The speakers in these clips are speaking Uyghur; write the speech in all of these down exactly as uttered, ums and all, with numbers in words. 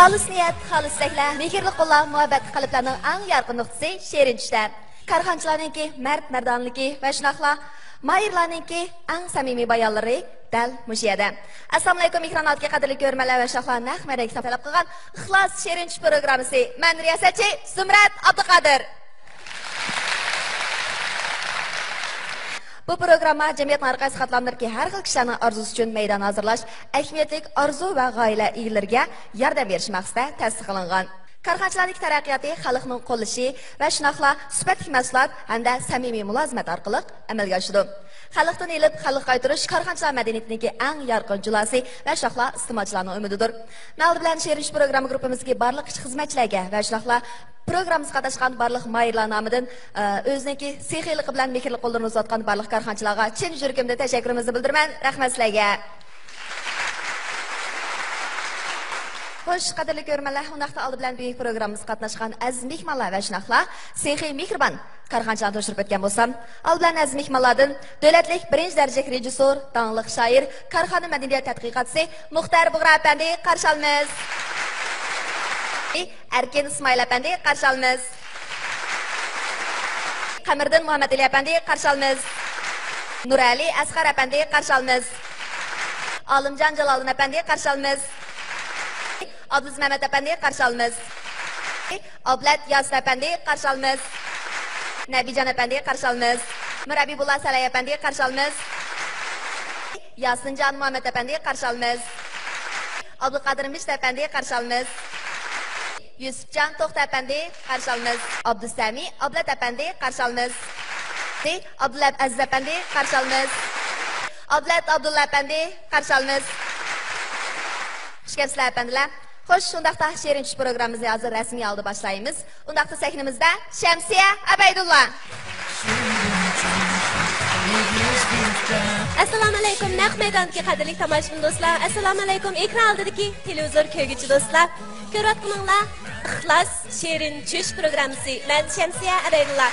خالىس نىيەت، خالىس سەھنە، مېھىرلىك قوللار، مۇھەببەتلىك قەلبلەرنىڭ ئەڭ يارقىن نۇقتىسى شېرىن چۈشتە. كارخانىچىلارنىڭكى مەرد مەردانىلىكى ۋە شۇنداقلا ماھىرلارنىڭكى ئەڭ سەمىمىي بايانلىرى دەل مۇشۇ يەردە. ئەسسالامۇئەلەيكۇم، ئېكران ئالدىدىكى قەدىرلىك كۆرۈرمەنلەر ۋە شۇنداقلا نەق مەيداندىكى تەلەپ قىلغان ئىخلاس شېرىن چۈش پروگراممىسى. مەن رىياسەتچى زۇمرەت ئابدۇقادىر. بۇ پروگرامما جەمئىيەتنىڭ ھەر قايسى قاتلاملىرىدىكى ھەر خىل كىشىلەرنىڭ ئارزۇسى ئۈچۈن مەيدان ھازىرلاش، ئەھمىيەتلىك ئارزۇ ۋە غايىلەر ئىگىلىرىگە ياردەم بېرىش مەقسىتىدە تەسىس قىلىنغان. كارخانىچىلارنىڭ تەرەققىياتى خەلقنىڭ قوللىشى ۋە شۇنداقلا سۈپەتلىك مەھسۇلات ھەمدە سەمىمىي مۇلازىمەت ئارقىلىق ئەمەلگە ئاشىدۇ. خەلقتىن ئېلىپ خەلققە قايتۇرۇش كارخانىچىلار مەدەنىيىتىنىڭكى ئەڭ يارقىن جۇلاسى ۋە شۇنداقلا ئىستېمالچىلارنىڭ ئۈمىدىدۇر. مەن ئالدى بىلەن شېرىن چۈش پروگرامما گۇرۇپپىمىزدىكى بارلىق ئىشچى خىزمەتچىلەرگە ۋە شۇنداقلا پروگراممىمىزغا قاتناشقان بارلىق ماھىرلار نامىدىن، ئە، ئۆزىنىڭكى سېخىيلىقى بىلەن مېھىرلىك قوللىرىنى ئۇزاتقان بارلىق كارخانىچىلارغا چىن يۈرىكىمدىن تەشەككۈرۈمىزنى بىلدۈرىمەن. رەھمەت سىلەرگە. خوش، قەدىرلىك كۆرۈرمەنلەر، ئۇنداقتا ئالدى بىلەن بۈگۈنكى پروگراممىمىزغا قاتناشقان ئەزىز مېھمانلار ۋە شۇنداقلا سېخىي مېھرىبان كارخانىچىلارنى تونۇشتۇرۇپ ئۆتكەن بولسام، ئالدى بىلەن ئەزىز مېھمانلاردىن دۆلەتلىك بىرىنچى دەرىجىلىك رېژىسسور، داڭلىق شائىر، كارخانا مەدەنىيەت تەتقىقاتچىسى مۇختەر بۇغرا ئەپەندى قارشى ئالىمىز. ئەركىن ئىسمائىل ئەپەندى قارشى ئالىمىز. قەمەردىن مۇھەممەتئېلى ئەپەندى قارشى ئالىمىز. نۇرئەلى ئەسقەر ئەپەندى قارشى ئالىمىز. ئالىمجان جالالدىن ئەپەندى قارشى ئالىمىز. ئابدۇزىز مەمەت ئەپەندى قارشى ئالىمىز. ئابلەت ياسىن ئەپەندى قارشى ئالىمىز. نەبىجان ئەپەندى قارشى ئالىمىز. مىر ھەبىبۇللا سەلەي ئەپەندى قارشى ئالىمىز. ياسىنجان مۇھەممەت ئەپەندى قارشى ئالىمىز. ئابدۇقادىر مىشىت ئەپەندى قارشى ئالىمىز. يۈسۈپجان توختى ئەپەندى قارشى ئالىمىز. ئابدۇسەمى ئابلەت ئەپەندى قارشى ئالىمىز. ئابدۇللا ئەزىز ئەپەندى قارشى ئالىمىز. ئابلەت ئابدۇللا ئەپەندى قارشى ئالىمىز. خۇش كەپسىلەر ئەپەندىلەر. خوش، شۇنداقتا شېرىن چۈش پروگراممىمىزنى ھازىر رەسمىي ھالدا باشلايمىز. ئۇنداقتا سەھنىمىزدە شەمسىيە ئەبەيدۇللا. ئەسسالامۇئەلەيكۇم، نەق مەيداندىكى قەدىرلىك تاماشىبىن دوستلار. ئەسسالامۇئەلەيكۇم، ئېكران ئالدىدىكى تېلېۋىزور كۆرگۈچى دوستلار. كۆرۈۋاتقىنىڭلار ئىخلاس شېرىن چۈش پروگراممىسى. مەن شەمسىيە ئەبەيدۇللا.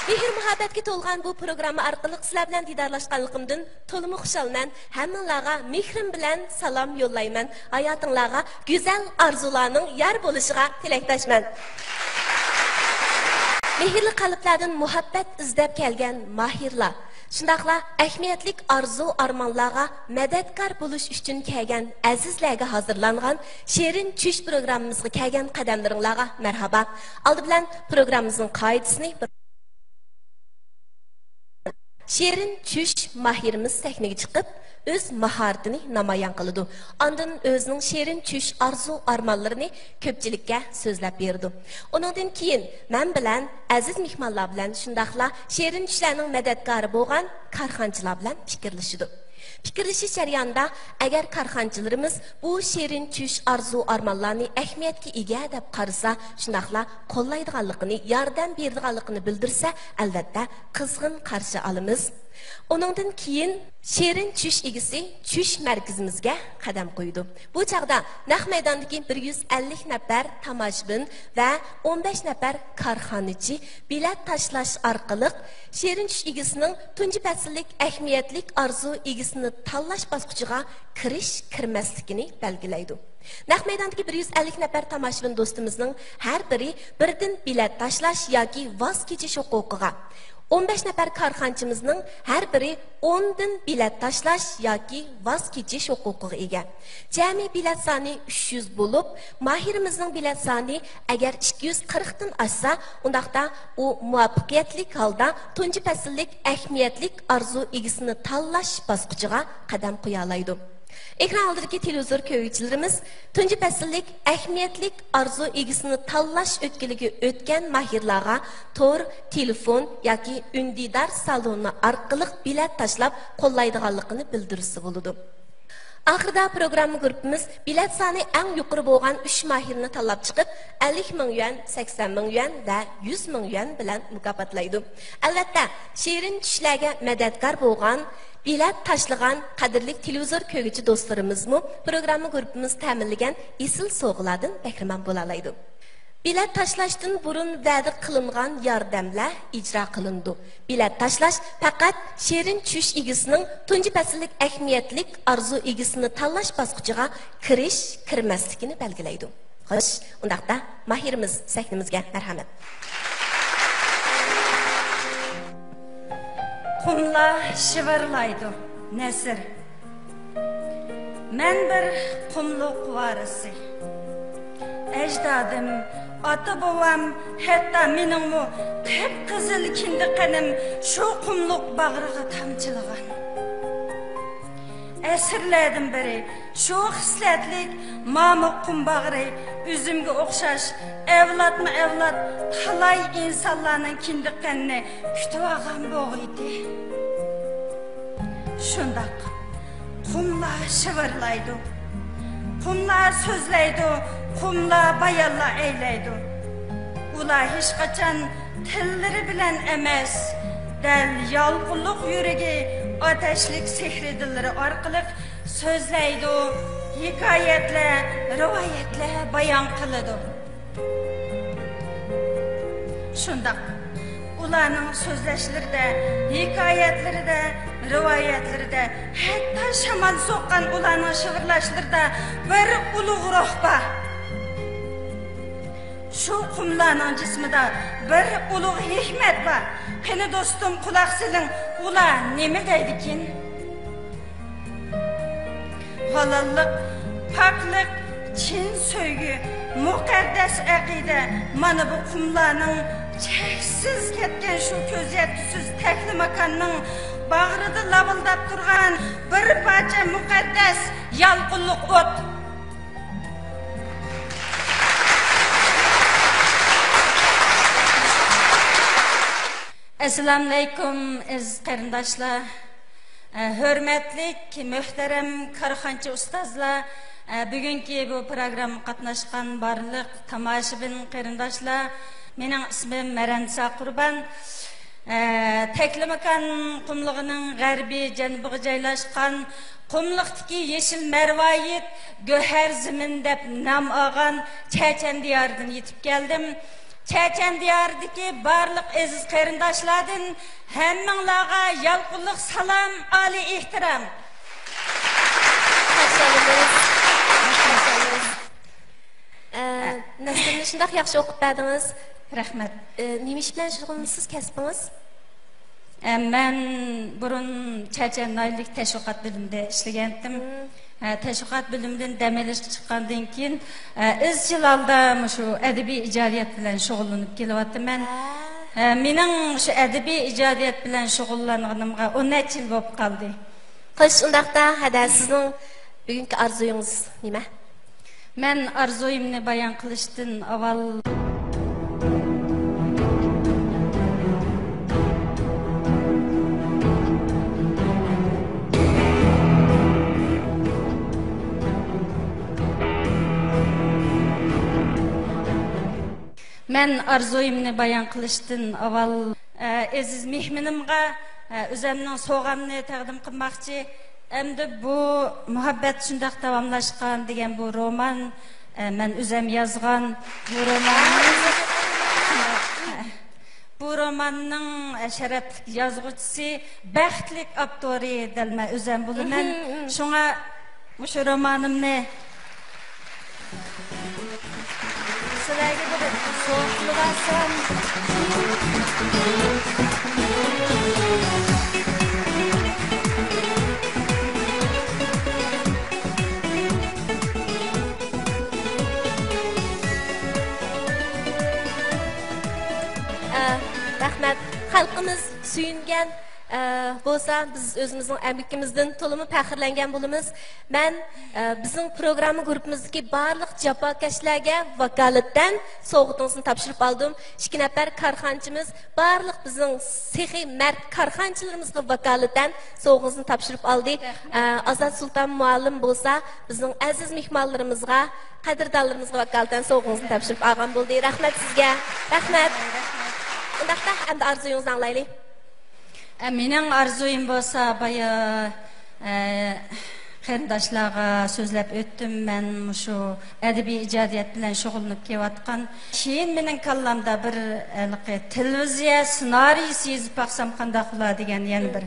مېھىر-مۇھەببەتكە تولغان بۇ پروگرامما ئارقىلىق سىلەر بىلەن دىدارلاشقانلىقىمدىن تولىمۇ خۇشالمەن. ھەممىڭلارغا مېھرىم بىلەن سالام يوللايمەن. ھاياتىڭلارغا گۈزەل ئارزۇلارنىڭ يار بولۇشىغا تىلەكداشمەن. مېھىرلىك قەلبلەردىن مۇھەببەت ئىزدەپ كەلگەن ماھىرلار، شۇنداقلا ئەھمىيەتلىك ئارزۇ-ئارمانلارغا مەدەتكار بولۇش ئۈچۈن كەلگەن ئەزىزلەرگە ھازىرلانغان شېرىن چۈش پروگراممىمىزغا كەلگەن قەدەملىرىڭلارغا مەرھابا. ئالدى بىلەن پروگراممىمىزنىڭ قائىدىسىنى بىر شېرىن چۈش ماھىرىمىز سەھنىگە چىقىپ، ئۆز ماھارىتىنى نامايان قىلىدۇ. ئاندىن ئۆزىنىڭ شېرىن چۈش ئارزۇ-ئارمانلىرىنى كۆپچىلىككە سۆزلەپ بېرىدۇ. ئۇنىڭدىن كېيىن مەن بىلەن ئەزىز مېھمانلار بىلەن شۇنداقلا شېرىن چۈشلەرنىڭ مەدەتكارى بولغان كارخانىچىلار بىلەن پىكىرلىشىدۇ. پىكىرلىشىش جەريانىدا ئەگەر كارخانىچىلىرىمىز بۇ شېرىن چۈش ئارزۇ-ئارمانلارنى ئەھمىيەتكە ئىگە دەپ قارىسا، شۇنداقلا قوللايدىغانلىقىنى، ياردەم بېرىدىغانلىقىنى بىلدۈرسە، ئەلۋەتتە، قىزغىن قارشى ئالىمىز. ئۇنىڭدىن كېيىن شېرىن چۈش ئىگىسى چۈش مەركىزىمىزگە قەدەم قويىدۇ. بۇ چاغدا نەق مەيداندىكى بىر يۈز ئەللىك نەپەر تاماشىبىن ۋە ئون بەش نەپەر كارخانىچى بېلەت تاشلاش ئارقىلىق شېرىن چۈش ئىگىسىنىڭ تۇنجى پەسىللىك ئەھمىيەتلىك ئارزۇ ئىگىسىنى تاللاش باسقۇچىغا كىرىش-كىرمەسلىكىنى بەلگىلەيدۇ. نەق مەيداندىكى بىر يۈز ئەللىك نەپەر تاماشىبىن دوستىمىزنىڭ ھەر بىرى بىردىن بېلەت تاشلاش ياكى ۋاز كېچىش ھوقۇقىغا، ئون بەش نەپەر كارخانىچىمىزنىڭ ھەر بىرى ئوندىن بېلەت تاشلاش ياكى ۋاز كېچىش ھوقۇقىغا ئىگە. جەمئىي بېلەت سانى ئۈچ يۈز بولۇپ، ماھىرىمىزنىڭ بېلەت سانى ئەگەر ئىككى يۈز قىرىقتىن ئاشسا، ئۇنداقتا ئۇ مۇۋەپپەقىيەتلىك ھالدا تۇنجى پەسىللىك ئەھمىيەتلىك ئارزۇ ئىگىسىنى تاللاش باسقۇچىغا قەدەم قويالايدۇ. ئېكران ئالدىدىكى تېلېۋىزور كۆرگۈچىلىرىمىز تۇنجى پەسىللىك ئەھمىيەتلىك ئارزۇ ئىگىسىنى تاللاش ئۆتكىلىگە ئۆتكەن ماھىرلارغا تور، تېلېفون ياكى ئۈندىدار سالونى ئارقىلىق بېلەت تاشلاپ قوللايدىغانلىقىنى بىلدۈرسە بولىدۇ. ئاخىرىدا پروگرامما گۇرۇپپىمىز بېلەت سانى ئەڭ يۇقىرى بولغان ئۈچ ماھىرنى تاللاپ چىقىپ، ئەللىك مىڭ يۈەن، سەكسەن مىڭ يۈەن ۋە يۈز مىڭ يۈەن بىلەن مۇكاپاتلايدۇ. ئەلۋەتتە، شېرىن چۈشلەرگە مەدەتكار بولغان، بېلەت تاشلىغان قەدىرلىك تېلېۋىزور كۆرگۈچى دوستلىرىمىزمۇ پروگرامما گۇرۇپپىمىز تەمىنلىگەن ئېسىل سوۋغىلاردىن بەھرىمەن بولالايدۇ. بېلەت تاشلاشتىن بۇرۇن ۋەدە قىلىنغان ياردەملەر ئىجرا قىلىنىدۇ. بېلەت تاشلاش پەقەت شېرىن چۈش ئىگىسىنىڭ تۇنجى پەسىللىك ئەھمىيەتلىك ئارزۇ ئىگىسىنى تاللاش باسقۇچىغا كىرىش، كىرمەسلىكىنى بەلگىلەيدۇ. خوش، ئۇنداقتا ماھىرىمىز سەھنىمىزگە مەرھەمەت. قۇملار شىۋىرلايدۇ، نەسىر. مەن بىر قۇملۇق ۋارىسى. ئەجدادىم، ئاتا-بوۋام، ھەتتا مېنىڭمۇ قىپقىزىل كىندىك قېنىم شۇ قۇملۇق باغرىغا تامچىلىغان. ئەسىرلەردىن بېرى شۇ خىسلەتلىك مامۇ قۇم باغرى ئۆزۈمگە ئوخشاش ئەۋلادمۇ ئەۋلاد تالاي ئىنسانلارنىڭ كىندىك قېنىنى كۈتۈۋالغان بوغۇيدى. شۇنداق، قۇملار شىۋىرلايدۇ، قۇملار سۆزلەيدۇ، قۇملار بايانلار ئەيلەيدۇ. ئۇلار ھېچقاچان تىللىرى بىلەن ئەمەس، دەل يالقۇنلۇق يۈرىكى، ئاتەشلىك سېھرىي دىللىرى ئارقىلىق سۆزلەيدۇ، ھېكايەتلەر، رىۋايەتلەر بايان قىلىدۇ. شۇنداق، ئۇلارنىڭ سۆزلەشلىرىدە، ھېكايەتلىرىدە، رىۋايەتلىرىدە، ھەتتا شامال سوققان ئۇلارنىڭ شىۋىرلاشلىرىدا بىر ئۇلۇغ روھ بار. شۇ قۇملارنىڭ جىسمىدا بىر ئۇلۇغ ھېكمەت بار. قېنى دوستۇم، قۇلاق سېلىڭ، ئۇلار نېمە دەيدىكىن؟ ھالاللىق، پاكلىق، چىن سۆيگۈ، مۇقەددەس ئەقىدە، مانا بۇ قۇملارنىڭ چەكسىز كەتكەن شۇ كۆز يەتكۈسىز تەكلىماكاننىڭ باغرىدا لاۋۇلداپ تۇرغان بىر پارچە مۇقەددەس يالقۇنلۇق ئوت. ئەسسالامۇئەلەيكۇم، ئەزىز قېرىنداشلار. ئە، ھۆرمەتلىك، مۆھتەرەم كارخانىچى ئۇستازلار، ئە، بۈگۈنكى بۇ پروگراممىغا قاتناشقان بارلىق تاماشىبىن قېرىنداشلار، مېنىڭ ئىسمىم مەرەنسا قۇربان. ئە، تەكلىماكان قۇملۇقىنىڭ غەربىي جەنۇبىغا جايلاشقان، قۇملۇقتىكى يېشىل مەرۋايىت، گۆھەر زېمىن دەپ نام ئالغان چەچەن دىيارىدىن يېتىپ كەلدىم. چەچەن دىيارىدىكى بارلىق ئەزىز قېرىنداشلاردىن ھەممىڭلارغا يالقۇنلۇق سالام، ئالىي ئېھتىرام. قارشى ئالىمىز. قارشى ئالىمىز. ئە، نەسرىننى شۇنداق ياخشى ئوقۇپ بەردىڭىز. رەھمەت. ئە، نېمە ئىش بىلەن شۇغۇللىنىسىز، كەسپىڭىز؟ ئە، مەن بۇرۇن چەچەن ناھىيەلىك تەشۋىقات بۆلۈمىدە ئىشلىگەنتىم. مم. ئە، تەشۋىقات بۆلۈمىدىن دەم ئېلىشقا چىققاندىن كېيىن، ئە، ئىزچىل ھالدا مۇشۇ ئەدەبىي ئىجادىيەت بىلەن شۇغۇللىنىپ كېلىۋاتىمەن. ھە. ئە، مېنىڭ شۇ ئەدەبىي ئىجادىيەت بىلەن شۇغۇللانغىنىمغا ئون نەچچە يىل بولۇپ قالدى. خوش، ئۇنداقتا، ھەدە، سىزنىڭ بۈگۈنكى ئارزۇيىڭىز نېمە؟ مەن ئارزۇيۇمنى بايان قىلىشتىن ئاۋۋال، مەن ئارزۇيۇمنى بايان قىلىشتىن ئاۋۋال، ئە، ئەزىز مېھمىنىمغا، ئە، ئۆزەمنىڭ سوۋغامنى تەقدىم قىلماقچى. ئەمدى بۇ مۇھەببەت شۇنداق داۋاملاشقان دېگەن بۇ رومان، ئە، مەن ئۆزەم يازغان بۇ روماننى، بۇ روماننىڭ، ئە، شەرەپلىك يازغۇچىسى، بەختلىك ئاپتورى دەل مەن ئۆزەم بولىمەن. مهم، مهم. شۇڭا مۇشۇ رومانىمنى سىلەرگە بىر سوۋغا قىلىۋالسام. ئە، رەھمەت. خەلقىمىز سۆيۈنگەن، ئە، بولسا، بىز ئۆزىمىزنىڭ ئەمگىكىمىزدىن تولىمۇ پەخىرلەنگەن بولىمىز. مەن، ئە، بىزنىڭ پروگرامما گۇرۇپپىمىزدىكى بارلىق جاپاكەشلەرگە ۋاكالىتەن سوۋغىتىڭىزنى تاپشۇرۇپ ئالدىم. ئىككى نەپەر كارخانىچىمىز، بارلىق بىزنىڭ سېخىي مەرد كارخانىچىلىرىمىزغا ۋاكالىتەن سوۋغىڭىزنى تاپشۇرۇپ ئالدى. رەھمەت. ئە، ئازات سۇلتان مۇئەللىم بولسا بىزنىڭ ئەزىز مېھمانلىرىمىزغا، قەدىردانلىرىمىزغا ۋاكالىتەن سوۋغىڭىزنى تاپشۇرۇپ ئالغان بولدى. رەھمەت سىزگە. رەھمەت. رەھمەت. ئۇنداقتا ئەمدى ئارزۇيىڭىزنى ئاڭلايلى. ئە، مېنىڭ ئارزۇيۇم بولسا بايا، ئە، قېرىنداشلارغا سۆزلەپ ئۆتتۈم. مەن مۇشۇ ئەدەبىي ئىجادىيەت بىلەن شۇغۇللىنىپ كېلىۋاتقان. كېيىن مېنىڭ كاللامدا بىر، ھېلىقى تېلېۋىزىيە سېنارىيىسى يېزىپ باقسام قانداق بولا دېگەن يەنە بىر،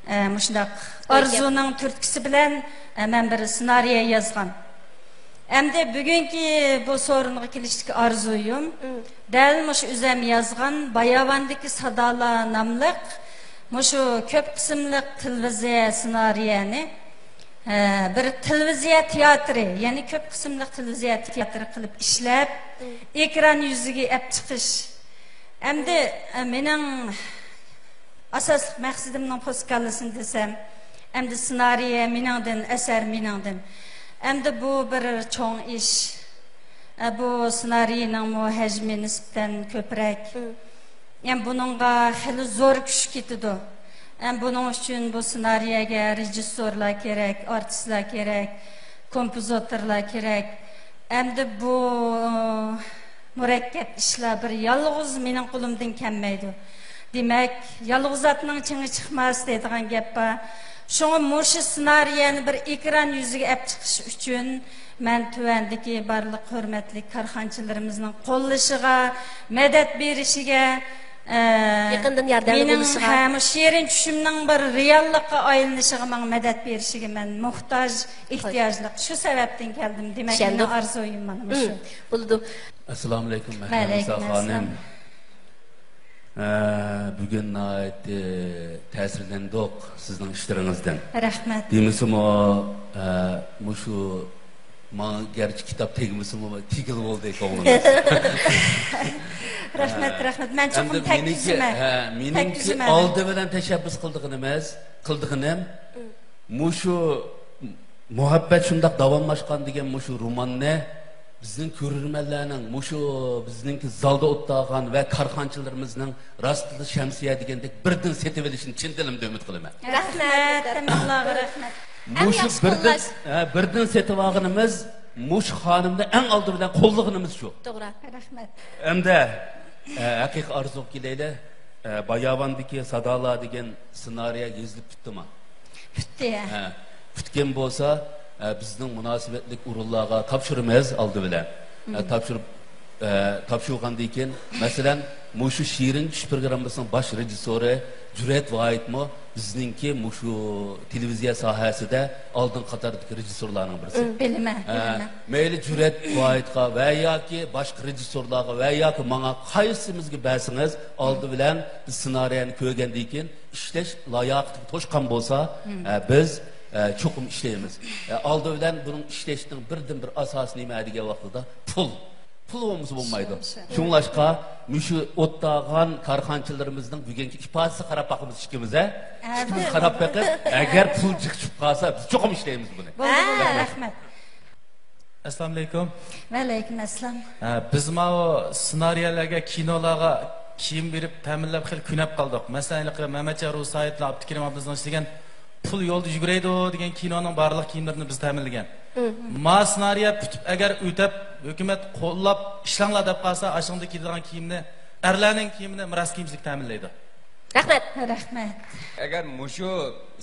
ئە، مۇشۇنداق ئارزۇنىڭ تۈرتكىسى بىلەن، ئە، مەن بىر سېنارىيە يازغان. ئەمدى بۈگۈنكى بۇ سورۇنغا كېلىشتىكى ئارزۇيۇم، دەل مۇشۇ ئۆزەم يازغان باياۋاندىكى سادالار ناملىق مۇشۇ كۆپ قىسىملىق تېلېۋىزىيە سېنارىيەنى، ھە، بىر تېلېۋىزىيە تىياتىرى، يەنى كۆپ قىسىملىق تېلېۋىزىيە تېئاتىرى قىلىپ ئىشلەپ، ئېكران يۈزىگە ئەپ چىقىش. ئەمدى، ئە، مېنىڭ ئاساسلىق مەقسىتىمنىڭ پوسكاللىسىنى دېسەم، ئەمدى سېنارىيە مېنىڭدىن، ئەسەر مېنىڭدىن. ئەمدى بۇ بىر چوڭ ئىش. ئە، بۇ سېنارىينىڭمۇ ھەجمى نىسبەتەن كۆپرەك. ئەم، بۇنىڭغا خېلى زور كۈچ كېتىدۇ. ئەم، بۇنىڭ ئۈچۈن بۇ سېنارىيەگە رېژىسسورلار كېرەك، ئارتىسلار كېرەك، كومپوزىتورلار كېرەك. ئەمدى بۇ مۇرەككەپ ئىشلار بىر يالغۇز مېنىڭ قولۇمدىن كەلمەيدۇ. دېمەك، يالغۇز ئاتنىڭ چېڭى چىقماس دەيدىغان گەپ بار. شۇڭا مۇشۇ سېنارىيەنى بىر ئېكران يۈزىگە ئەپ چىقىش ئۈچۈن مەن تۆۋەندىكى بارلىق ھۆرمەتلىك كارخانىچىلىرىمىزنىڭ قوللىشىغا، مەدەت بېرىشىگە، ئە، يېقىندىن ياردەمدە مېنىڭ، بولۇشىغا. ھە، مۇشۇ شېرىن چۈشۈمنىڭ بىر رېئاللىققا ئايلىنىشىغا ماڭا مەدەت بېرىشىگە مەن موھتاج، ئېھتىياجلىق. شۇ سەۋەبتىن كەلدىم. دېمەك، چۈشەندىم. مېنىڭ ئارزۇيۇم مانا مۇشۇ. مم، بولىدۇ. ئەسسالامۇئەلەيكۇم، مەھرىم ۋەئەلەيكۇم نىسا ئەسسالام. خانىم. ئە، بۈگۈن ناھايىتى تەسىرلەندۇق سىزنىڭ ئىشلىرىڭىزدىن. رەھمەت. دېمىسىمۇ، ئە، مۇشۇ ماڭا گەرچە كىتاب تەگمىسىمۇ، تېگىلا بولدى كۆڭلىمىز. رەھمەت، رەھمەت. مەن چوقۇم ئەمدى مېنىڭكى، تەگكۈزىمەن. ھە، مېنىڭكى تەگكۈزىمەن. ئالدى بىلەن تەشەببۇس قىلىدىغىنىمىز، قىلىدىغىنىم، مم. مۇشۇ مۇھەببەت شۇنداق داۋاملاشقان دېگەن مۇشۇ روماننى بىزنىڭ كۆرۈرمەنلەرنىڭ، مۇشۇ بىزنىڭكى زالدا ئولتۇرغان ۋە كارخانىچىلىرىمىزنىڭ راستلا شەمسىيە دېگەندەك بىردىن سېتىۋېلىشىنى چىن دىلىمدىن ئۈمىد قىلىمەن. رەھمەت، ھەممىڭلارغا رەھمەت. ئەڭ مۇشۇ ياخشى بىردىن، قوللاش. ھە، بىردىن سېتىۋالغىنىمىز مۇشۇ خانىمنى ئەڭ ئالدى بىلەن قوللىغىنىمىز شۇ. توغرا. رەھمەت. ئەمدى، ئە، ھەقىقىي ئارزۇغا كېلەيلى. ئە، باياۋاندىكى سادالار دېگەن سېنارىيە يېزىلىپ پۈتتىمۇ؟ پۈتتى. ھە، پۈتكەن بولسا، ئە، بىزنىڭ مۇناسىۋەتلىك ئورۇنلارغا تاپشۇرىمىز ئالدى بىلەن. ئە، تاپشۇرۇپ، ئە، تاپشۇرغاندىن كېيىن، مەسىلەن، مۇشۇ شېرىن چۈش پروگراممىسىنىڭ باش رېژىسسورى جۈرئەت ۋاھىتمۇ بىزنىڭكى مۇشۇ تېلېۋىزىيە ساھەسىدە ئالدىنقى قاتاردىكى رېژىسسورلارنىڭ بىرسى. بىلىمەن، ھە، بىلىمەن. مەيلى جۈرئەت ۋاھىتقا ۋە ياكى باشقا رېژىسسورلارغا ۋە ياكى ماڭا قايسىمىزگە بەرسىڭىز، ئالدى بىلەن بىز سېنارىيەنى كۆرگەندىن كېيىن ئىشلەش لاياقىتىگە توشقان بولسا، ئە، بىز، ئە، چوقۇم ئىشلەيمىز. ئە، ئالدى بىلەن بۇنىڭ ئىشلەشنىڭ بىردىن بىر ئاساسى نېمە دېگەن ۋاقتىدا پۇل. پۇل بولمىسا بولمايدۇ. شۇ، شۇ. شۇڭلاشقا مۇشۇ ئولتۇرغان كارخانىچىلىرىمىزنىڭ بۈگۈنكى ئىپادىسىگە قاراپ باقىمىز ئىككىمىز، ھە؟ ھە، ئىككىمىز بولدى. قاراپ بېقىپ، ئەگەر پۇل چىقىپ قالسا، بىز چوقۇم ئىشلەيمىز بۇنى. ھە، رەھمەت. رەھمەت. ئەسسالامۇئەلەيكۇم. ۋەئەلەيكۇم ئەسسالام. ھە، بىز ماۋۇ سېنارىيەلەرگە، كىنولارغا كىيىم بېرىپ تەمىنلەپ خېلى كۆنۈپ قالدۇق. مەسىلەن، ھېلىقى مەمەتجان رۇسايىتلار، ئابدۇكېرىم ئابلىزنىڭ ئىشلىگەن پۇل يولدا يۈگۈرەيدۇ دېگەن كىنونىڭ بارلىق كىيىملىرىنى بىز تەمىنلىگەن. مم. ما سېنارىيە پۈتۈپ، ئەگەر ئۆتەپ، ھۆكۈمەت قوللاپ ئىشلەڭلار دەپ قالسا، ئاشۇنىڭدا كىيىدىغان كىيىمنى، ئەرلەرنىڭ كىيىمىنى مىراس كىيىمچىلىك تەمىنلەيدۇ. رەھمەت. رەھمەت. ئەگەر مۇشۇ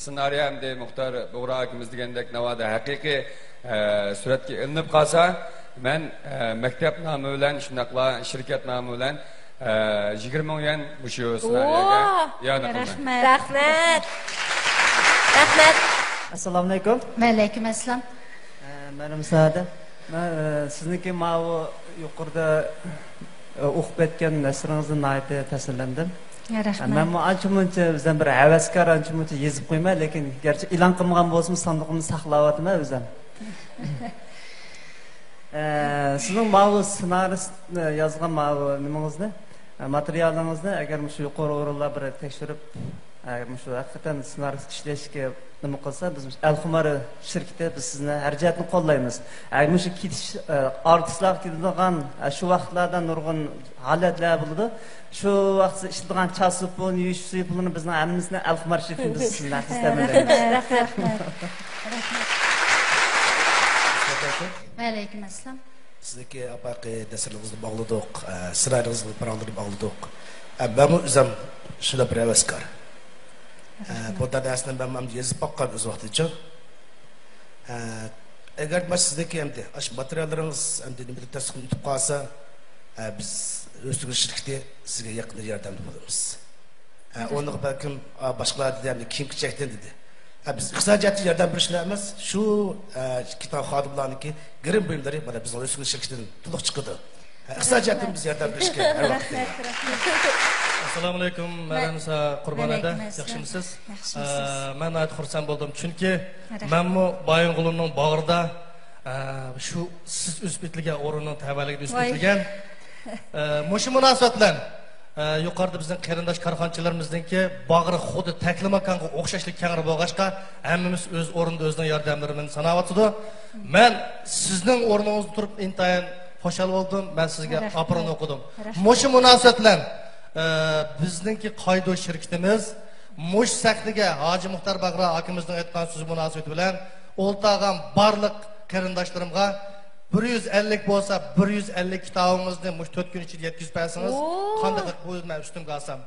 سېنارىيە ئەمدى مۇختار بۇغرا ئاكىمىز دېگەندەك ناۋادا ھەقىقىي، ئە، سۈرەتكە ئېلىنىپ قالسا، مەن، ئە، مەكتەپ نامى بىلەن، شۇنداقلا شىركەت نامى بىلەن، ئە، يىگىرمە مىڭ يۈەن مۇشۇ سېنارىيەگە ئوھ! ئىئانە قىلىمەن. رەھمەت. رەھمەت. رەھمەت. ئەسسالامۇئەلەيكۇم. ۋەئەلەيكۇم ئەسسالام. ئە، مەرھەمەت سادە. مەن، ئە، سىزنىڭكى ماۋۇ يۇقىرىدا، ئە، ئوقۇپ ئۆتكەن نەسرىڭىزدىن ناھايىتى تەسىرلەندىم. رەھمەت. ئە، مەنمۇ ئانچە مۇنچە ئۆزۈم بىر ھەۋەسكار، ئانچە مۇنچە يېزىپ قويماي، لېكىن گەرچە ئېلان قىلمىغان بولسىمۇ، ساندۇقۇمدا ساقلاۋاتىمەن ئۆزۈم. ئە، سىزنىڭ ماۋۇ سېنارىست، ئە، يازغان ماۋۇ نېمىڭىزنى، ئە، ماتېرىيالىڭىزنى ئەگەر مۇشۇ يۇقىرى ئورۇنلار بىر تەكشۈرۈپ، ئە، مۇشۇ ھەقىقەتەن سېنارىست ئىشلەشكە نېمە قىلسا، بىز مۇشۇ ئەلخۇمار شىركىتى، بىز سىزنى ھەر جەھەتتىن قوللايمىز. ئە، مۇشۇ كېتىش، ئە، ئارتىسلارغا كېتىدىغان، ئە، شۇ ۋاقىتلاردا نۇرغۇن ھالەتلەر بولىدۇ. شۇ ۋاقىتتا ئىشلىتىدىغان چاچ سوپۇن، يۇيۇش سۇيۇقلىرىنى بىزنىڭ ھەممىسىنى ئەلخۇمار شىركىتىمىز سىزدىن تەمىنلەيمىز. رەھمەت. رەھمەت. ۋەئەلەيكۇم ئەسسالام. سىزنىڭكى ئاپاقى دەسلىرىڭىزنى باغلىدۇق، ئە، سىرايىڭىزنى پاراڭلىرىنى باغلىدۇق. ئە، مەنمۇ ئۆزۈم شۇنداق بىر ھەۋەسكار. ئە، رەھمەت. بۇ نەرسىنى مەنمۇ ئەمدى يېزىپ باققان ئۆز ۋاقتىچۇ. ئەگەر مانا سىزنىڭكى ئەمدى ئاشۇ ماتېرىياللىرىڭىز ئەمدى نېمىدە تەستىقلىنىپ قالسا، بىز ئۆستۈرگۈل شىركىتى سىزگە يېقىندا ياردەمدە بولىمىز. ئۇنىڭغا بەلكىم باشقىلار دېدى، ئەمدى كىيىم كېچەكتىن دېدى. بىز ئىقتىسادىي جەھەتتىن ياردەم بېرىشلا ئەمەس، شۇ كىتاب خادىملارنىڭكى گىرىم بۇيۇملىرى مانا بىزنىڭ ئۆستۈرگۈل شىركىتىدىن تولۇق چىقىدۇ. ئىقتىسادىي جەھەتتىن بىز ياردەم بېرىشكە ھەر ۋاقىت تەييار. ئەسسالامۇئەلەيكۇم، مەرھەمسا قۇربان ھەدە. ۋەئەلەيكۇم ئەسسالام. ياخشىمۇسىز؟ ياخشىمىسىز؟ ئە، مەن ناھايىتى خۇرسەن بولدۇم، چۈنكى مەنمۇ بايىنغولىنىڭ باغرىدا، ئە، شۇ سىز ئۈزۈپ ئېتىلگەن ئورۇننىڭ تەۋەلىكىدە ئۈزۈپ ئېتىلگەن. ئە، مۇشۇ مۇناسىۋەت بىلەن، ئە، يۇقىرىدا بىزنىڭ قېرىنداش كارخانىچىلىرىمىزنىڭكى باغرى خۇددى تەكلىماكانغا ئوخشاشلا كەڭرى بولغاچقا، ھەممىمىز ئۆز ئورنىدا ئۆزىنىڭ ياردەملىرىنى ساناۋاتىدۇ. مەن سىزنىڭ ئورنىڭىزدا تۇرۇپ ئىنتايىن خۇشال بولدۇم. مەن سىزگە ئاپىرىن ئوقۇدۇم. مۇشۇ مۇناسىۋەت بىلەن، ئە، بىزنىڭكى قايدۇ شىركىتىمىز مۇشۇ سەھنىگە ھاجى مۇختار باغرا ئاكىمىزنىڭ ئېيتقان سۆزى مۇناسىۋىتى بىلەن ئولتۇرغان بارلىق قېرىنداشلىرىمغا بىر يۈز ئەللىك بولسا، بىر يۈز ئەللىك كىتابىڭىزنى مۇشۇ تۆت كۈن ئىچىدە يەتكۈزۈپ بەرسىڭىز، قانداق بۇ مەن ئۈستۈمگە ئالسام.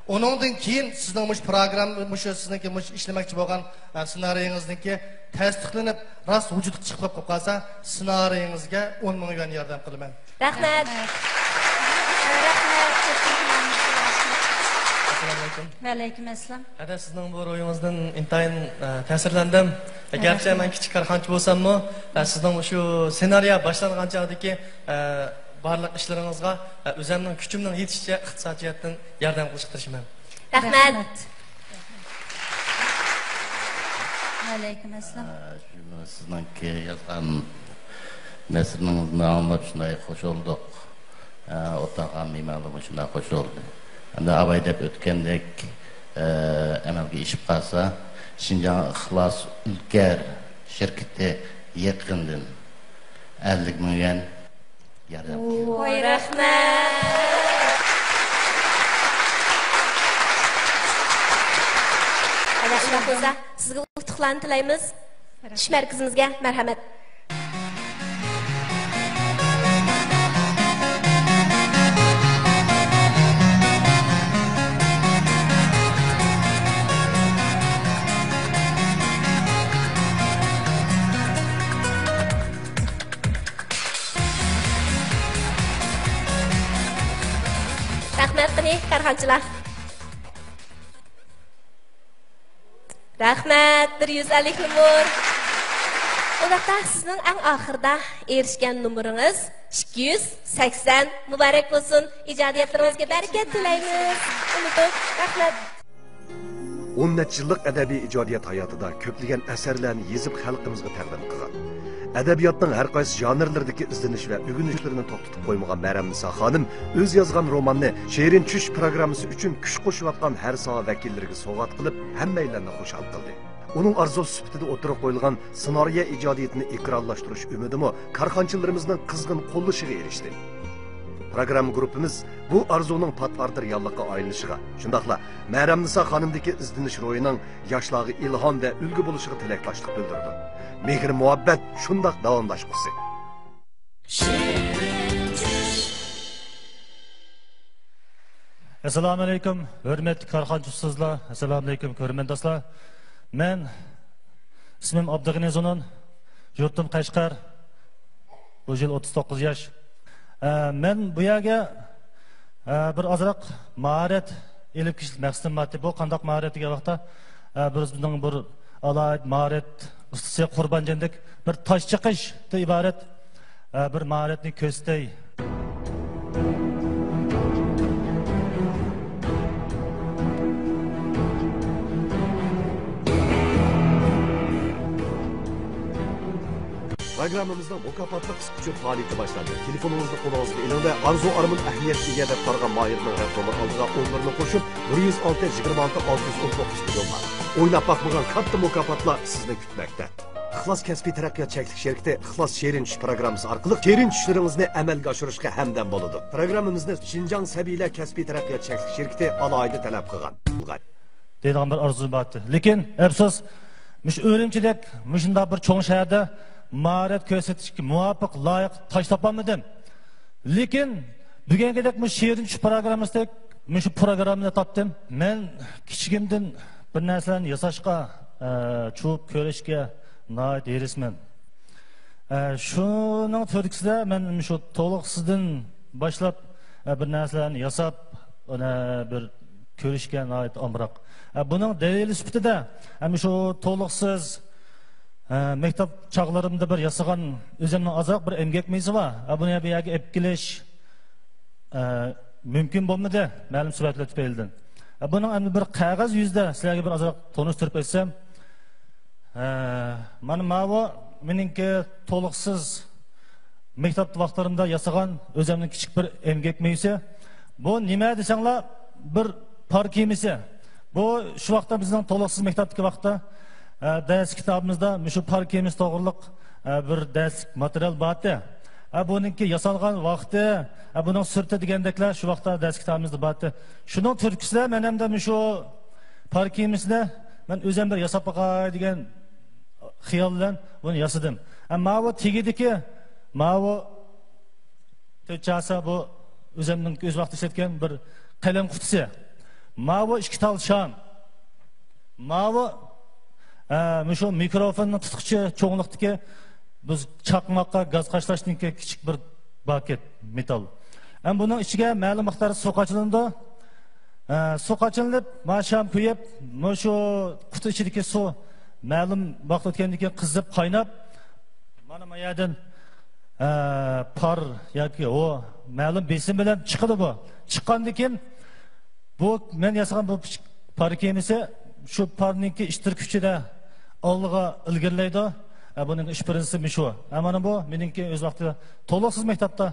ئۇنىڭدىن كېيىن سىزنىڭ مۇشۇ پروگرامما، مۇشۇ سىزنىڭكى مۇشۇ ئىشلىمەكچى بولغان، ئە، سېنارىيىڭىزنىڭكى تەستىقلىنىپ، راست ۋۇجۇدقا چىقىپ قالىپ قالسا، سېنارىيىڭىزگە ئون مىڭ يۈەن ياردەم قىلىمەن. رەھمەت. رەھمەت. ئەسسالامۇئەلەيكۇم. ۋەئەلەيكۇم ئەسسالام. ھەدە، سىزنىڭ بۇ روھىڭىزدىن ئىنتايىن، ئە، تەسىرلەندىم. گەرچە مەن كىچىك كارخانىچى بولساممۇ، ئە، سىزنىڭ شۇ سېنارىيە باشلانغان چاغدىكى، ئە، بارلىق ئىشلىرىڭىزغا، ئە، ئۆزەمنىڭ كۈچۈمنىڭ يېتىشىچە ئىقتىسادىي جەھەتتىن ياردەم قىلىشقا تىرىشىمەن. رەھمەت. ۋەئەلەيكۇم ئەسسالام. ئە، شۇ سىزنىڭكى يازغان نەسرىڭىزنى ئاڭلاپ شۇنداق خۇش بولدۇق. ئە، ئولتۇرغان مېھمانلارمۇ شۇنداق خۇش بولدى. ئەمدى ئاباي دەپ ئۆتكەندەك، ئە، ئەمەلگە ئېشىپ قالسا، شىنجاڭ ئىخلاس ئۈلكەر شىركىتى يېقىندىن ئەللىك مىڭ يۈەن ياردەم قىلدى. ۋاي، رەھمەت. ئەنە شۇنداق بولسا، سىزگە ئۇتۇقلارنى تىلەيمىز. ئىش مەركىزىمىزگە مەرھەمەت. رەھمەت، قېنى، كارخانىچىلار. رەھمەت، بىر يۈز ئەللىك نومۇر. ئۇنداقتا سىزنىڭ ئەڭ ئاخىرىدا ئېرىشكەن نومۇرىڭىز ئىككى يۈز سەكسەن. مۇبارەك بولسۇن، ئىجادىيەتلىرىڭىزگە بەرىكەت تىلەيمىز. ئۇنتۇپ، رەھمەت. ئون نەچچە يىللىق ئەدەبىي ئىجادىيەت ھاياتىدا كۆپلىگەن ئەسەرلەرنى يېزىپ خەلقىمىزغا تەقدىم قىلغان. ئەدەبىياتنىڭ ھەر قايسى ژانىرلىرىدىكى ئىزدىنىش ۋە ئۆگىنىشلىرىنى توختىتىپ قويمىغان مەرەمنىسا خانىم ئۆزى يازغان روماننى شېرىن چۈش پروگراممىسى ئۈچۈن كۈچ قوشۇۋاتقان ھەر ساھە ۋەكىللىرىگە سوۋغات قىلىپ، ھەممەيلەننى خۇشال قىلدى. ئۇنىڭ ئارزۇسى سۈپىتىدە ئوتتۇرىغا قويۇلغان سېنارىيە ئىجادىيىتىنى ئېكرانلاشتۇرۇش ئۈمىدىمۇ كارخانىچىلىرىمىزنىڭ قىزغىن قوللىشىغا ئېرىشتى. پروگرامما گۇرۇپپىمىز بۇ ئارزۇنىڭ پات ئارتىر ياللىققا ئايلىنىشىغا، شۇنداقلا مەرەمنىسا خانىمدىكى ئىزدىنىش روھىنىڭ ياشلارغا ئىلھام ۋە ئۈلگە بولۇشىغا تىلەكداشلىق بىلدۈرىدۇ. مېھىر-مۇھەببەت شۇنداق داۋاملاشقۇسى. ئەسسالامۇئەلەيكۇم، ھۆرمەتلىك كارخانىچى ئۇستازلار، ئەسسالامۇئەلەيكۇم، كۆرۈرمەن دوستلار. مەن ئىسمىم ئابدۇغېنى زۇنۇن، يۇرتۇم قەشقەر، بۇ يىل ئوتتۇز توققۇز ياش. ئە، مەن بۇ يەرگە، ئە، بىر ئازراق ماھارەت ئېلىپ كېلىش مەقسىتىم بار ئىدى. بۇ قانداق ماھارەت دېگەن ۋاقىتتا، ئە، بىز، بىزنىڭ بىر ئالاھىدە ماھارەت ئۇستىسى قۇربان جېنىدەك بىر تاش چېقىشتىن ئىبارەت، ئە، بىر ماھارەتنى كۆرسىتەي. پروگراممىمىزنىڭ مۇكاپاتلىق قىسقۇچى پائالىيىتى باشلاندى. تېلېفونىڭىزنى قولىڭىزغا ئېلىڭ-دە، ئارزۇ ئارمان ئەھمىيەتكە ئىگە دەپ قارىغان ماھىرنىڭ رەت نومۇر ئالدىغا ئونلىرىنى قوشۇپ، بىر يۈز ئالتە، يىگىرمە ئالتە، ئالتە يۈز ئون توققۇز تېلېفون بار. ئويلاپ باقمىغان كاتتا مۇكاپاتلار سىزنى كۈتمەكتە. ئىخلاس كەسپىي تەرەققىيات چەكلىك شىركىتى ئىخلاس شېرىن چۈش پروگراممىسى ئارقىلىق شېرىن چۈشلىرىڭىزنى ئەمەلگە ئاشۇرۇشقا ھەمدەم بولىدۇ. پروگراممىمىزنى شىنجاڭ سەبىيلەر كەسپىي تەرەققىيات چەكلىك شىركىتى ئالاھىدە تەلەپ قىلغان. دەيدىغان بىر ئارزۇم بار ئىدى. لېكىن، ئەپسۇس، مۇشۇ ئۈرۈمچىدەك مۇشۇنداق بىر چوڭ شەھەردە ماھارەت كۆرسىتىشكە مۇۋاپىق، لايىق تاش تاپالمىدىم. لېكىن، بۈگۈنكىدەك مۇشۇ شېرىن چۈش پروگراممىسىدەك مۇشۇ پروگراممىنى تاپتىم. مەن كىچىكىمدىن بىر نەرسىلەرنى ياساشقا، ئە، چۇۋۇپ كۆرۈشكە، ناھايىتى ھېرىسمەن. ئە، شۇنىڭ تۈرتكىسىدە مەن شۇ تولۇقسىزدىن باشلاپ، ئە، بىر نەرسىلەرنى ياساپ، ئۇنى بىر كۆرۈشكە ناھايىتى ئامراق. ئە، بۇنىڭ دەلىلى سۈپىتىدە، ئە، شۇ تولۇقسىز، ئە، مەكتەپ چاغلىرىمدا بىر ياسىغان ئۆزۈمنىڭ ئازراق بىر ئەمگەك مېۋىسى بار. ئە، بۇنى بۇ يەرگە ئېلىپ كېلىش، ئە، مۇمكىن بولمىدى، مەلۇم سەۋەبلەر تۈپەيلىدىن. ئە، بۇنىڭ ئەمدى بىر قەغەز يۈزىدە سىلەرگە بىر ئازراق تونۇشتۇرۇپ ئۆتسەم، ئە، مانا ماۋۇ مېنىڭكى تولۇقسىز مەكتەپ ۋاقىتلىرىمدا ياسىغان ئۆزۈمنىڭ كىچىك بىر ئەمگەك مېۋىسى. بۇ نېمە دېسەڭلار، بىر پار كىيىمىسى. بۇ شۇ ۋاقىتتا بىزنىڭ تولۇقسىز مەكتەپتىكى ۋاقىتتا، ئە، دەرس كىتابىمىزدا مۇشۇ پار كىيىمىسى توغرىلىق، ئە، بىر دەرسلىك ماتېرىيال بارتى. ئە، بۇنىڭكى ياسالغان ۋاقتى، ئە، بۇنىڭ سۈرىتى دېگەندەكلەر شۇ ۋاقىتتا دەرس كىتابىمىزدا بارتى. شۇنىڭ تۈرتكىسىدە مەن ھەمدە مۇشۇ پار كىيىمىسىنى مەن ئۆزۈم بىر ياساپ باقاي دېگەن خىيال بىلەن بۇنى ياسىدىم. ئە، ماۋۇ تېگىدىكى، ماۋۇ تۆت چاسا بۇ ئۆزۈمنىڭ ئۆز ۋاقتىدا ئىشلەتكەن بىر قەلەم قۇتىسى. ماۋۇ ئىككى تال شام. ماۋۇ، ئە، مۇشۇ مىكروفوننىڭ تۇتقۇچى چوڭلۇقتىكى بىز چاقماققا گاز قاچىلاشنىڭكى كىچىك بىر باكەت مېتال. ھەم بۇنىڭ ئىچىگە مەلۇم مىقداردا سۇ قاچىلىنىدۇ. ئە، سۇ قاچىلىنىپ، ما شام كۆيۈپ، مۇشۇ قۇتى ئىچىدىكى سۇ مەلۇم ۋاقىت ئۆتكەندىن كېيىن قىزىپ قايناپ، مانا ما يەردىن، ئە، پار ياكى ھو مەلۇم بېسىم بىلەن چىقىدۇ بۇ. چىققاندىن كېيىن بۇ مەن ياسىغان بۇ كىچىك پار كىيىمىسى شۇ پارنىڭكى ئىتتىرىش كۈچىدە ئالدىغا ئىلگىرىلەيدۇ. ئە، بۇنىڭ ئىش پىرىنسىپى شۇ. ئە، مانا بۇ مېنىڭكى ئۆز ۋاقتىدا تولۇقسىز مەكتەپتە،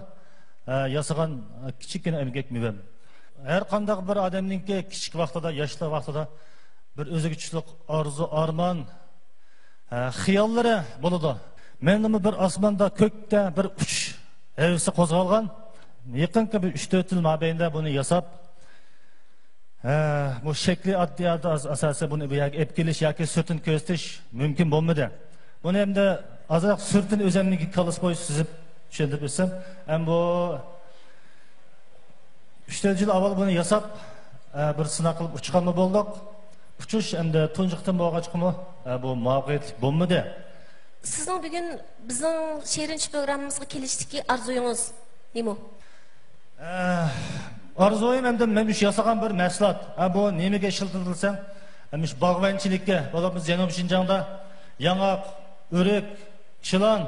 ئە، ياسىغان، ئە، كىچىككىنە ئەمگەك مېۋەم. ھەر قانداق بىر ئادەمنىڭكى كىچىك ۋاقتىدا، ياشلىق ۋاقتىدا بىر ئۆزىگە چۈشلۈك ئارزۇ، ئارمان، ئە، خىياللىرى بولىدۇ. مەندىمۇ بىر ئاسماندا، كۆكتە بىر ئۇچۇش ھەۋىسى قوزغالغان. يېقىنقى بىر ئۈچ تۆت يىل مابەينىدە بۇنى ياساپ، ئە، بۇ شەكلىي ئاددىياتى ئاس-، ئاساسىي بۇنى بۇ يەرگە ئېلىپ كېلىش ياكى سۈرىتىنى كۆرسىتىش مۇمكىن بولمىدى. بۇنى ئەمدى ئازراق سۈرىتىنى ئۆزۈمنىڭكى كاللىسى بويىچە سىزىپ چۈشەندۈرۈپ ئۆتسەم، ھەم بۇ ئۈچ تۆت يىل ئاۋۋال بۇنى ياساپ، ئە، بىر سىناق قىلىپ ئۇچقانمۇ بولدۇق. ئۇچۇش ئەمدى تۇنجى قېتىم بولغاچقىمۇ، ئە، بۇ مۇۋەپپەقىيەتلىك بولمىدى. سىزنىڭ بۈگۈن بىزنىڭ شېرىن چۈش پروگراممىمىزغا كېلىشتىكى ئارزۇيىڭىز نېمە؟ ئە، ئارزۇيۇم ئەمدى مەن مۇشۇ ياسىغان بىر مەھسۇلات. ئە، بۇ نېمىگە ئىشلىتىلدى دېسەڭ، ئە، مۇشۇ باغۋەنچىلىككە، بولۇپمۇ جەنۇبىي شىنجاڭدا ياڭاق، ئۆرۈك، چىلان،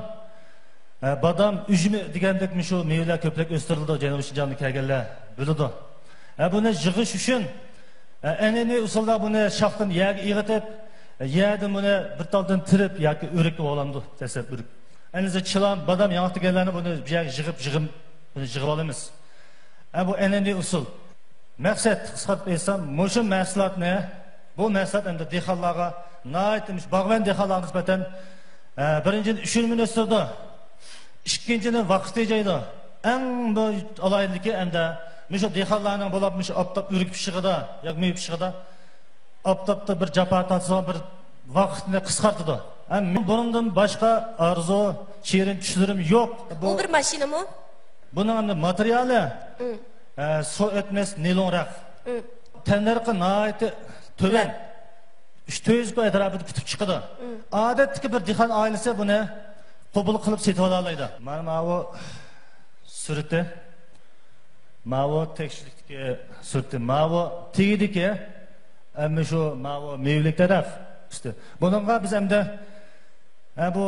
ئە، بادام، ئۈجمە دېگەندەك مۇشۇ مېۋىلەر كۆپرەك ئۆستۈرۈلىدۇ، جەنۇبىي شىنجاڭدىن كەلگەنلەر بىلىدۇ. ئە، بۇنى يىغىش ئۈچۈن، ئە، ئەنئەنىۋى ئۇسۇلدا بۇنى شاختىن يەرگە ئېغىتىپ، ئە، يەردىن بۇنى بىر تالدىن تېرىپ ياكى ئۆرۈك بولامدۇ، دەسلەپ ئۆرۈك. ئەنىسى چىلان، بادام، ياڭاق دېگەنلەرنى بۇنى بۇ يەرگە يىغىپ، يىغىم، بۇنى يىغىپ ئالىمىز. ئە، بۇ ئەنئەنىۋى ئۇسۇل. مەقسەت، قىسقارتىپ ئېيتسام، مۇشۇ مەھسۇلاتنى، بۇ مەھسۇلات ئەمدى دېھقانلارغا، ناھايىتى مۇشۇ باغۋەن دېھقانلارغا نىسبەتەن، ئە، بىرىنچىدىن، ئۈچۈرمىنى ئۆستۈرىدۇ. ئىككىنچىدىن، ۋاقىت تېجەيدۇ. ئەڭ بۇ ئالاھىدىلىكى ئەمدى مۇشۇ دېھقانلارنىڭ بولۇپ مۇشۇ ئاپتاپ ئۆرۈك پىشىشىغا ياكى مېۋە پىشىشىغا ئاپتاپتا بىر جاپا تارتىدىغان بىر ۋاقىتنى قىسقارتىدۇ. ھەم بۇنىڭدىن باشقا ئارزۇ، شېرىن چۈشلىرىم يوق. بۇ بۇ بىر ماشىنىمۇ؟ بۇنىڭ ئەمدى ماتېرىيالى، ئە، سۇ ئۆتمەس نېلون رەخ. تەننەرخى ناھايىتى تۆۋەن. ئۈچ يۈز كو ئەتراپىدا پۈتۈپ چىقىدۇ. ئادەتتىكى بىر دېھقان ئائىلىسى بۇنى قوبۇل قىلىپ سېتىۋالالايدۇ. مانا ماۋۇ سۈرىتى. ماۋۇ تەكشىلىكتىكى سۈرىتى. ماۋۇ تېگىدىكى، ئەمدى شۇ ماۋۇ مېۋىلىك تەرەپ ئۈستى. بۇنىڭغا بىز ئەمدى، ھە، بۇ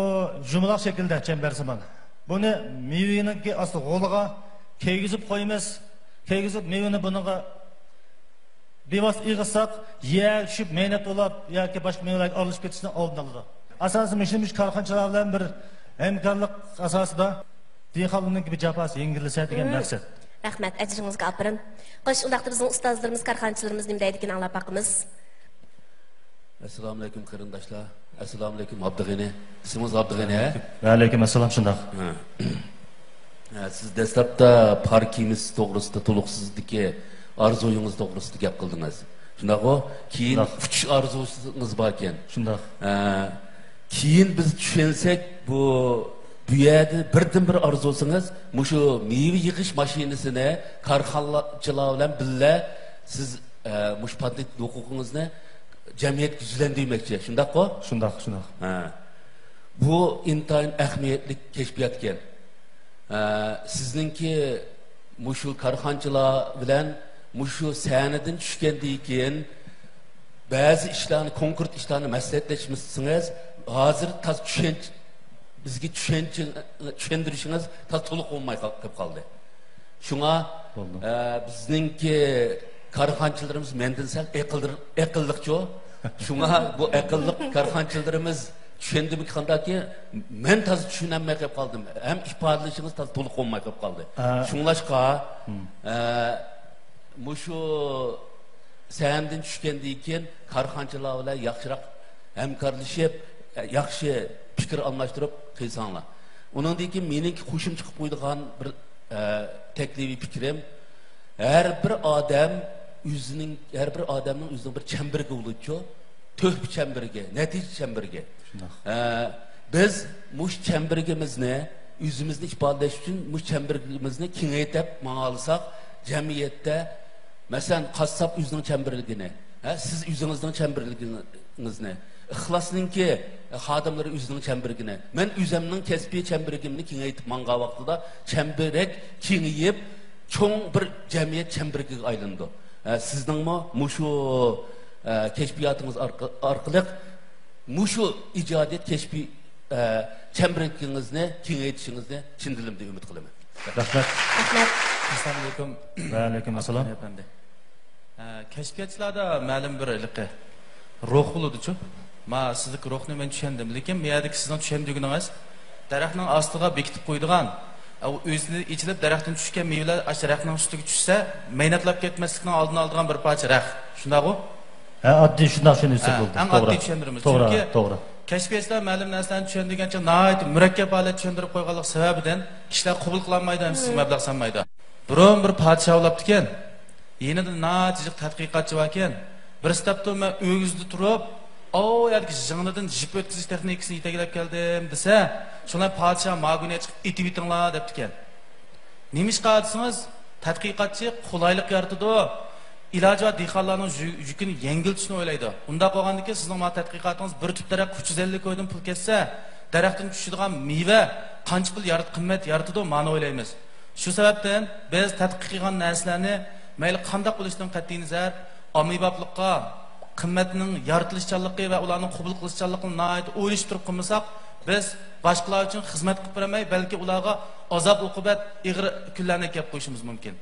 يۇمىلاق شەكىلدە چەمبەرسىمان. بۇنى مېۋىنىڭكى ئاستى غولىغا كىيگۈزۈپ قويىمىز. كىيگۈزۈپ مېۋىنى بۇنىڭغا بىۋاسىتە ئېغىتساق، يەرگە چۈشۈپ مەينەت بولاپ ياكى باشقا مېۋىلەرگە ئارىلىشىپ كېتىشنىڭ ئالدىنى ئالىدۇ. ئاساسىي مۇشۇ، مۇشۇ كارخانىچىلار بىلەن بىر ھەمكارلىق ئاساسىدا دېھقانلارنىڭكى بىر جاپاسى يەڭگىللىسە دېگەن مەقسەت. رەھمەت، ئەجرىڭىزگە ئاپىرىن. خوش، ئۇنداقتا بىزنىڭ ئۇستازلىرىمىز، كارخانىچىلىرىمىز نېمە دەيدىكىن ئاڭلاپ باقىمىز. ئەسسالامۇئەلەيكۇم قېرىنداشلار. ئەسسالامۇئەلەيكۇم ئابدۇغېنى. ئىسمىڭىز ئابدۇغېنى، ھە؟ ۋەئەلەيكۇم ئەسسالام، شۇنداق. ھە. ھە، سىز دەسلەپتە پار كىيىمىسى توغرىسىدا، تولۇقسىزدىكى ئارزۇيىڭىز توغرىسىدا گەپ قىلدىڭىز. شۇنداقغۇ؟ كېيىن شۇنداق. ئۇچۇش ئارزۇسىڭىز باركەن. شۇنداق. ھە. كېيىن بىز چۈشەنسەك، بۇ، بۇ يەردە بىردىنبىر ئارزۇسىڭىز مۇشۇ مېۋە يىغىش ماشىنىسىنى كارخانىچىلار بىلەن بىللە سىز، ئە، مۇشۇ پاتېنت ھوقۇقىڭىزنى جەمئىيەتكە يۈزلەندۈرمەكچى. شۇنداققۇ؟ شۇنداق، شۇنداق. ھە. بۇ ئىنتايىن ئەھمىيەتلىك كەشپىيات ئىكەن. ئە، سىزنىڭكى مۇشۇ كارخانىچىلار بىلەن مۇشۇ سەھنىدىن چۈشكەندىن كېيىن بەزى ئىشلارنى، كونكرېت ئىشلارنى مەسلىھەتلەشمىسىڭىز، ھازىر تاز چۈشەنچە، بىزگە چۈشەنچە، چۈشەندۈرۈشىڭىز تاز تولۇق بولماي قال-، قېلىپ قالدى. شۇڭا، بولدى. ئە، بىزنىڭكى كارخانىچىلىرىمىز مەندىن سەل ئەقىلدىر-، ئەقىللىقچۇ. شۇڭا بۇ ئەقىللىق كارخانىچىلىرىمىز چۈشەندىمىكى قانداككى، مەن تازا چۈشىنەلمەي قېلىپ قالدىم. ھەم ئىپادىلىشىڭىز تازا تولۇق بولماي قېلىپ قالدى. ئە، شۇڭلاشقا، ھىم. ئە، مۇشۇ سەھنىدىن چۈشكەندىن كېيىن كارخانىچىلار بىلەن ياخشىراق ھەمكارلىشىپ، ياخشى پىكىر ئالماشتۇرۇپ قىلساڭلار. ئۇنىڭدىن كېيىن مېنىڭكى قوشۇمچە قىلىپ قويىدىغان بىر، ئە، تەكلىپىي پىكرىم، ھەر بىر ئادەم ئۆزىنىڭ، ھەر بىر ئادەمنىڭ ئۆزىنىڭ بىر چەمبىرىكى بولىدۇچۇ، تۆھپە چەمبىرىكى، نەتىجە چەمبىرىكى. شۇنداق. ئە، بىز مۇشۇ چەمبىرىكىمىزنى، ئۆزىمىزنى ئىپادىلەش ئۈچۈن مۇشۇ چەمبىرىكىمىزنى كېڭەيتىپ ماڭالىساق، جەمئىيەتتە مەسىلەن، قاسساپ ئۆزىنىڭ چەمبىرىكىنى، ھە، سىز ئۆزىڭىزنىڭ چەمبىرىكىڭىزنى، ئىخلاسنىڭكى خادىملىرى ئۆزىنىڭ چەمبىرىكىنى، مەن ئۆزۈمنىڭ كەسپىي چەمبىرىكىمنى كېڭەيتىپ ماڭغان ۋاقتىدا، چەمبىرەك كېڭىيىپ، چوڭ بىر جەمئىيەت چەمبىرىكىگە ئايلىنىدۇ. ھە، سىزنىڭمۇ مۇشۇ، ھە، كەشپىياتىڭىز ئارقا-، ئارقىلىق مۇشۇ ئىجادىيەت كەشپىي، ئە، چەمبىرىكىڭىزنى كېڭەيتىشىڭىزنى چىن دىلىمدىن ئۈمىد قىلىمەن. رەھمەت. رەھمەت. ئەسسالامۇئەلەيكۇم. ۋەئەلەيكۇم ئەسسالام. ئەپەندى. ئە، كەشپىياتچىلاردا مەلۇم بىر ھېلىقى روھ بولىدۇچۇ. ما سىزدىكى روھنى مەن چۈشەندىم، لېكىن بۇ يەردىكى سىزنىڭ چۈشەندۈرگىنىڭىز دەرەخنىڭ ئاستىغا بېكىتىپ قويىدىغان، ئە، ئۇ ئۆزى ئېچىلىپ دەرەختىن چۈشكەن مېۋىلەر ئاشۇ رەخنىڭ ئۈستىگە چۈشسە، مەينەتلەپ كەتمەسلىكنىڭ ئالدىنى ئالىدىغان بىر پارچە رەخ. شۇنداقغۇ؟ ھە، ئاددىي شۇنداق چۈشەنسەك ھە، بولدى. ئەڭ توغرا. ئاددىي چۈشەندۈرىمىز. توغرا، چۈنكى توغرا. كەشپىياتچىلار مەلۇم نەرسىلەرنى چۈشەندۈرگەنچە ناھايىتى مۇرەككەپ ھالەتتە چۈشەندۈرۈپ قويغانلىق سەۋەبىدىن كىشىلەر قوبۇل قىلالمايدۇ ھەم سىزگە مەبلەغ سالمايدۇ. بۇرۇن بىر پادىشاھ بولاپتىكەن. يېنىدا ناھايىتى جىق تەتقىقاتچى باركەن. بىرسى دەپتۇ، مەن ئۆگزىدە تۇرۇپ، ئاۋۇ يەردىكى زىڭنىدىن جىپ ئۆتكۈزۈش تېخنىكىسىنى يېتەكلەپ كەلدىم دېسە، شۇلار پادىشاھ ماگۈنى چىقىپ ئېتىۋېتىڭلار دەپتىكەن. نېمىشقا دېسىڭىز، تەتقىقاتچى قولايلىق يارىتىدۇ، ئىلاجى بار دېھقانلارنىڭ يۈ-، يۈكىنى يەڭگىلتىشنى ئويلايدۇ. ئۇنداق بولغاندىكىن سىزنىڭ مانا تەتقىقاتىڭىز بىر تۈپ دەرەخ ئۈچ يۈز ئەللىك كويدىن پۇل كەتسە، دەرەختىن چۈشىدىغان مېۋە قانچە پۇل يارىت-، قىممەت يارىتىدۇ، مانا ئويلايمىز. شۇ سەۋەبتىن بىز تەتقىق قىلغان نەرسىلەرنى مەيلى قانداق بولۇشىدىن قەتئىينەزەر، ئاممىبابلىققا، قىممەتنىڭ يارىتىلىشچانلىقى ۋە ئۇلارنىڭ قوبۇل قىلىشچانلىقىنى ناھايىتى ئويلىشىپ تۇرۇپ قىلمىساق، بىز باشقىلار ئۈچۈن خىزمەت قىلىپ بېرەلمەي، بەلكى ئۇلارغا ئازاب-ئوقۇبەت، ئېغىر كۈنلەرنى ئەكەپ قويۇشىمىز مۇمكىن.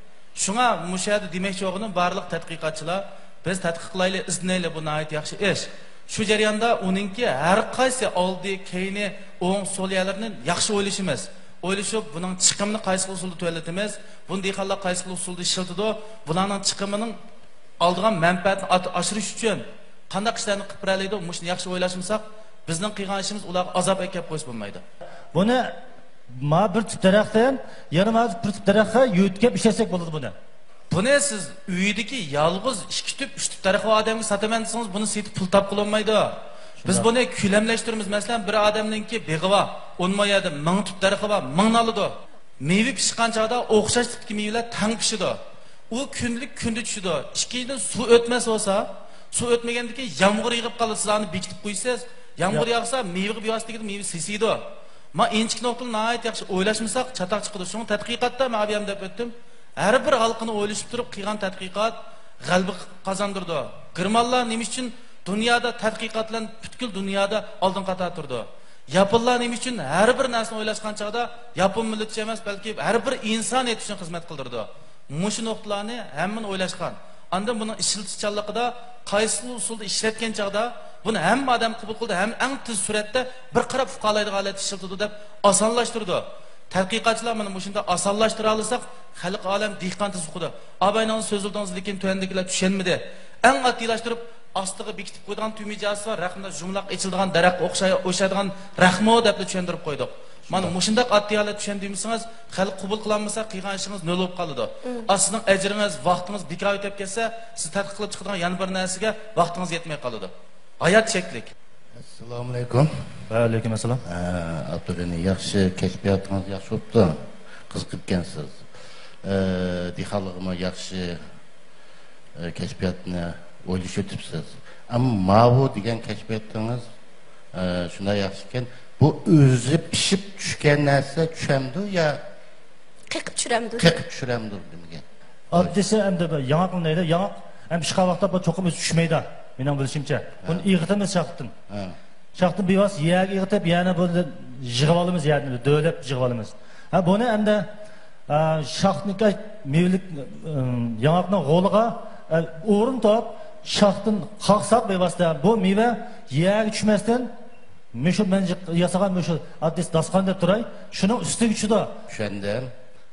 شۇڭا مۇشۇ يەردە دېمەكچى بولغىنىم، بارلىق تەتقىقاتچىلار، بىز تەتقىق قىلايلى، ئىزدىنەيلى، بۇ ناھايىتى ياخشى ئىش. شۇ جەرياندا ئۇنىڭكى ھەر قايسى ئالدى، كەينى، ئوڭ، سول يەرلىرىنى ياخشى ئويلىشىمىز. ئويلىشىپ، بۇنىڭ چىقىمىنى قايسى ئۇسۇلدا تۆۋەنلىتىمىز، بۇنى دېھقانلار قايسى ئۇسۇلدا ئىشلىتىدۇ، بۇلارنىڭ چىقىمىنىڭ ئالىدىغان مەنپەئەتنى ئات-، ئاشۇرۇش ئۈچۈن قانداق ئىشلارنى قىلىپ بېرەلەيدۇ؟ مۇشۇنى ياخشى ئويلاشمىساق، بىزنىڭ قىلغان ئىشىمىز ئۇلارغا ئازاب ئەكەپ قويسا بولمايدۇ. بۇنى ما بىر تۈپ دەرەختىن يەنە ما بىر تۈپ دەرەخكە يۆتكەپ ئىشلەتسەك بولىدۇ بۇنى. بۇنى سىز ئۆيدىكى يالغۇز ئىككى تۈپ، ئۈچ تۈپ دەرەخ بار ئادەمگە ساتىمەن دېسىڭىز، بۇنى سېتىپ پۇل تاپقىلى بولمايدۇ. بىز شۇنداق. بۇنى كۆلەملەشتۈرىمىز. مەسىلەن، بىر ئادەمنىڭكى بېغى بار، ئون مو يەردە مىڭ تۈپ دەرىخى بار، مىڭنى ئالىدۇ. مېۋە پىشقان چاغدا ئوخشاش تىپتىكى مېۋىلەر تەڭ پىشىدۇ. ئۇ كۈندىلىك كۈندە چۈشىدۇ. ئىككىنچىدىن، سۇ ئۆتمەس بولسا، سۇ ئۆتمىگەندىن كېيىن يامغۇر يېغىپ قالىدۇ، سىز ئۇنى بېكىتىپ قويىسىز. يامغۇر ياغسا، مېۋىگە بىۋاسىتە تېگىدۇ، مېۋە سېسىيدۇ. ما ئىنچىكە نۇقتىنى ناھايىتى ياخشى ئويلاشمىساق، چاتاق چىقىدۇ. شۇڭا تەتقىقاتتا مەن ئابىيام دەپ ئۆتتۈم. ھەر بىر ھالقىنى ئويلىشىپ تۇرۇپ قىلغان تەتقىقات غەلىبە قازاندۇرىدۇ. گېرمانلار نېمە ئۈچۈن دۇنيادا تەتقىقات بىلەن پۈتكۈل دۇنيادا ئالدىنقى قاتاردا تۇرىدۇ؟ ياپونلار نېمە ئۈچۈن ھەر بىر نەرسىنى ئويلاشقان چاغدا ياپون مىللىتى ئۈچۈن ئەمەس، بەلكى ھەر بىر ئىنسانىيەت ئۈچۈن خىزمەت قىلدۇرىدۇ؟ مۇشۇ نۇقتىلارنى ھەممىنى ئويلاشقان. ئاندىن بۇنىڭ ئىشلىتىشچانلىقىدا قايسى ئۇسۇلدا ئىشلەتكەن چاغدا بۇنى ھەممە ئادەم قوبۇل قىلىدۇ، ھەم ئەڭ تېز سۈرئەتتە بىر قاراپ ئۇقالايدىغان ھالەتتە ئىشلىتىدۇ دەپ ئاسانلاشتۇرىدۇ. تەتقىقاتچىلار مانا مۇشۇنداق ئاسانلاشتۇرالىساق، خەلق ئالەم دېھقان تېز ئۇقىدۇ. ئاباينىڭ سۆزلىدىڭىز، لېكىن تۆۋەندىكىلەر چۈشەنمىدى. ئەڭ ئاددىيلاشتۇرۇپ، ئاستىغا بېكىتىپ قويىدىغان تۈمىجاسى بار، رەخنىدە يۇمىلاق ئېچىلىدىغان دەرەخكە ئوخشاي-، ئوخشايدىغان رەخمۇ دەپلا چۈشەندۈرۈپ قويدۇق. مانا مۇشۇنداق ئاددىي ھالەتتە چۈشەندۈرمىسىڭىز، خەلق قوبۇل قىلالمىسا، قىلغان ئىشىڭىز نۆل بولۇپ قالىدۇ. ئا، سىزنىڭ ئەجرىڭىز، ۋاقتىڭىز بىكار ئۆتۈپ كەتسە، سىز تەتقىق قىلىپ چىقىدىغان يەنە بىر نەرسىگە ۋاقتىڭىز يەتمەي قالىدۇ. ھايات چەكلىك. ئەسسالامۇئەلەيكۇم. ۋەئەلەيكۇم ئەسسالام. ئە، ئابدۇغېنى، ياخشى، كەشپىياتىڭىز ياخشى بوپتۇ. قىزىقىپكەنسىز. ئە، دېھقانلارغىمۇ ياخشى، ئە، كەشپىياتنى ئويلىشىۋېتىپسىز. ئەمما ماۋۇ دېگەن كەشپىياتىڭىز، ئە، شۇنداق ياخشىكەن. بۇ ئۆزى پىشىپ چۈشكەن نەرسە چۈشەمدۇ يا قېقىپ چۈشۈرەمدۇ؟ قېقىپ چۈشۈرەمدۇ دېمىگەن. ئاددىيسى ئەمدى بىر ياڭاقنى دەيدۇ. ياڭاق ئەمدى پىشقان ۋاقىتتا بۇ چوقۇم ئۆزى چۈشمەيدۇ، مېنىڭ بىلىشىمچە. بۇنى ھە. ئېغىتىمىز شاختىن. ھە. شاختىن بىۋاسىتە يەرگە ئېغىتىپ، يەنە بۇنى يىغىۋالىمىز، يەردىن دۆۋىلەپ يىغىۋالىمىز. ھە، بۇنى ئەمدى، ئە، شاختىن مېۋىلىك، ئە، ياڭاقنىڭ غولىغا، ئە، ئورۇن تاپ، شاختىن قاقساق بىۋاسىتە بۇ مېۋە يەرگە چۈشمەستىن، مۇشۇ مەن ياسىغان مۇشۇ ئاددىي داستىخان دەپ تۇراي، شۇنىڭ ئۈستىگە چۈشىدۇ. چۈشەندىم.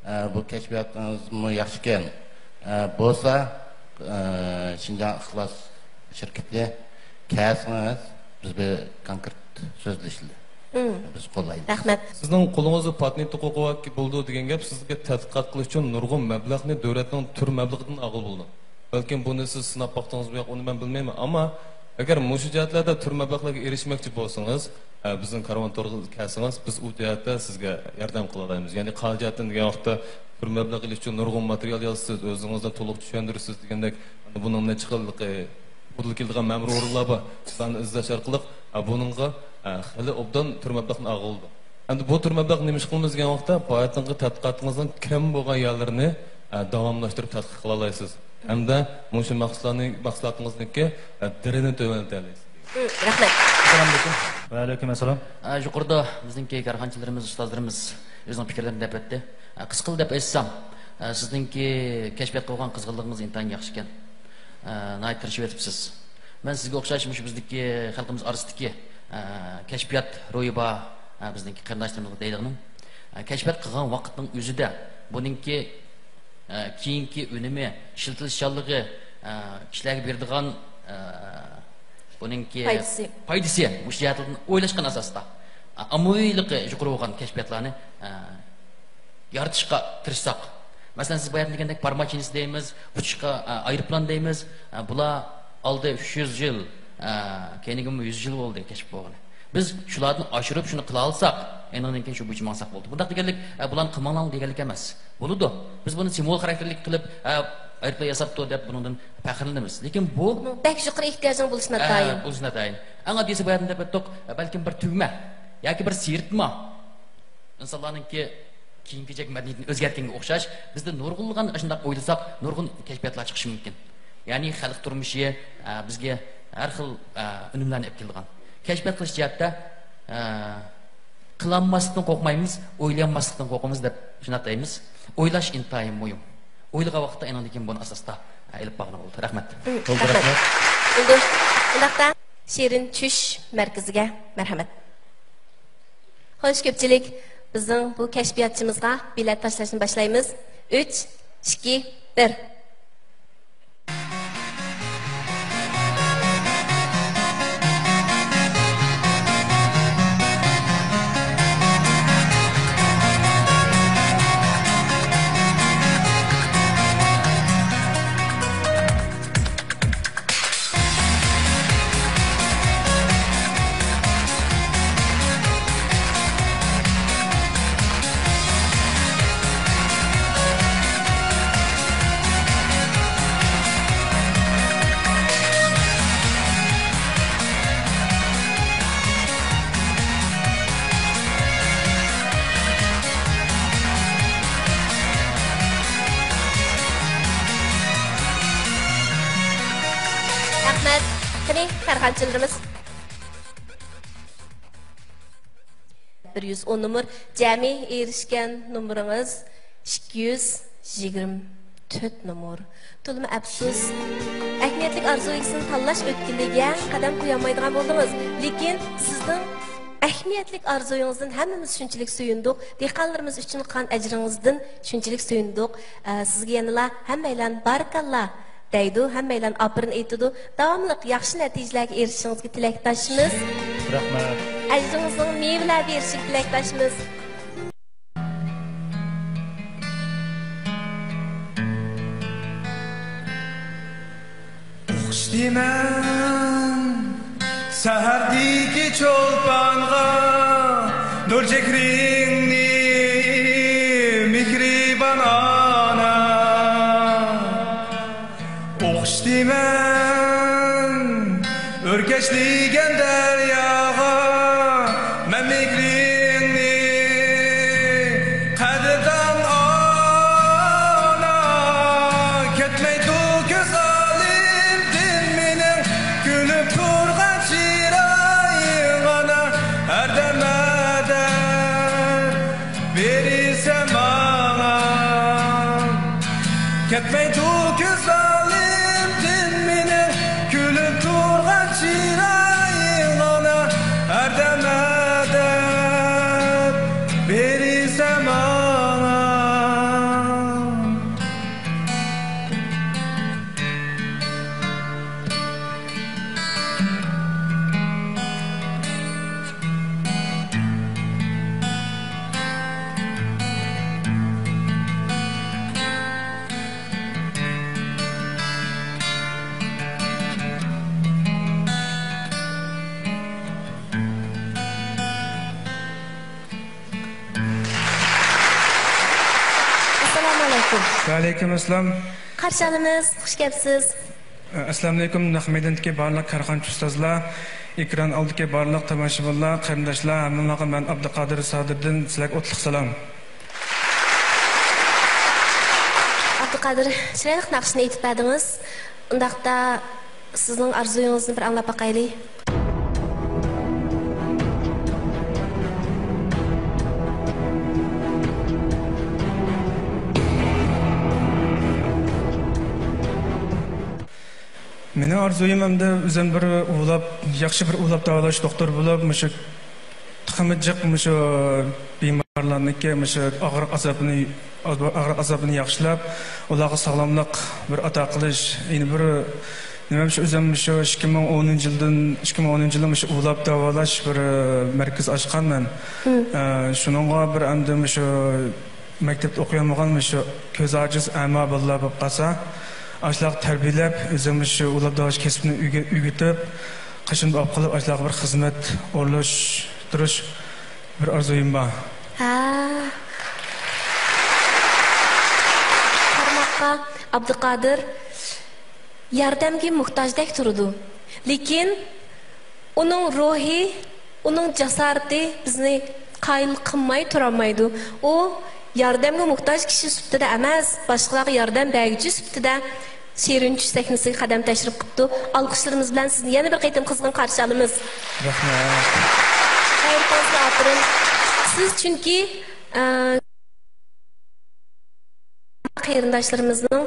ئە، بۇ كەشپىياتىڭىزمۇ ياخشىكەن. ئە، بولسا، ئە، شىنجاڭ ئىخلاس شىركىتى كەلسىڭىز، بىز بىر كونكرېت سۆزلىشىلى. مم. بىز قوللايمىز. رەھمەت. سىزنىڭ قولىڭىزدا پاتېنت ھوقۇقى بار، بولىدۇ دېگەن گەپ، سىزگە تەتقىقات قىلىش ئۈچۈن نۇرغۇن مەبلەغنى دۆلەتنىڭ تۈر مەبلىغىدىن ئالغىلى بولىدۇ. بەلكىم بۇنى سىز سىناپ باقتىڭىزمۇ ياق، ئۇنى مەن بىلمەيمەن. ئەمما ئەگەر مۇشۇ جەھەتلەردە تۈر مەبلەغلەرگە ئېرىشمەكچى بولسىڭىز، ئە، بىزنىڭ كارۋان تورىغا كەلسىڭىز، بىز ئۇ جەھەتتە سىزگە ياردەم قىلالايمىز. يەنى قەرز جەھەتتىن دېگەن ۋاقىتتا تۈر مەبلەغ ئېلىش ئۈچۈن نۇرغۇن ماتېرىيال يازىسىز، ئۆزىڭىزنى تولۇق چۈشەندۈرىسىز دېگەندەك، بۇنىڭ نەچچە خىللىقى، بۇدۇل كېلىدىغان مەمۇرىي ئورۇنلار بار. شۇلارنى ئىزدەش ئارقىلىق، ئە، بۇنىڭغا، ئە، خېلى ئوبدان تۈر مەبلەغنى ئالغىلى بولىدۇ. ئەمدى بۇ تۈر مەبلەغنى نېمە ئىش قىلىمىز دېگەن ۋاقىتتا، باياتىنقى تەتقىقاتىڭىزنىڭ كەم بولغان يەرلىرىنى، ئە، داۋاملاشتۇرۇپ تەتقىق قىلالايسىز. ھەمدە مۇشۇ مەھسۇلاتنى، مەھسۇلاتىڭىزنىڭكى، ئە، دەرىجىنى تۆۋەنلىتەلەيسىز. مم، رەھمەت. ئەسسالامۇ ئەلەيكۇم. ۋەئەلەيكۇم ئەسسالام. ئە، يۇقىرىدا بىزنىڭكى كارخانىچىلىرىمىز، ئۇستازلىرىمىز ئۆزىنىڭ پىكىرلىرىنى دەپ ئۆتتى. ئە، قىسقىلا دەپ ئېيتسام، ئە، سىزنىڭكى كەشپىياتقا بولغان قىزغىنلىقىڭىز ئىنتايىن ياخشىكەن. ئە، ناھايىتى تىرىشىۋېتىپسىز. مەن سىزگە ئوخشاش مۇشۇ بىزدىكى خەلقىمىز ئارىسىدىكى، ئە، كەشپىيات روھى بار، ئە، بىزنىڭكى قېرىنداشلىرىمىزغا دەيدىغىنىم، ئە، كەشپىيات قىلغان ۋاقىتنىڭ ئۆزىدە بۇنىڭكى، ئە، كېيىنكى ئۈنۈمى، ئىشلىتىلىشچانلىقى، ئە، كىشىلەرگە بېرىدىغان، ئە، بۇنىڭكى پايدىسى. پايدىسى مۇشۇ جەھەتتىن ئويلاشقان ئاساستا، ئە، ئاممىۋىلىقى يۇقىرى بولغان كەشپىياتلارنى، ئە، يارىتىشقا تىرىشساق. مەسىلەن، سىز بايام دېگەندەك، پارماچىنىسى دەيمىز، ئۇچۇشقا، ئە، ئايروپىلان دەيمىز. ئە، بۇلار ئالدى ئۈچ يۈز يىل، ئە، كەينىگىمۇ يۈز يىل بولدى كەشىپ بولغىنى. بىز شۇلاردىن ئاشۇرۇپ شۇنى قىلالىساق، ئېنىڭدىن كېيىن شۇ بويىچە ماڭساق بولدى. بۇنداق دېگەنلىك، ئە، بۇلارنى قىلماڭلار دېگەنلىك ئەمەس. بولىدۇ. بىز بۇنى سىمۋول خاراكتېرلىك قىلىپ، ئە، ئايروپىلان ياساپتۇ دەپ بۇنىڭدىن پەخىرلىنىمىز. لېكىن بۇ بەك يۇقىرى ئېھتىياجنىڭ بولۇشى ناتايىن. ئە، بولۇشى ناتايىن. ئەڭ ئاددىيسى باياتىن دەپ ئۆتتۇق، بەلكىم بىر تۈگمە ياكى بىر سىيرتما. ئىنسانلارنىڭكى كىيىم-كېچەك مەدەنىيىتىنى ئۆزگەرتكەنگە ئوخشاش، بىزدە نۇرغۇنلىغان ئاشۇنداق ئويلىساق، نۇرغۇن كەشپىياتلار چىقىشى مۇمكىن. يەنى خەلق تۇرمۇشى، ئە، بىزگە ھەر خىل، ئە، ئۈنۈملەرنى ئېلىپ كېلىدىغان. كەشپىيات قىلىش جەھەتتە، ئە، قىلالماسلىقتىن قورقمايمىز، ئويلىيالماسلىقتىن قورقىمىز دەپ شۇنداق دەيمىز. ئويلاش ئىنتايىن مۇھىم. ئويلىغان ۋاقىتتا ئېنىڭدىن كېيىن بۇنى ئاساستا، ئە، ئېلىپ بارغىلى بولىدۇ. رەھمەت. مم، بولدى، رەھمەت. رەھمەت. بولدى. ئۇنداقتا شېرىن چۈش مەركىزىگە مەرھەمەت. خوش، كۆپچىلىك، بىزنىڭ بۇ كەشپىياتچىمىزغا بېلەت تاشلاشنى باشلايمىز. ئۈچ، ئىككى، بىر. رەھمەت. قېنى، كارخانىچىلىرىمىز. بىر يۈز ئون نومۇر، جەمئىي ئېرىشكەن نومۇرىڭىز ئىككى يۈز يىگىرمە تۆت نومۇر. تولىمۇ ئەپسۇس، ئەھمىيەتلىك ئارزۇ ئىگىسىنى تاللاش ئۆتكىلىگە قەدەم قويالمايدىغان بولدىڭىز. لېكىن سىزنىڭ ئەھمىيەتلىك ئارزۇيىڭىزدىن ھەممىمىز شۇنچىلىك سۆيۈندۇق، دېھقانلىرىمىز ئۈچۈن قىلغان ئەجرىڭىزدىن شۇنچىلىك سۆيۈندۇق. ئە، سىزگە يەنىلا ھەممەيلەن بارىكاللا دەيدۇ، ھەممەيلەن ئاپىرىن ئېيتىدۇ. داۋاملىق ياخشى نەتىجىلەرگە ئېرىشىشىڭىزگە تىلەكداشمىز. رەھمەت. ئەجرىڭىزنىڭ مېۋىلەر بېرىشىگە تىلەكداشمىز. ئوخشىتىمەن سەھەردىكى چولپانغا، نۇر چېھرىڭنى، مېھرىبان ئانا. ئوخشىتىمەن ئۆركەشلىگەن دەرياغا، مەن مېھرى كەتمەيدۇ كۆز ئالدىمدىن مېنىڭ، كۈلۈپ تۇرغان چىرايىڭ ئانا، ھەردەم مەدەت بېرىسەن ماڭا. كەتمەيدۇ كۆز ئالدىمدىن مېنىڭ، كۈلۈپ تۇرغان چىرايىڭ ئانا، ھەردەم مەدەت بېرىسەن ماڭا. ئەسسالامۇ ئەلەيكۇم. ۋەئەلەيكۇم ئەسسالام. قارشى ئالىمىز، خۇش كەپسىز. ئەسسالامۇ ئەلەيكۇم، نەق مەيداندىكى بارلىق كارخانىچى ئۇستازلار، ئېكران ئالدىدىكى بارلىق تاماشىبىنلار، قېرىنداشلار، ھەممىڭلارغا مەن ئابدۇقادىر سادىردىن سىلەرگە ئوتلۇق سالام. ئابدۇقادىر، چىرايلىق ناخشىنى ئېيتىپ بەردىڭىز. ئۇنداقتا سىزنىڭ ئارزۇيىڭىزنى بىر ئاڭلاپ باقايلى. مېنىڭ ئارزۇيۇم ئەمدى ئۆزۈم بىر ئۇۋىلاپ، ياخشى بىر ئۇۋىلاپ داۋالاش دوختۇر بولۇپ، مۇشۇ تېخىمۇ جىق مۇشۇ بىمارلارنىڭكى مۇشۇ ئاغرىق ئازابىنى، ئاغرىق ئازابىنى ياخشىلاپ، ئۇلارغا ساغلاملىق بىر ئاتا قىلىش، يەنە بىر نېمە، شۇ ئۆزۈم شۇ ئىككى مىڭ ئونىنچى يىلدىن، ئىككى مىڭ ئونىنچى يىلى مۇشۇ ئۇۋىلاپ داۋالاش بىر، ئە، مەركىزى ئاچقانمەن. ئە، شۇنىڭغا بىر ئەمدى مۇشۇ مەكتەپتە ئوقۇيالمىغان مۇشۇ كۆزى ئاجىز، ئەما بالىلار بولۇپ قالسا، ئاشۇلارغا تەربىيەلەپ، ئۆزۈم شۇ ئۇۋىلاپ داۋالاش كەسپىنى ئۆگە-، ئۆگىتىپ، قېشىمدا ئاپ قىلىپ، ئاشۇلارغا بىر خىزمەت ئورۇنلاشتۇرۇش بىر ئارزۇيۇم بار. ھە. قارىماققا، ئابدۇقادىر ياردەمگە موھتاجدەك تۇرىدۇ. لېكىن ئۇنىڭ روھى، ئۇنىڭ جاسارىتى بىزنى قايىل قىلماي تۇرالمايدۇ. ئۇ ياردەمگە موھتاج كىشى سۈپىتىدە ئەمەس، باشقىلارغا ياردەم بەرگۈچى سۈپىتىدە شېرىن چۈش سەھنىسىگە قەدەم تەشرىپ قىپتۇ. ئالقىشلىرىمىز بىلەن سىزنى يەنە بىر قېتىم قىزغىن قارشى ئالىمىز. رەھمەت. غەيرىتىڭىزگە ئاپىرىن. سىز چۈنكى، ئە، قېرىنداشلىرىمىزنىڭ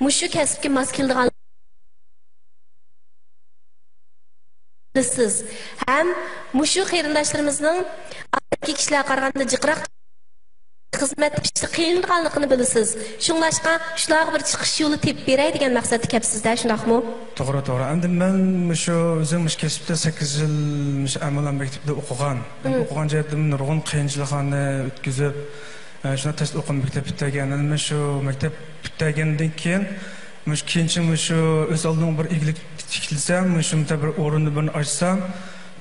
مۇشۇ كەسىپكە ماس كېلىدىغان بىلىسىز. ھەم مۇشۇ قېرىنداشلىرىمىزنىڭ ئادەتتىكى كىشىلەرگە قارىغاندا جىقراق خىزمەت تېپىشتا قىينىلىدىغانلىقىنى بىلىسىز. شۇڭلاشقا شۇلارغا بىر چىقىش يولى تېپىپ بېرەي دېگەن مەقسەتتە كەپسىز-دە، شۇنداقمۇ؟ توغرا، توغرا. ئەمدى مەن مۇشۇ ئۆزۈم مۇشۇ كەسىپتە سەككىز يىل مۇشۇ ئەمەلىي مەكتەپتە ئوقۇغان. مەن ئوقۇغان جەھەتتىن نۇرغۇن قىيىنچىلىقلارنى ئۆتكۈزۈپ، ئە، شۇنداق تەستە ئوقۇپ مەكتەپ پۈتتۈرگەن. ئەمدى مۇشۇ مەكتەپ پۈتتۈرگەندىن كېيىن مۇشۇ كېيىنچە مۇشۇ ئۆز ئالدىمغا بىر ئىگىلىك تىكلىسەم، مۇشۇ بىر ئورۇننى بىرنى ئاچسام،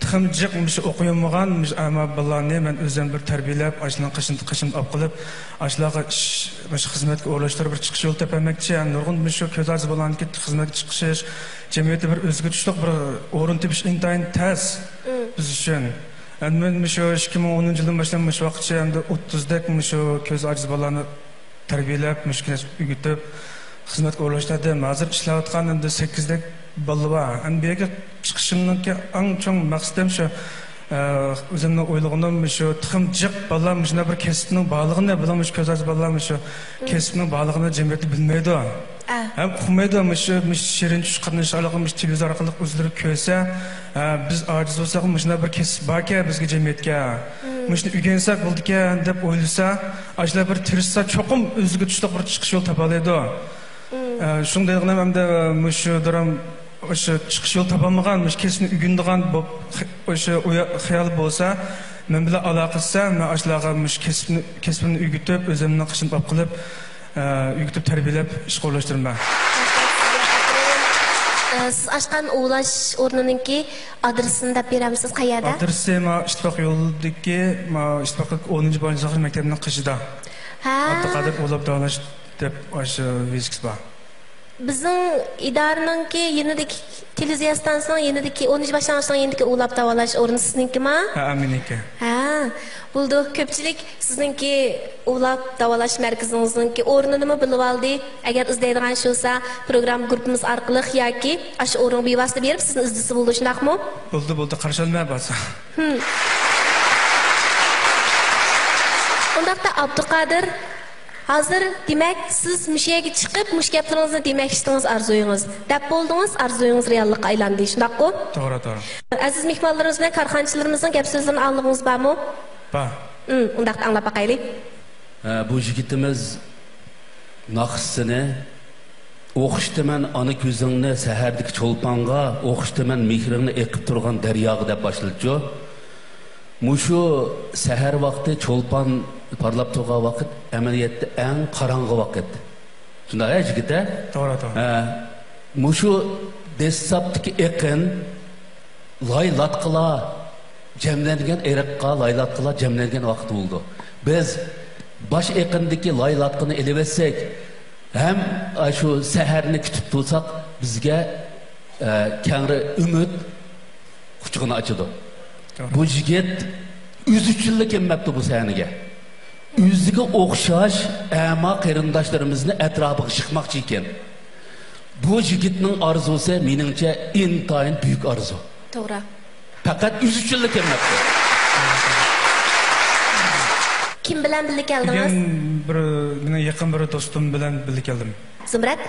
تېخىمۇ جىق مۇشۇ ئوقۇيالمىغان مۇشۇ ئەما بالىلارنى مەن ئۆزۈم بىر تەربىيەلەپ، ئاشۇلارنى قېشىمدا، قېشىمدا ئاپ قىلىپ، ئاشۇلارغا ئىش، مۇشۇ خىزمەتكە ئورۇنلاشتۇرۇپ بىر چىقىش يولى تېپەلمەكچى. يەنى نۇرغۇن مۇشۇ كۆز ئاجىز بالىلارنىڭكى خىزمەتكە چىقىشىش، جەمئىيەتتە بىر ئۆزگە تۇتۇشلۇق بىر ئورۇن تېپىش ئىنتايىن تەس بىز ئۈچۈن. ئەمدى مەن مۇشۇ ئىككى مىڭ ئونىنچى يىلدىن باشلاپ مۇشۇ ۋاقىتقىچە ئەمدى ئوتتۇزدەك مۇشۇ كۆز ئاجىز بالىلارنى تەربىيەلەپ، مۇشۇ كەسىپ ئۆگىتىپ، خىزمەتكە ئورۇنلاشتۇردۇم. ھازىر ئىشلەۋاتقان ئەمدى سەككىزدەك بالا بار. ئەمدى بۇ يەرگە چىقىشىمنىڭكى ئەڭ چوڭ مەقسىتىم شۇ، ئە، ئۆزۈمنىڭ ئويلىغىنىم شۇ، تېخىمۇ جىق بالىلار مۇشۇنداق بىر كەسىپنىڭ بارلىقىنى، بۇلار مۇشۇ كۆز ئاجىز بالىلار مۇشۇ كەسىپنىڭ بارلىقىنى جەمئىيەتتە بىلمەيدۇ. ھەم ئۇقمايدۇ، مۇشۇ، مۇشۇ شېرىن چۈش قاتنىشى ئارقىلىق، مۇشۇ تېلېۋىزور ئارقىلىق ئۆزلىرى كۆرسە، ھە، بىز ئاجىز بولساق، مۇشۇنداق بىر كەسىپ باركەن بىزگە جەمئىيەتكە. مۇشۇنى ئۆگەنسەك بولىدىكەن دەپ ئويلىسا، ئاشۇنداق بىر تىرىشسا، چوقۇم ئۆزىگە تۇتۇشلۇق بىر چىقىش يولى تاپالايدۇ. ئە، شۇنىڭ دېگىنىم ئەمدى مۇشۇ دۇرۇم، ئاشۇ چىقىش يولى تاپالمىغان، مۇشۇ كەسىپنى ئۆگىنىدىغان بولۇپ، خ-، ئاشۇ ئويا-، خىيال بولسا، مەن بىلەن ئالاقە قىلسا، مەن ئاشۇلارغا مۇشۇ كەسىپنى، كەسپىمنى ئۆگىتىپ، ئۆزۈمنى قېشىمغا ئاپ قىلىپ، ئە، ئۆگىتىپ تەربىيەلەپ ئىشقا ئورۇنلاشتۇرىمەن. ئە، سىز ئاچقان ئۇۋىلاش ئورنىنىڭكى ئادرېسىنى دەپ بېرەمسىز؟ قەيەردە؟ ئادرېسى ما ئىتتىپاق يولىدىكى، ما ئىتتىپاق ئونىنچى باشلانغۇچ مەكتەپنىڭ قېشىدا. ھە. ئابدۇقادىر ئۇۋىلاپ داۋالاش دەپ ئاشۇ ۋىزىتكىسى بار. بىزنىڭ ئىدارىنىڭكى يېنىدىكى، تېلېۋىزىيە ئىستانسىسىنىڭ يېنىدىكى، ئونىنچى باشلانغۇچنىڭ يېنىدىكى ئۇۋۇلاپ داۋالاش ئورنى سىزنىڭكىما؟ ھە، مېنىڭكى. ھە، بولىدۇ. كۆپچىلىك سىزنىڭكى ئۇۋۇلاپ داۋالاش مەركىزىڭىزنىڭكى ئورنىنىمۇ بىلىۋالدى. ئەگەر ئىزدەيدىغان ئىش بولسا، پروگرامما گۇرۇپپىمىز ئارقىلىق ياكى ئاشۇ ئورۇنغا بىۋاسىتە بېرىپ سىزنى ئىزدىسە بولىدۇ، شۇنداقمۇ؟ بولدى، بولدى، قارشى ئالىمەن بارسا. ھىم. ئۇنداقتا ئابدۇقادىر، ھازىر، دېمەك، سىز مۇشۇ يەرگە چىقىپ، مۇشۇ گەپلىرىڭىزنى دېمەكچىدىڭىز، ئارزۇيىڭىز. دەپ بولدىڭىز، ئارزۇيىڭىز رېئاللىققا ئايلاندى، شۇنداققۇ؟ توغرا، توغرا. ئەزىز مېھمانلىرىمىز بىلەن كارخانىچىلىرىمىزنىڭ گەپ سۆزلىرىنى ئاڭلىغۇڭىز بارمۇ؟ بار. ھىم، ئۇنداقتا ئاڭلاپ باقايلى. ھە، بۇ يىگىتىمىز ناخشىسىنى، ئوخشىتىمەن ئانا كۆزۈڭنى سەھەردىكى چولپانغا، ئوخشىتىمەن مېھرىڭنى ئېقىپ تۇرغان دەرياغا دەپ باشلىدىچۇ. مۇشۇ سەھەر ۋاقتى، چولپان پارلاپ تۇرغان ۋاقىت ئەمەلىيەتتە ئەڭ قاراڭغۇ ۋاقىت. شۇنداق ھە، يىگىت ھە؟ توغرا، توغرا. ھە، مۇشۇ دەسساپتىكى ئېقىن لاي لاتقىلار جەملەنگەن، ئېرىققا لاي لاتقىلار جەملەنگەن ۋاقىت بولىدۇ. بىز باش ئېقىندىكى لاي لاتقىنى ئېلىۋەتسەك، ھەم شۇ سەھەرنى كۈتۈپ تۇرساق، بىزگە، ئە، كەڭرى ئۈمىد قۇچىقىنى ئاچىدۇ. توغرا. بۇ يىگىت ئۆزى ئۈچۈنلا كەلمەپتۇ بۇ سەھنىگە. ئۆزىگە ئوخشاش ئەما قېرىنداشلىرىمىزنى ئەتراپىغا چىقماقچى ئىكەن. بۇ يىگىتنىڭ ئارزۇسى، مېنىڭچە، ئىنتايىن بۈيۈك ئارزۇ. توغرا. پەقەت ئۆزى ئۈچۈنلا كەلمەپتۇ. كىم بىلەن بىللە كەلدىڭىز؟ بۈگۈن بىر، مېنىڭ يېقىن بىر دوستۇم بىلەن بىللە كەلدىم. زۇمرەت.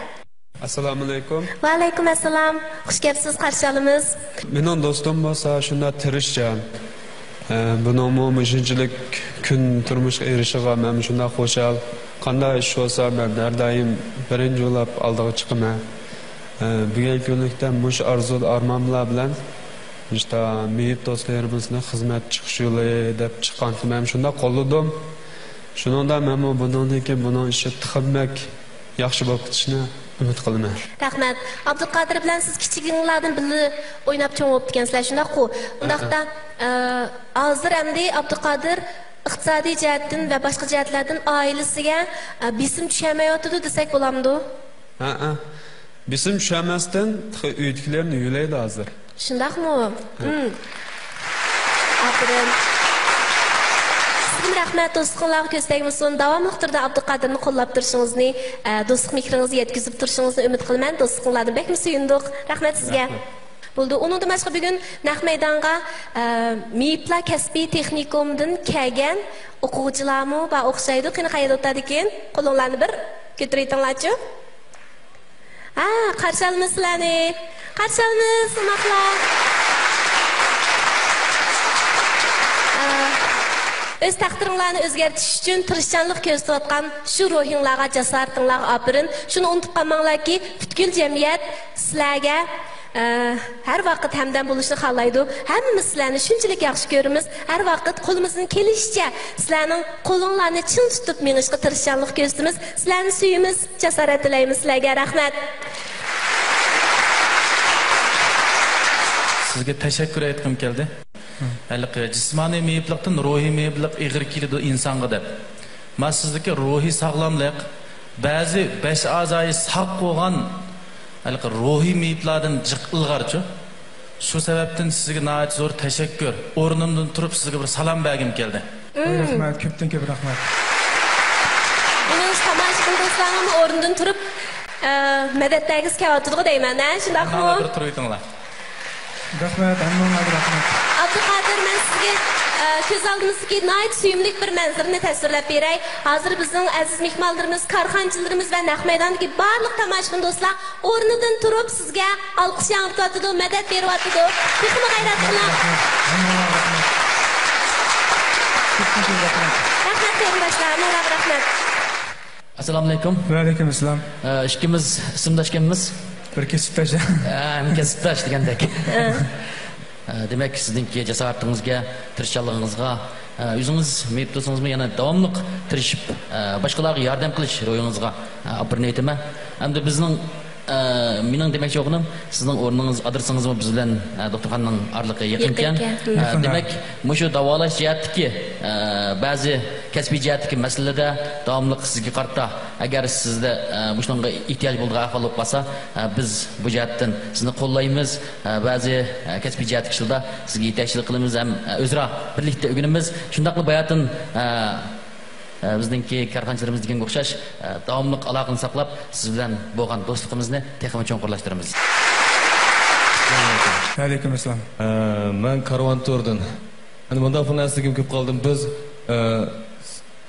ئەسسالامۇئەلەيكۇم. ۋەئەلەيكۇم ئەسسالام. خۇش كەپسىز، قارشى ئالىمىز. مېنىڭ دوستۇم بولسا شۇنداق تىرىشچان. ئە، بۇنىڭمۇ مۇشۇنچىلىك كۈن تۇرمۇشقا ئېرىشىشىغا مەن شۇنداق خۇشال. قانداق ئىش بولسا مەن ھەر دائىم بىرىنچى بولۇپ ئالدىغا چىقىمەن. ئە، بۈگۈنكى كۈنلۈكتە مۇشۇ ئارزۇ ئارمانلار بىلەن مۇشتا مېيىپ دوستلىرىمىزنى خىزمەت چىقىش يولى دەپ چىققانتىم ھەم شۇنداق قوللىدىم. شۇنىڭدا مەنمۇ بۇنىڭدىن كېيىن بۇنىڭ ئىشى تېخىمۇ بەك ياخشى بولۇپ كېتىشىنى ئۈمىد قىلىمەن. رەھمەت. ئابدۇقادىر بىلەن سىز كىچىكىڭلاردىن بىللە ئويناپ چوڭ بوپتىكەنسىلەر، شۇنداققۇ؟ ئۇنداقتا، ئە، ھازىر ئەمدى ئابدۇقادىر ئىقتىسادىي جەھەتتىن ۋە باشقا جەھەتلەردىن ئائىلىسىگە، ئە، بېسىم چۈشەلمەيۋاتىدۇ دېسەك بولامدۇ؟ ھەئە. بېسىم چۈشەلمەستىن تېخى ئۆيدىكىلەرنى يۆلەيدۇ ھازىر. شۇنداقمۇ؟ ھە. ھىم. ئاپىرىن. سىزگىمۇ رەھمەت، دوستلۇقۇڭلارغا كۆز تەگمىسۇن. داۋاملىق تۈردە ئابدۇقادىرنى قوللاپ تۇرۇشىڭىزنى، ئە، دوستلۇق مېھرىڭىزنى يەتكۈزۈپ تۇرۇشىڭىزنى ئۈمىد قىلىمەن. دوستلۇقۇڭلاردىن بەكمۇ سۆيۈندۇق. رەھمەت سىزگە. رەھمەت. بولدى. ئۇنىڭدىن باشقا بۈگۈن نەق مەيدانغا، ئە، مېيىپلار كەسپىي تېخنىكومىدىن كەلگەن ئوقۇغۇچىلارمۇ بار ئوخشايدۇ. قېنى، قەيەردە ئولتۇرىدىكىن؟ قولۇڭلارنى بىر كۆتۈرۈۋېتىڭلارچۇ. ھە، قارشى ئالىمىز سىلەرنى. قارشى ئالىمىز، ئوماقلار. ئە، ئۆز تەقدىرىڭلارنى ئۆزگەرتىش ئۈچۈن تىرىشچانلىق كۆرسىتىۋاتقان شۇ روھىڭلارغا، جاسارىتىڭلارغا ئاپىرىن. شۇنى ئۇنتۇپ قالماڭلاركى، پۈتكۈل جەمئىيەت سىلەرگە، ئە، ھەر ۋاقىت ھەمدەم بولۇشنى خالايدۇ. ھەممىمىز سىلەرنى شۇنچىلىك ياخشى كۆرىمىز. ھەر ۋاقىت قولىمىزدىن كېلىشىچە سىلەرنىڭ قولۇڭلارنى چىڭ تۇتۇپ مېڭىشقا تىرىشچانلىق كۆرسىتىمىز. سىلەرنى سۆيىمىز. جاسارەت تىلەيمىز سىلەرگە. رەھمەت. سىزگە تەشەككۈر ئېيتقۇم كەلدى. ھېلىقى جىسمانىي مېيىپلىقتىن روھىي مېيىپلىق ئېغىر كېلىدۇ ئىنسانغا دەپ. مانا سىزدىكى روھىي ساغلاملىق، بەزى بەش ئەزايى ساق بولغان ھېلىقى روھىي مېيىپلاردىن جىق ئىلغارچۇ. شۇ سەۋەبتىن سىزگە ناھايىتى زور تەشەككۈر. ئورنۇمدىن تۇرۇپ سىزگە بىر سالام بەرگۈم كەلدى. ۋاي، رەھمەت، كۆپتىن كۆپ رەھمەت. بۇنىڭ ئۈچۈن تاماشىبىن دوستلارنىڭمۇ ئورنىدىن تۇرۇپ، ئە، مەدەت بەرگۈسى كېلىۋاتىدىغۇ دەيمەن، ھە، شۇنداقمۇ؟ ھەممىڭلار بىر تۇرۇۋېتىڭلار. رەھمەت، ھەممىڭلارغا رەھمەت. ئابدۇقادىر، مەن سىزگە، ئە، كۆز ئالدىمىزدىكى ناھايىتى سۆيۈملۈك بىر مەنزىرىنى تەسۋىرلەپ بېرەي. ھازىر بىزنىڭ ئەزىز مېھمانلىرىمىز، كارخانىچىلىرىمىز ۋە نەق مەيداندىكى بارلىق تاماشىبىن دوستلار ئورنىدىن تۇرۇپ، سىزگە ئالقىش ياڭرىتىۋاتىدۇ، مەدەت بېرىۋاتىدۇ. تېخىمۇ غەيرەت قىلىڭ. رەھمەت، قېرىنداشلار، ھەممىڭلارغا رەھمەت. ئەسسالامۇئەلەيكۇم. ۋەئەلەيكۇم ئەسسالام. ئە، ئىككىمىز ئىسىمداشكەنمىز. بىر كەسىپداش. ئە، ھەم كەسىپداش دېگەندەك. ئە، دېمەك، سىزنىڭكى جاسارىتىڭىزگە، تىرىشچانلىقىڭىزغا، ئە، ئۆزىڭىز مېيىپ تۇرسىڭىزمۇ، يەنە داۋاملىق تىرىشىپ، ئە، باشقىلارغا ياردەم قىلىش روھىڭىزغا، ئە، ئاپىرىن ئېيتىمەن. ئەمدى بىزنىڭ، ئە، مېنىڭ دېمەكچى بولغىنىم، سىزنىڭ ئورنىڭىز، ئادرېسىڭىزمۇ بىز بىلەن، ئە، دوختۇرخانىنىڭ ئارىلىقى يېقىنكەن. يېقىنكەن. ئە، يېقىندا. دېمەك، مۇشۇ داۋالاش جەھەتتىكى، ئە، بەزى كەسپىي جەھەتتىكى مەسىلىلەردە داۋاملىق سىزگە قارىتا، ئەگەر سىزدە، ئە، مۇشۇنىڭغا ئېھتىياج بولىدىغان ئەھۋال بولۇپ قالسا، ئە، بىز بۇ جەھەتتىن سىزنى قوللايمىز. ئە، بەزى، ئە، كەسپىي جەھەتتىكى ئىشلاردا سىزگە يېتەكچىلىك قىلىمىز ھەم، ئە، ئۆزئارا بىرلىكتە ئۆگىنىمىز. شۇنداقلا باياتىن، ئە، ئە، بىزنىڭكى كارخانىچىلىرىمىز دېگەنگە ئوخشاش، ئە، داۋاملىق ئالاقىنى ساقلاپ، سىز بىلەن بولغان دوستلۇقىمىزنى تېخىمۇ چوڭقۇرلاشتۇرىمىز. ۋەئەلەيكۇم ئەسسالام. ئە، مەن كارۋان توردىن. ئەنە مۇنداق بىر نەرسىگە كۆپ قالدىم. بىز، ئە،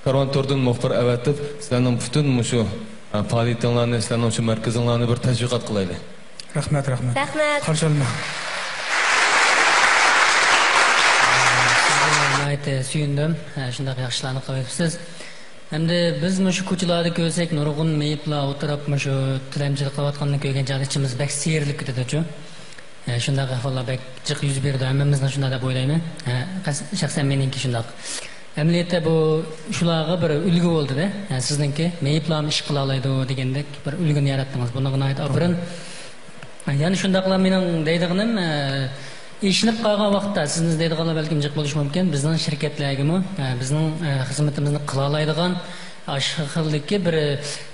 كارۋان توردىن مۇخبىر ئەۋەتىپ، سىلەرنىڭ پۈتۈن مۇشۇ، ئە، پائالىيىتىڭلارنى، سىلەرنىڭ شۇ مەركىزىڭلارنى بىر تەشۋىقات قىلايلى. رەھمەت، رەھمەت. رەھمەت. قارشى ئالىمەن. ناھايىتى سۆيۈندۈم. ھە، شۇنداق ياخشىلارنى قىلىۋېتىپسىز. ئەمدى بىز مۇشۇ كوچىلاردا كۆرسەك، نۇرغۇن مېيىپلار ئولتۇرۇپ، مۇشۇ تىلەمچىلىك قىلىۋاتقاننى كۆرگەن چاغدا ئىچىمىز بەك سىيرىلىپ كېتىدۇچۇ. ھە، شۇنداق ئەھۋاللار بەك جىق يۈز بېرىدۇ، ھەممىمىزنىڭ شۇنداق دەپ ئويلايمەن. ھە، قەس-، شەخسەن مېنىڭكى شۇنداق. ئەمەلىيەتتە بۇ شۇلارغا بىر ئۈلگە بولدى-دە. ھە، سىزنىڭكى مېيىپلارمۇ ئىش قىلالايدۇ دېگەندەك بىر ئۈلگىنى ياراتتىڭىز. بۇنىڭغا ناھايىتى ئاپىرىن. يەنە شۇنداقلا مېنىڭ دەيدىغىنىم، ئە، ئېشىنىپ قالغان ۋاقىتتا سىزنى ئىزدەيدىغانلار بەلكىم جىق بولۇشى مۇمكىن. بىزنىڭ شىركەتلەرگىمۇ، ئە، بىزنىڭ، ئە، خىزمىتىمىزنى قىلالايدىغان ئاشۇ خىلدىكى بىر،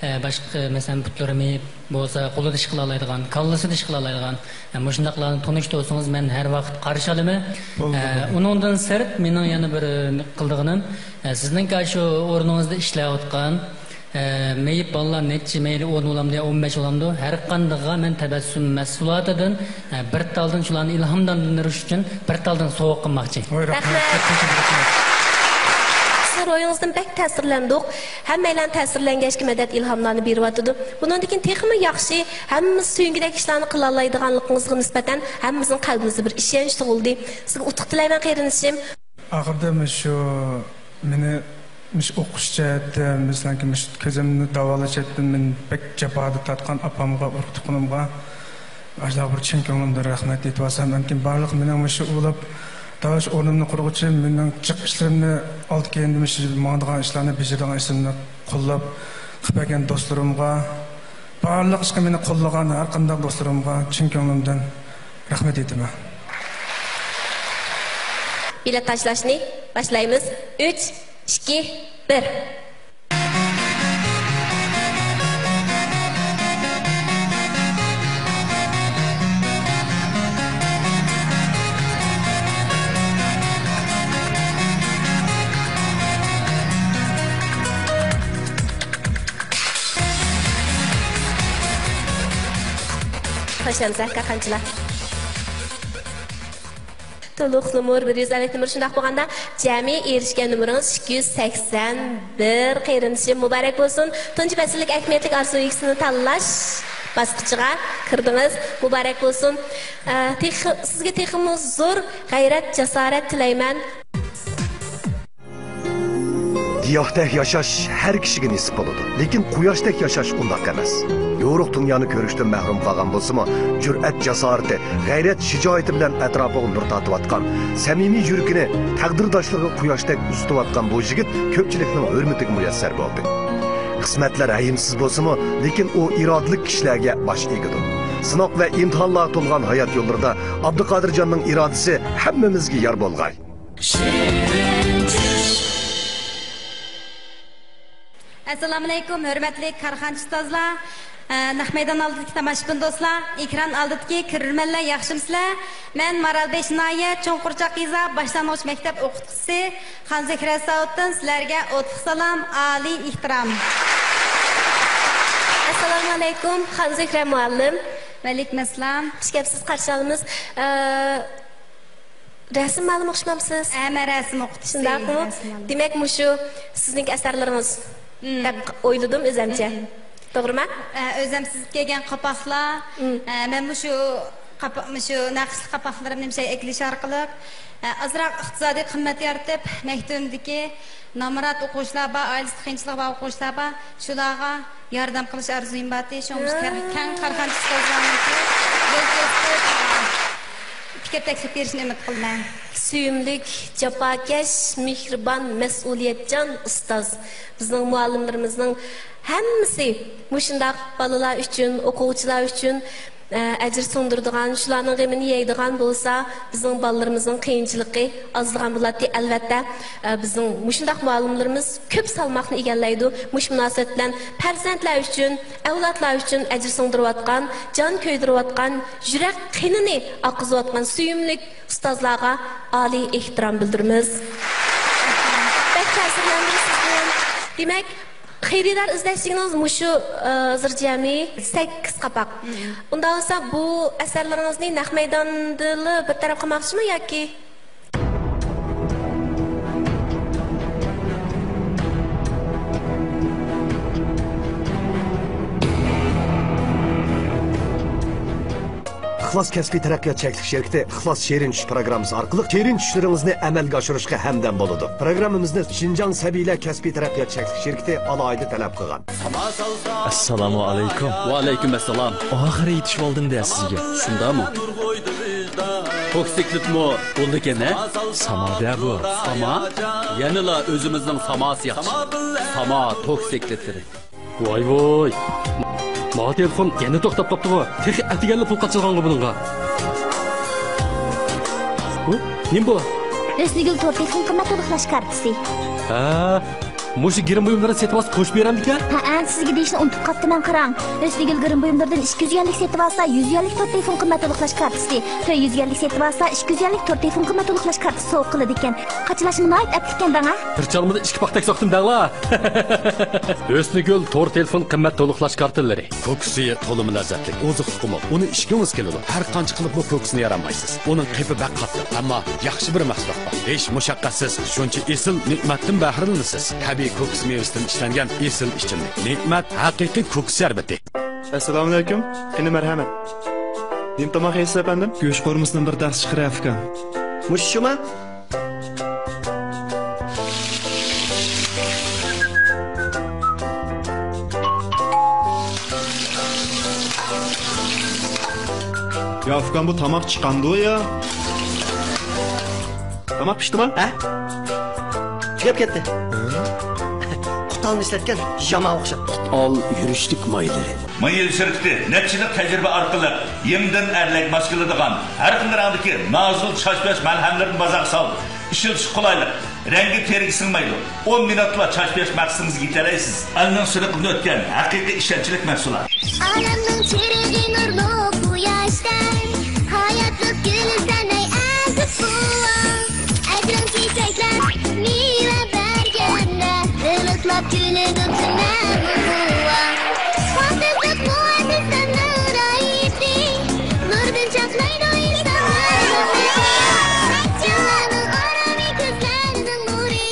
ئە، باشقا، مەسىلەن، پۇتلىرى مېيىپ بولسا، قولىدا ئىش قىلالايدىغان، كاللىسىدا ئىش قىلالايدىغان، ئە، مۇشۇنداقلارنى تونۇشتۇرسىڭىز، مەن ھەر ۋاقىت قارشى ئالىمەن. بولدى، ئە، بولدى. ئۇنىڭدىن سىرت، مېنىڭ يەنە بىر، ئە، قىلىدىغىنىم، ئە، سىزنىڭكى ئاشۇ ئورنىڭىزدا ئىشلەۋاتقان، ئە، مېيىپ بالىلار نەچچە، مەيلى ئون بولامدۇ يا ئون بەش بولامدۇ، ھەر قاندىقىغا مەن تەبەسسۇم مەھسۇلاتىدىن، ئە، بىر تالدىن شۇلارنى ئىلھاملاندۇرۇش ئۈچۈن بىر تالدىن سوۋغا قىلماقچى. ۋاي، رەھمەت. رەھمەت. سىزنىڭ روھىڭىزدىن بەك تەسىرلەندۇق. ھەممەيلەن تەسىرلەنگەچكە مەدەت ئىلھاملارنى بېرىۋاتىدۇ. بۇنىڭدىن كېيىن تېخىمۇ ياخشى، ھەممىمىز سۆيۈنگۈدەك ئىشلارنى قىلالايدىغانلىقىڭىزغا نىسبەتەن ھەممىمىزنىڭ قەلبىمىزدە بىر ئىشەنچ تۇغۇلدى. سىزگە ئۇتۇق تىلەيمەن، قېرىندىشىم. ئاخىرىدا مۇشۇ مېنى مۇشۇ ئوقۇش جەھەتتە، مەسىلەنكى، مۇشۇ كۆزۈمنى داۋالاش جەھەتتىن مېنى بەك جاپادا تارتقان ئاپامغا، ئۇرۇق تۇغقىنىمغا، ئاشۇلارغا بىر چىن كۆڭلۈمدىن رەھمەت ئېيتىۋالسام، ئاندىن كېيىن بارلىق مېنىڭ مۇشۇ ئۇلاپ داۋاش ئورنۇمنى قۇرغۇچى، مېنىڭ جىق ئىشلىرىمنى ئالدى كەينىدە مۇشۇ ماڭىدىغان ئىشلارنى، بېجىرىدىغان ئىشلىرىمنى قوللاپ قىلىپ بەرگەن دوستلىرىمغا، بارلىق ئىشقا مېنى قوللىغان ھەر قانداق دوستلىرىمغا چىن كۆڭلۈمدىن رەھمەت ئېيتىمەن. بېلەت تاشلاشنى باشلايمىز. ئۈچ، ئىككى، بىر. خوش ئامسا، كارخانىچىلار. تولۇق نومۇر بىر يۈز ئەللىك نومۇر، شۇنداق بولغاندا جەمئىي ئېرىشكەن نومۇرىڭىز ئىككى يۈز سەكسەن بىر. قېرىندىشىم، مۇبارەك بولسۇن. تۇنجى پەسىللىك ئەھمىيەتلىك ئارزۇ ئىگىسىنى تاللاش باسقۇچىغا كىردىڭىز. مۇبارەك بولسۇن. ئە، تېخى، سىزگە تېخىمۇ زور غەيرەت، جاسارەت تىلەيمەن. گىياھتەك ياشاش ھەر كىشىگە نېسىپ بولىدۇ، لېكىن قۇياشتەك ياشاش ئۇنداق ئەمەس. يورۇق دۇنيانى كۆرۈشتىن مەھرۇم قالغان بولسىمۇ، جۈرئەت، جاسارىتى، غەيرەت، شىجائىتى بىلەن ئەتراپىغا نۇر تارتىۋاتقان، سەمىمىي يۈرىكىنى تەقدىرداشلىرىغا قۇياشتەك ئۇزىتىۋاتقان بۇ يىگىت كۆپچىلىكنىڭ ھۆرمىتىگە مۇيەسسەر بولدى. قىسمەتلەر رەھىمسىز بولسىمۇ، لېكىن ئۇ ئىرادىلىك كىشىلەرگە باش ئېگىدۇ. سىناق ۋە ئىمتىھانلارغا تولغان ھايات يوللىرىدا ئابدۇقادىرجاننىڭ ئىرادىسى ھەممىمىزگە يار بولغاي. ئەسسالامۇئەلەيكۇم، ھۆرمەتلىك كارخانىچى ئۇستازلار، ئە، نەق مەيدان ئالدىدىكى تاماشىبىن دوستلار، ئېكران ئالدىدىكى كۆرۈرمەنلەر، ياخشىمۇسىلەر؟ مەن مارالبېشى ناھىيە چوڭ قۇرچاق يېزا باشلانغۇچ مەكتەپ ئوقۇتقۇچىسى خانزۆھرە ساۋۇتتىن سىلەرگە ئوتلۇق سالام، ئالىي ئېھتىرام. ئەسسالامۇئەلەيكۇم، خانزۆھرە مۇئەللىم. ۋەئەلەيكۇم ئەسسالام. خۇش كەپسىز، قارشى ئالىمىز. ئە، رەسىم مۇئەللىمى ئوخشىمامسىز؟ ھە، مەن رەسىم ئوقۇتقۇچىسى. شۇنداقمۇ؟ رەسىم مۇئەللىمى. دېمەك، مۇشۇ سىزنىڭكى ئەسەرلىرىڭىز، مم، دەپ ئويلىدىم ئۆزەمچە. مم. توغرىما؟ ئە، ئۆزەم سىزىپ كەلگەن قاپاقلار. مم. ئە، مەن مۇشۇ قاپا-، مۇشۇ نەقىشلىك قاپاقلىرىمنى مۇشۇ ئەكېلىش ئارقىلىق، ئە، ئازراق ئىقتىسادىي قىممەت يارىتىپ، مەكتىۋىمدىكى نامرات ئوقۇغۇچىلار بار، ئائىلىسىدە قىيىنچىلىقى بار ئوقۇغۇچىلار بار، شۇلارغا ياردەم قىلىش ئارزۇيۇم بارتى. شۇڭا مۇشۇ كەر-، كەڭ كارخانىچى ئۇستازلارنىڭكى يول كۆرسىتىپ، پىكىر تەكلىپ بېرىشىنى ئۈمىد قىلىمەن. سۆيۈملۈك، جاپاكەش، مېھرىبان، مەسئۇلىيەتچان ئۇستاز. بىزنىڭ مۇئەللىملىرىمىزنىڭ ھەممىسى مۇشۇنداق بالىلار ئۈچۈن، ئوقۇغۇچىلار ئۈچۈن، ئە، ئەجىر سىڭدۈرىدىغان، شۇلارنىڭ غېمىنى يەيدىغان بولسا، بىزنىڭ بالىلىرىمىزنىڭ قىيىنچىلىقى ئازلىغان بولاتتى. ئەلۋەتتە، ئە، بىزنىڭ مۇشۇنداق مۇئەللىملىرىمىز كۆپ سالماقنى ئىگىلەيدۇ. مۇشۇ مۇناسىۋەت بىلەن پەرزەنتلەر ئۈچۈن، ئەۋلادلار ئۈچۈن ئەجىر سىڭدۈرۈۋاتقان، جان كۆيدۈرۈۋاتقان، يۈرەك قېنىنى ئاققۇزۇۋاتقان سۆيۈملۈك ئۇستازلارغا ئالىي ئېھتىرام بىلدۈرىمىز. بەك تەسىرلەندىم سىزدىن. دېمەك، خېرىدار ئىزدەش دېگىنىڭىز مۇشۇ، ئە، زىر جەمئىي سەككىز قاپاق. ئۇنداق بولسا، بۇ ئەسەرلىرىڭىزنى نەق مەيداندىلا بىر تەرەپ قىلماقچىمۇ ياكى؟ ئىخلاس كەسپىي تەرەققىيات چەكلىك شىركىتى ئىخلاس شېرىن چۈش پىروگراممىسى ئارقىلىق شېرىن چۈشلىرىڭىزنى ئەمەلگە ئاشۇرۇشقا ھەمدەم بولىدۇ. پىروگراممىمىزنى شىنجاڭ سەبىيلەر كەسپىي تەرەققىيات چەكلىك شىركىتى ئالاھىدە تەلەپ قىلغان. ئەسسالامۇ ئەلەيكۇم. ۋەئەلەيكۇم ئەسسالام. ئاخىرى يېتىشىۋالدىم دە سىزگە. شۇنداقمۇ؟ توكسىكلىتمۇ بولىدىكەن ھە؟ ساما دە بۇ. ساما؟ يەنىلا ئۆزىمىزنىڭ ساماسى ياخشى. ساما توكسىكلىتلىرى. ۋاي ۋاي. ماۋۇ تېلېفون يەنە توختاپ قاپتىغۇ. تېخى ئەتىگەنلا پۇل قاچىلىغانغۇ بۇنىڭغا. ھۇ؟ نېمە بۇ؟ ھۆسنىگۈل تور تېلېفون قىممەت تولۇقلاش كارتىسى. ھە، مۇشۇ گىرىم بۇيۇملىرىنى سېتىۋالسا قوشۇپ بېرەمدىكەن؟ ھەئە، سىزگە دېيىشنى ئۇنتۇپ قاپتىمەن، قاراڭ. ھۆسنىگۈل گىرىم بۇيۇملىرىدىن ئىككى يۈز يۈەنلىك سېتىۋالسا، يۈز يۈەنلىك تور تېلېفون قىممەت تولۇقلاش كارتىسى، تۆت يۈز يۈەنلىك سېتىۋالسا، ئىككى يۈز يۈەنلىك تور تېلېفون قىممەت تولۇقلاش كارتىسى سوۋغا قىلىدىكەن. قاچىلاشمۇ ناھايىتى ئەپلىككەن دەڭە. بىر چالمىدا ئىككى پاختەك سوقتۇم دەڭلا. ھۆسنىگۈل تور تېلېفون قىممەت تولۇقلاش كارتىلىرى. كوكۇسى تولىمۇ لەززەتلىك، ئوزۇقلۇقمۇ. ئۇنى ئىچكۈڭىز كېلىدۇ. ھەر قانچە قىلىپمۇ كوكۇسنى يارالمايسىز. ئۇنىڭ قېپى بەك قاتتىق، ئەمما ياخشى بىر مەھسۇلات بار. ھېچ مۇشەققەتسىز، شۇنچە ئېسىل نېمەتتىن بەھرىلىنىسىز. تەبىئىي كوكۇس مېۋىسىدىن ئىشلەنگەن ئېسىل ئىچىملىك. نېمەت ھەقىقىي كوكۇس شەربىتى. ئەسسالامۇئەلەيكۇم. قېنى، مەرھەمەت. نېمە تاماق يەيسىز، ئەپەندىم؟ گۆش قورۇمىسىدىن بىر دەستە چىقىرە، ئۇكام. مۇشۇ شۇما؟ يا ئۇكام، بۇ تاماق چىقامدۇ يا؟ تاماق پىشتىما؟ ھە؟ تۈگەپ كەتتى. قۇتالنى ئىشلەتكەن يامان ئوخشاپ. قۇتال يۈرۈشلۈك مايلىرى. مايىل شىركىتى نەچچە يىللىق تەجرىبە ئارقىلىق يېڭىدىن ئەرلەك ماس كېلىدىغان ھەر خىل رەڭدىكى نازۇل چاچ يۇيۇش مەلھەملىرىنى بازارغا سالدى. ئىشلىتىشكە قولايلىق، رەڭگى تېرىگە سىڭمەيدۇ. ئون مىنۇتلا چاچ يۇيۇش مەقسىتىڭىزگە يېتەلەيسىز. ئەلنىڭ سىنىقىدىن ئۆتكەن ھەقىقىي ئىشەنچلىك مەھسۇلات. ئالەمنىڭ چىرىغى نۇرلۇق قۇياشتەك، ھاياتلىق گۈلى سەن ئەي ئەزىز بوۋاڭ. ئەترىڭ چېچەكلەپ مېۋە بەرگەندە، ئىللىقلاپ كۈلىدۇ تۈنەمۇ بوۋاڭ. پاكىزلىق مۇئەسسىسەمنىڭ رايىتى، نۇردىن چاقنايدۇ ئىنسانلار ئۈمىدى. چىراغنىڭ ئارامى، كۆزلەرنىڭ نۇرى،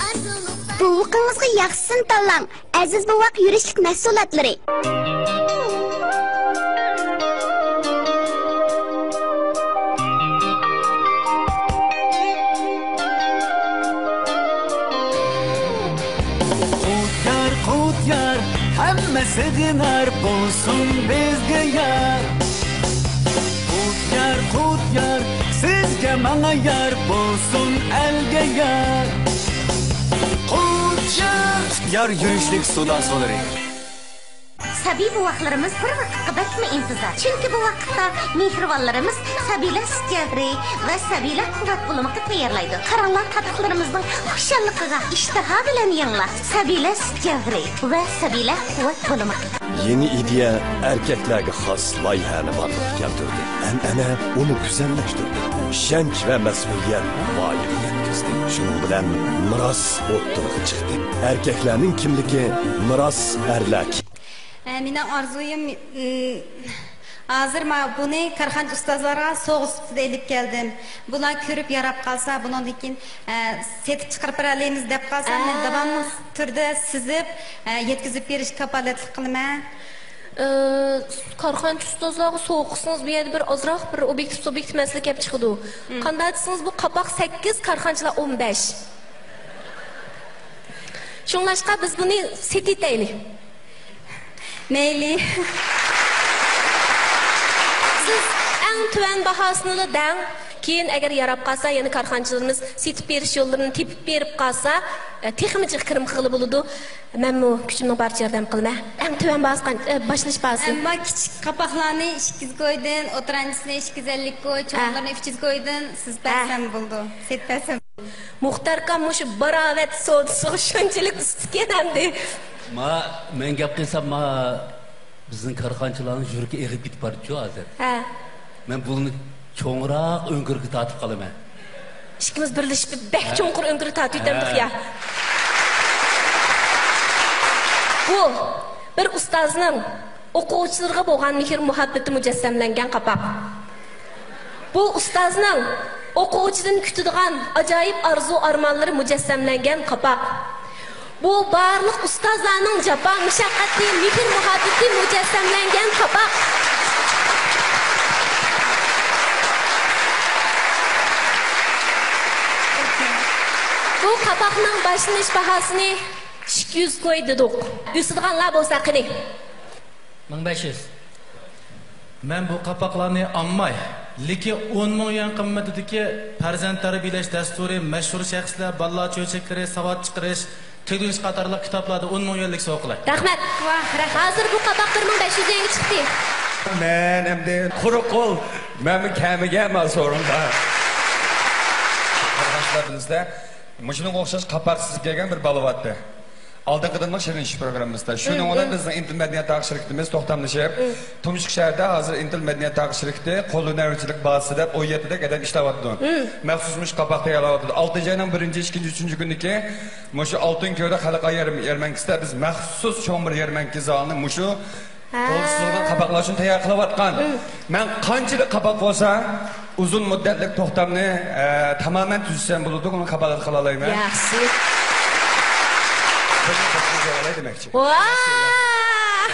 ئارزۇلۇق. بوۋىقىڭىزغا ياخشىسىنى تاللاڭ. ئەزىز بوۋاق يۈرۈشلۈك مەھسۇلاتلىرى. قۇت يار، قۇت يار، ھەممە سېغىنار، بولسۇن بىزگە يار. قۇت يار، قۇت يار، سىزگە ماڭا يار، بولسۇن ئەلگە يار. قۇت يار، قۇت يار يۈرۈشلۈك سودا سۇلىرى. سەبىي بوۋاقلىرىمىز بىر ۋاقىتقا بەكمۇ ئىنتىزار. چۈنكى بۇ ۋاقىتتا مېھرىبانلىرىمىز سەبىيلەر سۈت گەۋھىرى ۋە سەبىيلەر قۇۋۋەت بۇلىمىقى تەييارلايدۇ. قاراڭلار، تاتلىقلىرىمىزنىڭ خۇشاللىقىغا ئىشتىھا بىلەن يەڭلار. سەبىيلەر سۈت گەۋھىرى ۋە سەبىيلەر قۇۋۋەت بۇلىمىقى. يېڭى ئىدىيە ئەركەكلەرگە خاس لايىھەنى بارلىققا كەلتۈردى. ئەنئەنە ئۇنى گۈزەللەشتۈردى. ئىشەنچ ۋە مەسئۇلىيەت ۋايىغا يەتكۈزدى. شۇنىڭ بىلەن مىراس ئوتتۇرىغا چىقتى. ئەركەكلەرنىڭ كىملىكى مىراس ئەرلەر. ئە، مېنىڭ ئارزۇيۇم، ئىم، ھازىر ما بۇنى كارخانىچى ئۇستازلارغا سوۋغا سۈپىتىدە ئېلىپ كەلدىم. بۇلار كۆرۈپ ياراپ قالسا، بۇنىڭدىن كېيىن، ئە، سېتىپ چىقىرىپ بېرەلەيمىز دەپ قالسا، مەن ئە، داۋاملىق تۈردە سىزىپ، ئە، يەتكۈزۈپ بېرىشكە كاپالەتلىك قىلىمەن. ئە، كارخانىچى ئۇستازلارغا سوۋغا قىلسىڭىز، بۇ يەردە بىر ئازراق بىر ئوبيېكتىپ سۇبيېكتىپ مەسىلە كەپ چىقىدۇ. مم. قانداق دېسىڭىز، بۇ قاپاق سەككىز، كارخانىچىلار ئون بەش. شۇڭلاشقا بىز بۇنى سېتىۋېتەيلى. مەيلى. سىز ئەڭ تۆۋەن باھاسىنىلا دەڭ. كېيىن ئەگەر ياراپ قالسا، يەنە كارخانىچىلىرىمىز سېتىپ بېرىش يوللىرىنى تېپىپ بېرىپ قالسا، ئە، تېخىمۇ جىق كىرىم قىلغىلى بولىدۇ. مەنمۇ كۈچۈمنىڭ بارىچە ياردەم قىلىمەن. ئەڭ تۆۋەن باھاسى قانچە؟ ئە، باشلىنىش باھاسى. ئەمما كىچىك قاپاقلارنى ئىككى يۈز كويدىن، ئوتتۇرانچىسىنى ئىككى يۈز ئەللىك كوي، ھە. چوڭلىرىنى ئۈچ يۈز كويدىن سىز، ھە، بەرسەم بولىدۇ. سېتىپ بەرسەم. مۇختەر ئاكام مۇشۇ باراۋەت سودىسىغا شۇنچىلىك ئۇستىكەن ئەمدى. ما، مەن گەپ قىلسام، ما، بىزنىڭ كارخانىچىلارنىڭ يۈرىكى ئېغىپ كېتىپ بارىدۇ ھازىر. ھە. مەن بۇنى چوڭراق ئۆڭكۈرگە تارتىپ قالىمەن. ئىككىمىز بىرلىشىپ بەك، ھە، چوڭقۇر ئۆڭكۈرگە تارتىۋېتەمدۇق، ھە، يا. بۇ بىر ئۇستازنىڭ ئوقۇغۇچىلىرىغا بولغان مېھىر-مۇھەببىتى مۇجەسسەملەنگەن قاپاق. بۇ ئۇستازنىڭ ئوقۇغۇچىدىن كۈتىدىغان ئاجايىپ ئارزۇ-ئارمانلىرى مۇجەسسەملەنگەن قاپاق. بۇ بارلىق ئۇستازلارنىڭ جاپا-مۇشەققىتى، مېھىر-مۇھەببىتى مۇجەسسەملەنگەن قاپاق. بۇ قاپاقنىڭ باشلىنىش باھاسىنى ئىككى يۈز كوي دېدۇق. ئۆسىدىغانلار بولسا قېنى؟ مىڭ بەش يۈز. مەن بۇ قاپاقلارنى ئالماي، لېكىن ئون مىڭ يۈەن قىممىتىدىكى پەرزەنت تەربىيەلەش دەستۇرى، مەشھۇر شەخسلەر، بالىلار چۆچەكلىرى، ساۋات چىقىرىش، تۈگىلىش قاتارلىق كىتابلاردىن ئون مىڭ يۈەنلىك سوۋغا قىلاي. رەھمەت. ۋاھ، رەھمەت. ھازىر بۇ قاپاق بىر مىڭ بەش يۈز يۈەنگە چىقتى. مەن ئەمدى قۇرۇق قول، مەنمۇ كەلمىگەنمەن سورۇنغا. قېرىنداشلار، بىلىسىلەر، مۇشۇنىڭغا ئوخشاش قاپاق سىزىپ كەلگەن بىر بالا بارتى. ئالدىنقىدىنمۇ شېرىن چۈش پروگراممىسىدا. شۇنىڭ بىلەن بىزنىڭ ئىنتىل مەدەنىيەت تاغ شىركىتىمىز توختاملىشىپ، تۇمشۇق شەھەردە ھازىر ئىنتىل مەدەنىيەت تاغ شىركىتى قوللىنەرچىلىك بازىسى دەپ ئون يەتتىدەك ئادەم ئىشلەۋاتىدۇ. مەخسۇس مۇشۇ قاپاق تەييارلاۋاتىدۇ. ئالتىنچى ئاينىڭ بىرىنچى، ئىككىنچى، ئۈچىنچى كۈنىدىكى مۇشۇ ئالتۇن كۆۋرۈك خەلقئارا يەر-، يەرمەنكىسىدە بىز مەخسۇس چوڭ بىر يەرمەنكە زالىنى مۇشۇ قول سىزىلغان قاپاقلار ئۈچۈن تەييار قىلىۋاتقان. مەن قانچىلىك قاپاق بولسا، ئۇزۇن مۇددەتلىك توختامنى، ئە، تامامەن تۈزىسەم بولىدۇ، ئۇنى كاپالەت قىلالايمەن. ياخشى. بىرنى توختىتىپ ئالاي دېمەكچى. ۋاھ!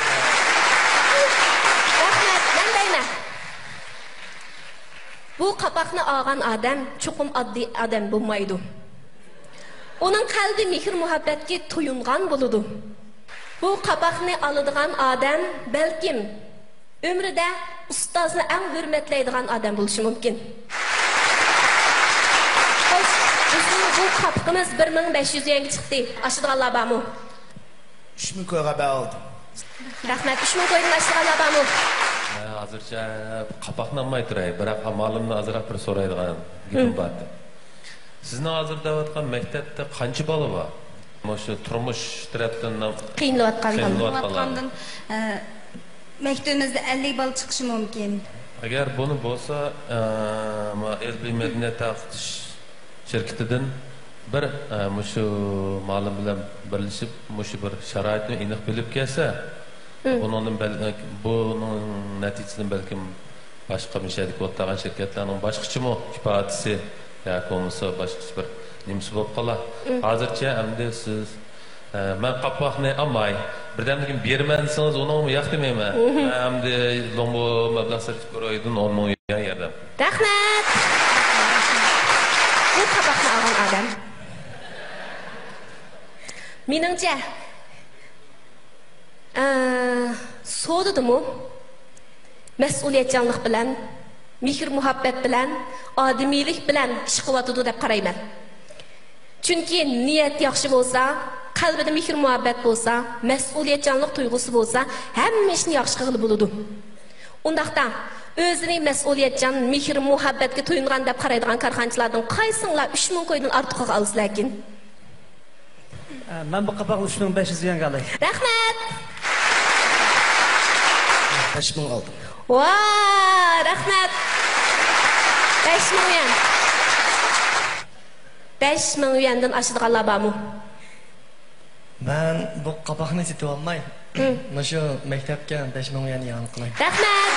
رەھمەت، مەن دەيمەن. بۇ قاپاقنى ئالغان ئادەم چوقۇم ئاددىي ئادەم بولمايدۇ. ئۇنىڭ قەلبى مېھىر-مۇھەببەتكە تويۇنغان بولىدۇ. بۇ قاپاقنى ئالىدىغان ئادەم، بەلكىم، ئۆمرىدە ئۇستازنى ئەڭ ھۆرمەتلەيدىغان ئادەم بولۇشى مۇمكىن. خوش، بىزنىڭ بۇ قاپىقىمىز بىر مىڭ بەش يۈز يۈەنگە چىقتى. ئاچىدىغانلار بارمۇ؟ ئۈچ مىڭ كويغا بەر ئالدىم. رەھمەت. ئۈچ مىڭ كويدىن ئاچىدىغانلار بارمۇ؟ مەن ھازىرچە قاپاقنى ئالماي تۇراي، بىراق مالىمنى ئازراق بىر سورايدىغان گېپىم بار. سىزنىڭ ھازىر دەۋاتقان مەكتەپتە قانچە بالا بار؟ مۇشۇ تۇرمۇش تەرەپتىن قىينىلىۋاتقان بالا. قىينىلىۋاتقانلار. ئە، مەكتىۋىمىزدە ئەللىك بالا چىقىشى مۇمكىن. ئەگەر بۇنى بولسا، ئە، ما-، ئىلمىي مەدەنىيەت تارقىتىش شىركىتىدىن بىر، ئە، مۇشۇ مالىم بىلەن بىرلىشىپ، مۇشۇ بىر شارائىتنى ئېنىق بىلىپ كەلسە، بۇنىڭدىن بەل-، بۇنىڭ نەتىجىسىدىن بەلكىم باشقا مۇشۇ يەردىكى ئولتۇرغان شىركەتلەرنىڭ باشقىچىمۇ ئىپادىسى ياكى بولمىسا باشقىچە بىر نېمىسى بولۇپ قالار. ھازىرچە ئەمدى سىز، ئە، مەن قاپاقنى ئالماي، بىردەمدىن كېيىن بېرىمەن دېسىڭىز، ئۇنىڭغىمۇ ياق دېمەيمەن. مەن ئەمدى لوڭمۇ مەبلەغ سېلىپ كويدىن ئون مىڭ يۈەن ياردەم. رەھمەت! بۇ قاپاقنى ئالغان ئادەم. مېنىڭچە، ئە، سودىدىمۇ مەسئۇلىيەتچانلىق بىلەن، مېھىر-مۇھەببەت بىلەن، ئادىمىيلىك بىلەن ئىش قىلىۋاتىدۇ دەپ قارايمەن. چۈنكى نىيەت ياخشى بولسا، قەلبىدە مېھىر-مۇھەببەت بولسا، مەسئۇلىيەتچانلىق تۇيغۇسى بولسا، ھەممە ئىشنى ياخشى قىلغىلى بولىدۇ. ئۇنداقتا، ئۆزىنى مەسئۇلىيەتچان، مېھىر-مۇھەببەتكە تويۇنغان دەپ قارايدىغان كارخانىچىلاردىن قايسىڭلار ئۈچ مىڭ كويدىن ئارتۇقىغا ئالىسىلەركىن؟ ئە، مەن بۇ قاپاقنى ئۈچ مىڭ بەش يۈز يۈەنگە ئالاي. رەھمەت! بەش مىڭ ئالدىم. ۋا، رەھمەت! بەش مىڭ يۈەن. بەش مىڭ يۈەندىن ئاشىدىغانلار بارمۇ؟ مەن بۇ قاپاقنى سېتىۋالماي، مۇشۇ مەكتەپكە بەش مىڭ يۈەن ئىئانە قىلاي. رەھمەت!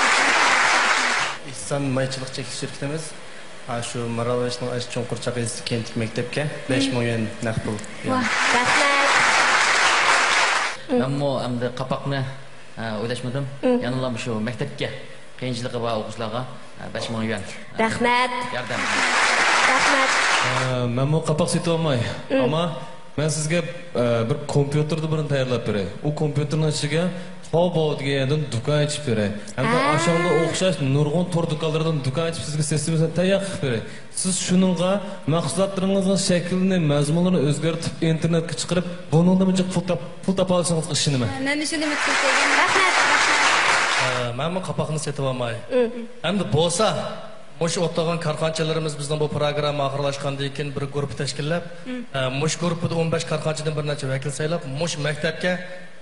ئېھسان مايچىلىق چەكلىك شىركىتىمىز، ھە، شۇ مارالبېشىنىڭ ئاشۇ چوڭقۇر چاقىسى كەنتىدىكى مەكتەپكە بەش مىڭ يۈەن نەق پۇل. ۋاھ، رەھمەت! مەنمۇ ئەمدى قاپاقنى، ھە، ئويلاشمىدىم. يەنىلا مۇشۇ مەكتەپكە قىيىنچىلىقى بار ئوقۇغۇچىلارغا، ھە، بەش مىڭ يۈەن، ھە، رەھمەت. ياردەم. رەھمەت. ئە، مەنمۇ قاپاق سېتىۋالماي. ئەمما مەن سىزگە، ئە، بىر كومپيۇتېردا بىرنى تەييارلاپ بېرەي. ئۇ كومپيۇتېرنىڭ ئىچىگە تاۋباۋ دېگەن يەردىن دۇكان ئېچىپ بېرەي. ھەمدە ھە. ئاشۇنىڭغا ئوخشاش نۇرغۇن تور دۇكانلىرىدىن دۇكان ئېچىپ سىزگە سېتىشىمىزنى تەييار قىلىپ بېرەي. سىز شۇنىڭغا مەھسۇلاتلىرىڭىزنىڭ شەكلىنى، مەزمۇنىنى ئۆزگەرتىپ، ئىنتېرنېتكە چىقىرىپ، بۇنىڭدىنمۇ جىق پۇل تاپ-، پۇل تاپالىشىڭىزغا ئىشىنىمەن. مەنمۇ شۇنى ئۈمىد قىلىپ كەلگەن. رەھمەت، رەھمەت. ئە، مەنمۇ قاپاقنى سېتىۋالماي. ئەمدى بولسا، مۇشۇ ئولتۇرغان كارخانىچىلىرىمىز بىزنىڭ بۇ پروگرامما ئاخىرلاشقاندىن كېيىن بىر گۇرۇپپا تەشكىللەپ، ئە، مۇشۇ گۇرۇپپىدا ئون بەش كارخانىچىدىن بىر نەچچە ۋەكىل سايلاپ، مۇشۇ مەكتەپكە،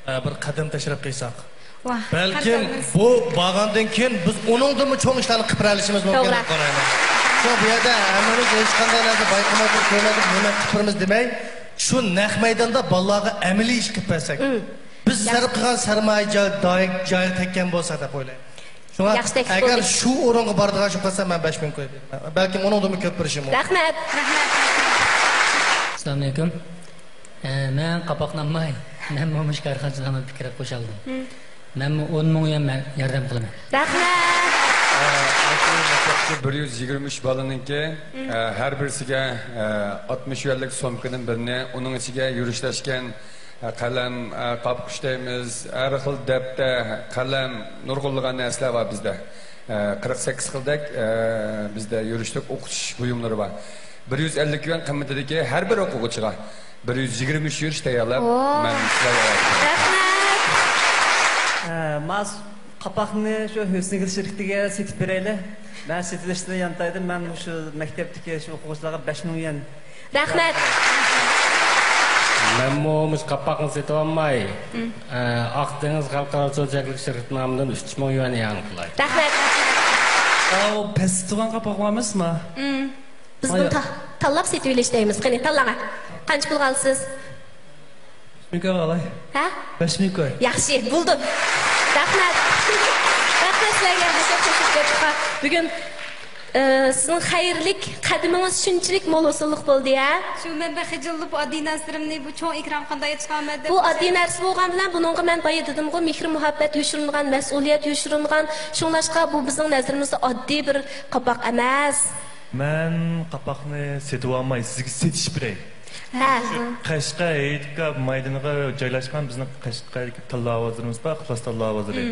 ئە، بىر قەدەم تەشرىپ قىلساق. ۋاھ، بەلكىم قەدەمىمىز. بۇ بارغاندىن كېيىن بىز ئۇنىڭدىنمۇ چوڭ ئىشلارنى قىلىپ بېرەلىشىمىز مۇمكىن توغرا. دەپ قارايمەن. شۇڭا بۇ يەردە ھەممىمىز ھېچقانداق نەرسە بايقىماي تۇرۇپ، كۆرمەي تۇرۇپ نېمە قىلىپ بېرىمىز دېمەي، شۇ نەق مەيداندا بالىلارغا ئەمەلىي ئىش قىلىپ بەرسەك. بىز ياخشى. سەرپ قىلغان سەرمايە جاي-، داي-، جايغا تەگكەن بولسا دەپ ئويلايمەن. شۇڭا ياخشى تەكلىپ ئەگەر بولدى. شۇ ئورۇنغا بارىدىغان ئىش بولسا، مەن بەش مىڭ كوي بېرىمەن. بەلكىم ئۇنىڭدىنمۇ كۆپ بېرىشىم مۇمكىن. رەھمەت. ئەسسالامۇئەلەيكۇم. ئە، مەن قاپاقنى ئالماي، مەنمۇ مۇشۇ كارخانىچىلارنىڭ پىكرىگە قوشۇلدۇم. مەنمۇ ئون مىڭ يۈەن مە-، ياردەم قىلىمەن. رەھمەت. ئە، ئاشۇ مەكتەپتە بىر يۈز يىگىرمە ئۈچ بالىنىڭكى، ئە، ھەر بىرسىگە، ئە، ئاتمىش يۈەنلىك سومكىدىن بىرنى، ئۇنىڭ ئىچىگە يۈرۈشلەشكەن، ئە، قەلەم، ئە، قاپقۇچ دەيمىز، ھەر خىل دەپتەر، قەلەم، نۇرغۇنلىغان نەرسىلەر بار بىزدە. ئە، قىرىق سەككىز خىلدەك، ئە، بىزدە يۈرۈشلۈك ئوقۇتۇش بۇيۇملىرى بار. بىر يۈز ئەللىك يۈەن قىممىتىدىكى ھەر بىر ئوقۇغۇچىغا بىر يۈز يىگىرمە ئۈچ يۈرۈش تەييارلاپ، مەن سىلەرگە ئاۋارە قىلىمەن. رەھمەت. ئە، ماس قاپاقنى شۇ ھۆسنىگۈل شىركىتىگە سېتىپ بېرەيلى. مەن سېتىۋېلىشنى يانتايدىم. مەن مۇشۇ مەكتەپتىكى شۇ ئوقۇغۇچىلارغا بەش مىڭ يۈەن. رەھمەت. مەنمۇ مۇشۇ قاپاقنى سېتىۋالماي، ئە، ئاق دېڭىز خەلقئارا سودا چەكلىك شىركىتى نامىدىن ئۈچ مىڭ يۈەن ئىئانە قىلاي. رەھمەت. ئاۋۇ پەستە تۇرغان قاپاق بار ئەمەسمۇ؟ بىز بۇنى تا-، تاللاپ سېتىۋېلىش دەيمىز. قېنى، تاللاڭا. قانچە پۇلغا ئالىسىز؟ بەش مىڭ كويغا ئالاي. ھە؟ بەش مىڭ كوي. ياخشى، بولدى. رەھمەت. رەھمەت سىلەرگە، ھەشەم قوشۇپ كەتتۇق. بۈگۈن، ئى، سىزنىڭ خەيرلىك قەدىمىڭىز شۇنچىلىك مول ھوسۇللۇق بولدى، ھە؟ شۇ مەن بەك خىجىللىنىپ، ئاددىي نەرسىلىرىمنى بۇ چوڭ ئېكرانغا قانداق چىقارمەن دەپ. بۇ ئاددىي نەرسە بولغان بىلەن، بۇنىڭغا مەن بايا دېدىمغۇ، مېھىر-مۇھەببەت يوشۇرۇنغان، مەسئۇلىيەت يوشۇرۇنغان. شۇڭلاشقا بۇ بىزنىڭ نەزىرىمىزدە ئاددىي بىر قاپاق ئەمەس. مەن قاپاقنى سېتىۋالماي، سىزگە سېتىشىپ بېرەي. ھە. شۇ قەشقەر ھېيتگاھ مەيدىنىغا جايلاشقان بىزنىڭ قەشقەردىكى تاللا بازىرىمىز بار، ئىخلاس تاللا بازىرى.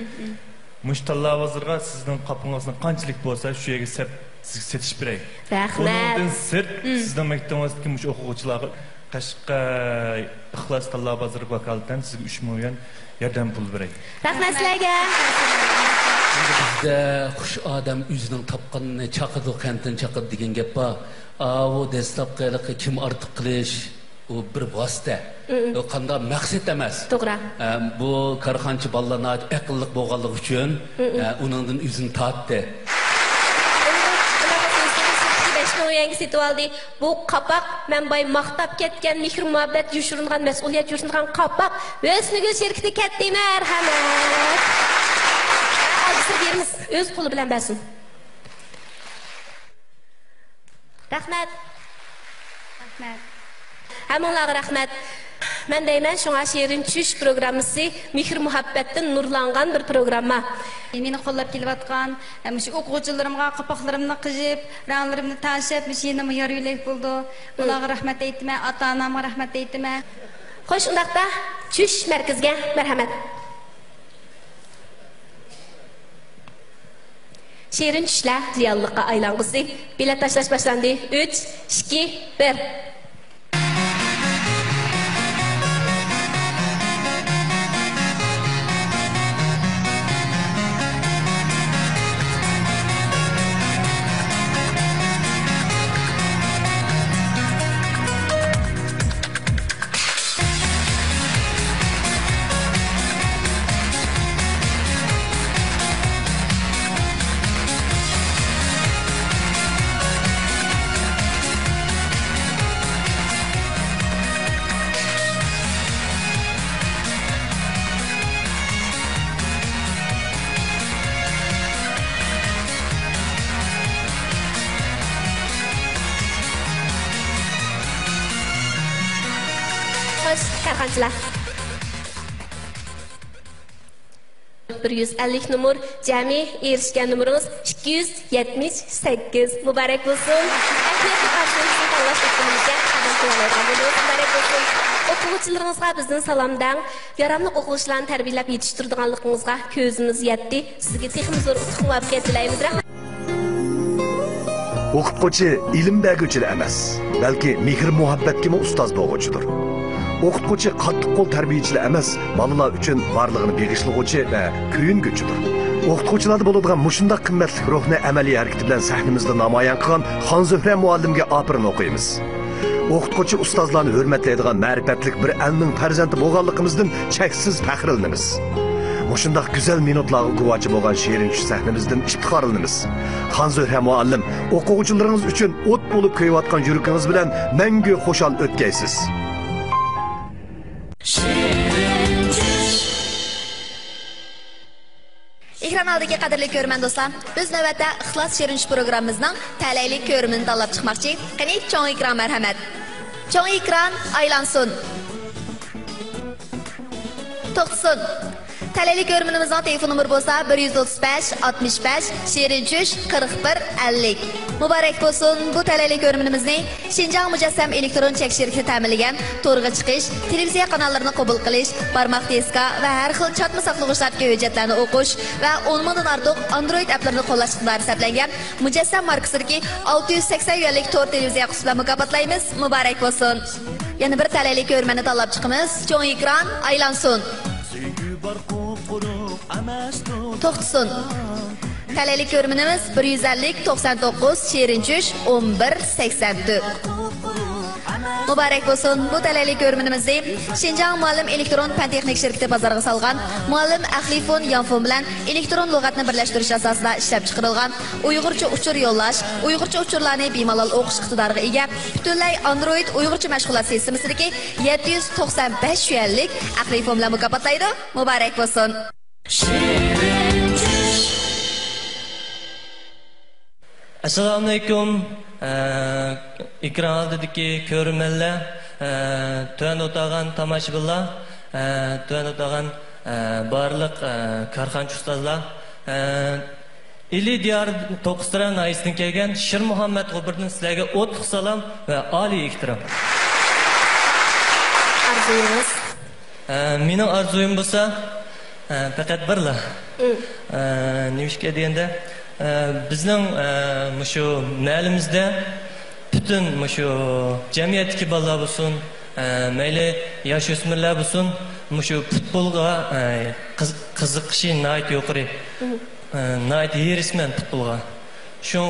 مۇشۇ تاللا بازىرىغا سىزنىڭ قاپىقىڭىزنىڭ قانچىلىك بولسا، شۇ يەرگە سەپ-، سىزگە سېتىشىپ بېرەي. رەھمەت. ئۇنىڭدىن سىرت، سىزنىڭ مەكتىۋىڭىزدىكى مۇشۇ ئوقۇغۇچىلارغا قەشقەر ئىخلاس تاللا بازىرىغا ۋاكالىتەن سىزگە ئۈچ مىڭ يۈەن ياردەم پۇل بېرەي. رەھمەت سىلەرگە. بىزدە خۇش ئادەم ئۆزىنىڭ تاپقىنىنى چاقىدۇ، قەنتىنى چاقىدۇ دېگەن گەپ بار. ئاۋۇ دەسلەپكى ھېلىقى كىم ئارتۇق قىلىش، ئۇ بىر ۋاسىتە. ئۇ قانداق مەقسەت ئەمەس. توغرا. ئە، بۇ كارخانىچى بالىلار ناھايىتى ئەقىللىق بولغانلىقى ئۈچۈن، ئە، ئۇنىڭدىن ئۆزىنى تارتتى. بەش مىڭ يۈەنگە سېتىۋالدى. بۇ قاپاق مەن بايا ماختاپ كەتكەن مېھىر-مۇھەببەت يوشۇرۇنغان، مەسئۇلىيەت يوشۇرۇنغان قاپاق. ھۆسنىگۈل شىركىتى كەتتى، مەرھەمەت. ئالدىسىغا بېرىمىز، ئۆز قولى بىلەن بەرسۇن. رەھمەت. رەھمەت. ھەممىڭلارغا رەھمەت. مەن دەيمەن، شۇڭا شېرىن چۈش پروگراممىسى مېھىر-مۇھەببەتتىن نۇرلانغان بىر پروگرامما. مېنى قوللاپ كېلىۋاتقان، ئە، مۇشۇ ئوقۇغۇچىلىرىمغا قاپاقلىرىمنى قىيىپ، رەڭلىرىمنى تەڭشەپ، مۇشۇ يېنىمغا يار يۆلەك بولىدۇ. ئۇلارغا رەھمەت ئېيتىمەن، ئاتا-ئانامغا رەھمەت ئېيتىمەن. خوش، ئۇنداقتا چۈش مەركىزىگە مەرھەمەت. شېرىن چۈشلەر رېئاللىققا ئايلانغۇسى. بېلەت تاشلاش باشلاندى. ئۈچ، ئىككى، بىر. خوش، كارخانىچىلار. بىر يۈز ئەللىك نومۇر، جەمئىي ئېرىشكەن نومۇرىڭىز ئىككى يۈز يەتمىش سەككىز. مۇبارەك بولسۇن! ئەھمىيەتلىك ئارزۇيىڭىزنى تاللاش توختىمىكەن قەدەم قويالايدىغان بولدىڭىز. مۇبارەك بولسۇن! ئوقۇغۇچىلىرىڭىزغا بىزدىن سالام دەڭ. ياراملىق ئوقۇغۇچىلارنى تەربىيەلەپ يېتىشتۈرىدىغانلىقىڭىزغا كۆزىمىز يەتتى. سىزگە تېخىمۇ زور ئۇتۇق مۇۋەپپەقىيەت تىلەيمىز. رەھمەت. ئوقۇتقۇچى ئىلىم بەرگۈچىلا ئەمەس، بەلكى مېھىر-مۇھەببەتكىمۇ ئۇستاز بولغۇچىدۇر. ئوقۇتقۇچى قاتتىق قول تەربىيىچىلا ئەمەس، بالىلار ئۈچۈن بارلىقىنى بېغىشلىغۇچى ۋە كۆيۈنگۈچىدۇر. ئوقۇتقۇچىلاردا بولىدىغان مۇشۇنداق قىممەتلىك روھنى ئەمەلىي ھەرىكىتى بىلەن سەھنىمىزدە نامايان قىلغان خانزۆھرە مۇئەللىمگە ئاپىرىن ئوقۇيمىز. ئوقۇتقۇچى ئۇستازلارنى ھۆرمەتلەيدىغان مەرىپەتلىك بىر ئەلنىڭ پەرزەنتى بولغانلىقىمىزدىن چەكسىز پەخىرلىنىمىز. مۇشۇنداق گۈزەل مىنۇتلارغا گۇۋاچى بولغان شېرىن چۈش سەھنىمىزدىن ئىپتىخارلىنىمىز. خانزۆھرە مۇئەللىم، ئوقۇغۇچىلىرىڭىز ئۈچۈن ئوت بولۇپ كۆيۈۋاتقان يۈرىكىڭىز بىلەن مەڭگۈ خۇشال ئۆتكەيسىز. ئېكران ئالدىدىكى قەدىرلىك كۆرۈرمەن دوستلار، بىز نۆۋەتتە ئىخلاس شېرىن چۈش پروگراممىمىزنىڭ تەلەيلىك كۆرۈرمىنىنى تاللاپ چىقماقچى. قېنى، چوڭ ئېكران مەرھەمەت. چوڭ ئېكران ئايلانسۇن. توختىسۇن. تەلەيلىك كۆرۈرمىنىمىزنىڭ تېلېفون نومۇرى بولسا بىر يۈز ئوتتۇز بەش، ئاتمىش بەش، شېرىن چۈش، قىرىق بىر، ئەللىك. مۇبارەك بولسۇن! بۇ تەلەيلىك كۆرۈرمىنىمىزنى شىنجاڭ مۇجەسسەم ئېلېكترون چەك شىركىتى تەمىنلىگەن تورغا چىقىش، تېلېۋىزىيە قاناللىرىنى قوبۇل قىلىش، بارماق دىسكا ۋە ھەر خىل چاتما ساقلىغۇچلاردىكى ھۆججەتلەرنى ئوقۇش ۋە ئون مىڭدىن ئارتۇق ئاندرويد ئەپلىرىنى قوللاش ئىقتىدارى سەپلەنگەن مۇجەسسەم ماركىسىدىكى ئالتە يۈز سەكسەن يۈەنلىك تور تېلېۋىزىيە قۇتىسى بىلەن مۇكاپاتلايمىز. مۇبارەك بولسۇن! يەنە بىر تەلەيلىك كۆرۈرمەننى تاللاپ چىقىمىز. چوڭ ئېكران ئايلانسۇن. توختىسۇن. تەلەيلىك كۆرۈرمىنىمىز بىر يۈز ئەللىك، توقسان توققۇز، شېرىن چۈش، ئون بىر، سەكسەن تۆت. مۇبارەك بولسۇن! بۇ تەلەيلىك كۆرۈرمىنىمىزنى شىنجاڭ مۇئەللىم ئېلېكترون پەن تېخنىك شىركىتى بازارغا سالغان مۇئەللىم ئەخلىفون يانفون بىلەن ئېلېكترون لۇغەتنى بىرلەشتۈرۈش ئاساسىدا ئىشلەپچىقىرىلغان ئۇيغۇرچە ئۇچۇر يوللاش، ئۇيغۇرچە ئۇچۇرلارنى بىمالال ئوقۇش ئىقتىدارىغا ئىگە، پۈتۈنلەي ئاندرويد ئۇيغۇرچە مەشغۇلات سىستېمىسىدىكى يەتتە يۈز توقسان بەش يۈەنلىك ئەقلىي فوم بىلەن مۇكاپاتلايدۇ. مۇبارەك بولسۇن! ئەسسالامۇئەلەيكۇم، ئە، ئېكران ئالدىدىكى كۆرۈرمەنلەر، ئە، تۆۋەندە ئولتۇرغان تاماشىبىنلار، ئە، تۆۋەندە ئولتۇرغان، ئە، بارلىق، ئە، كارخانىچى ئۇستازلار، ئە، ئىلى دىيار توققۇزتارا ناھىيەسىدىن كەلگەن شىرمۇھەممەت غوپۇردىن سىلەرگە ئوتلۇق سالام ۋە ئالىي ئېھتىرام. ئارزۇيىڭىز؟ ئە، مېنىڭ ئارزۇيۇم بولسا، ئە، پەقەت بىرلا. ئە، نېمىشقا دېگەندە، ئە، بىزنىڭ، ئە، مۇشۇ مەھەللىمىزدە پۈتۈن مۇشۇ جەمئىيەتتىكى بالىلار بولسۇن، ئە، مەيلى ياش ئۆسمۈرلەر بولسۇن، مۇشۇ پۇتبولغا، ئە، قىز-، قىزىقىشى ناھايىتى يۇقىرى. ئە، ناھايىتى ھېرىسمەن پۇتبولغا. شۇ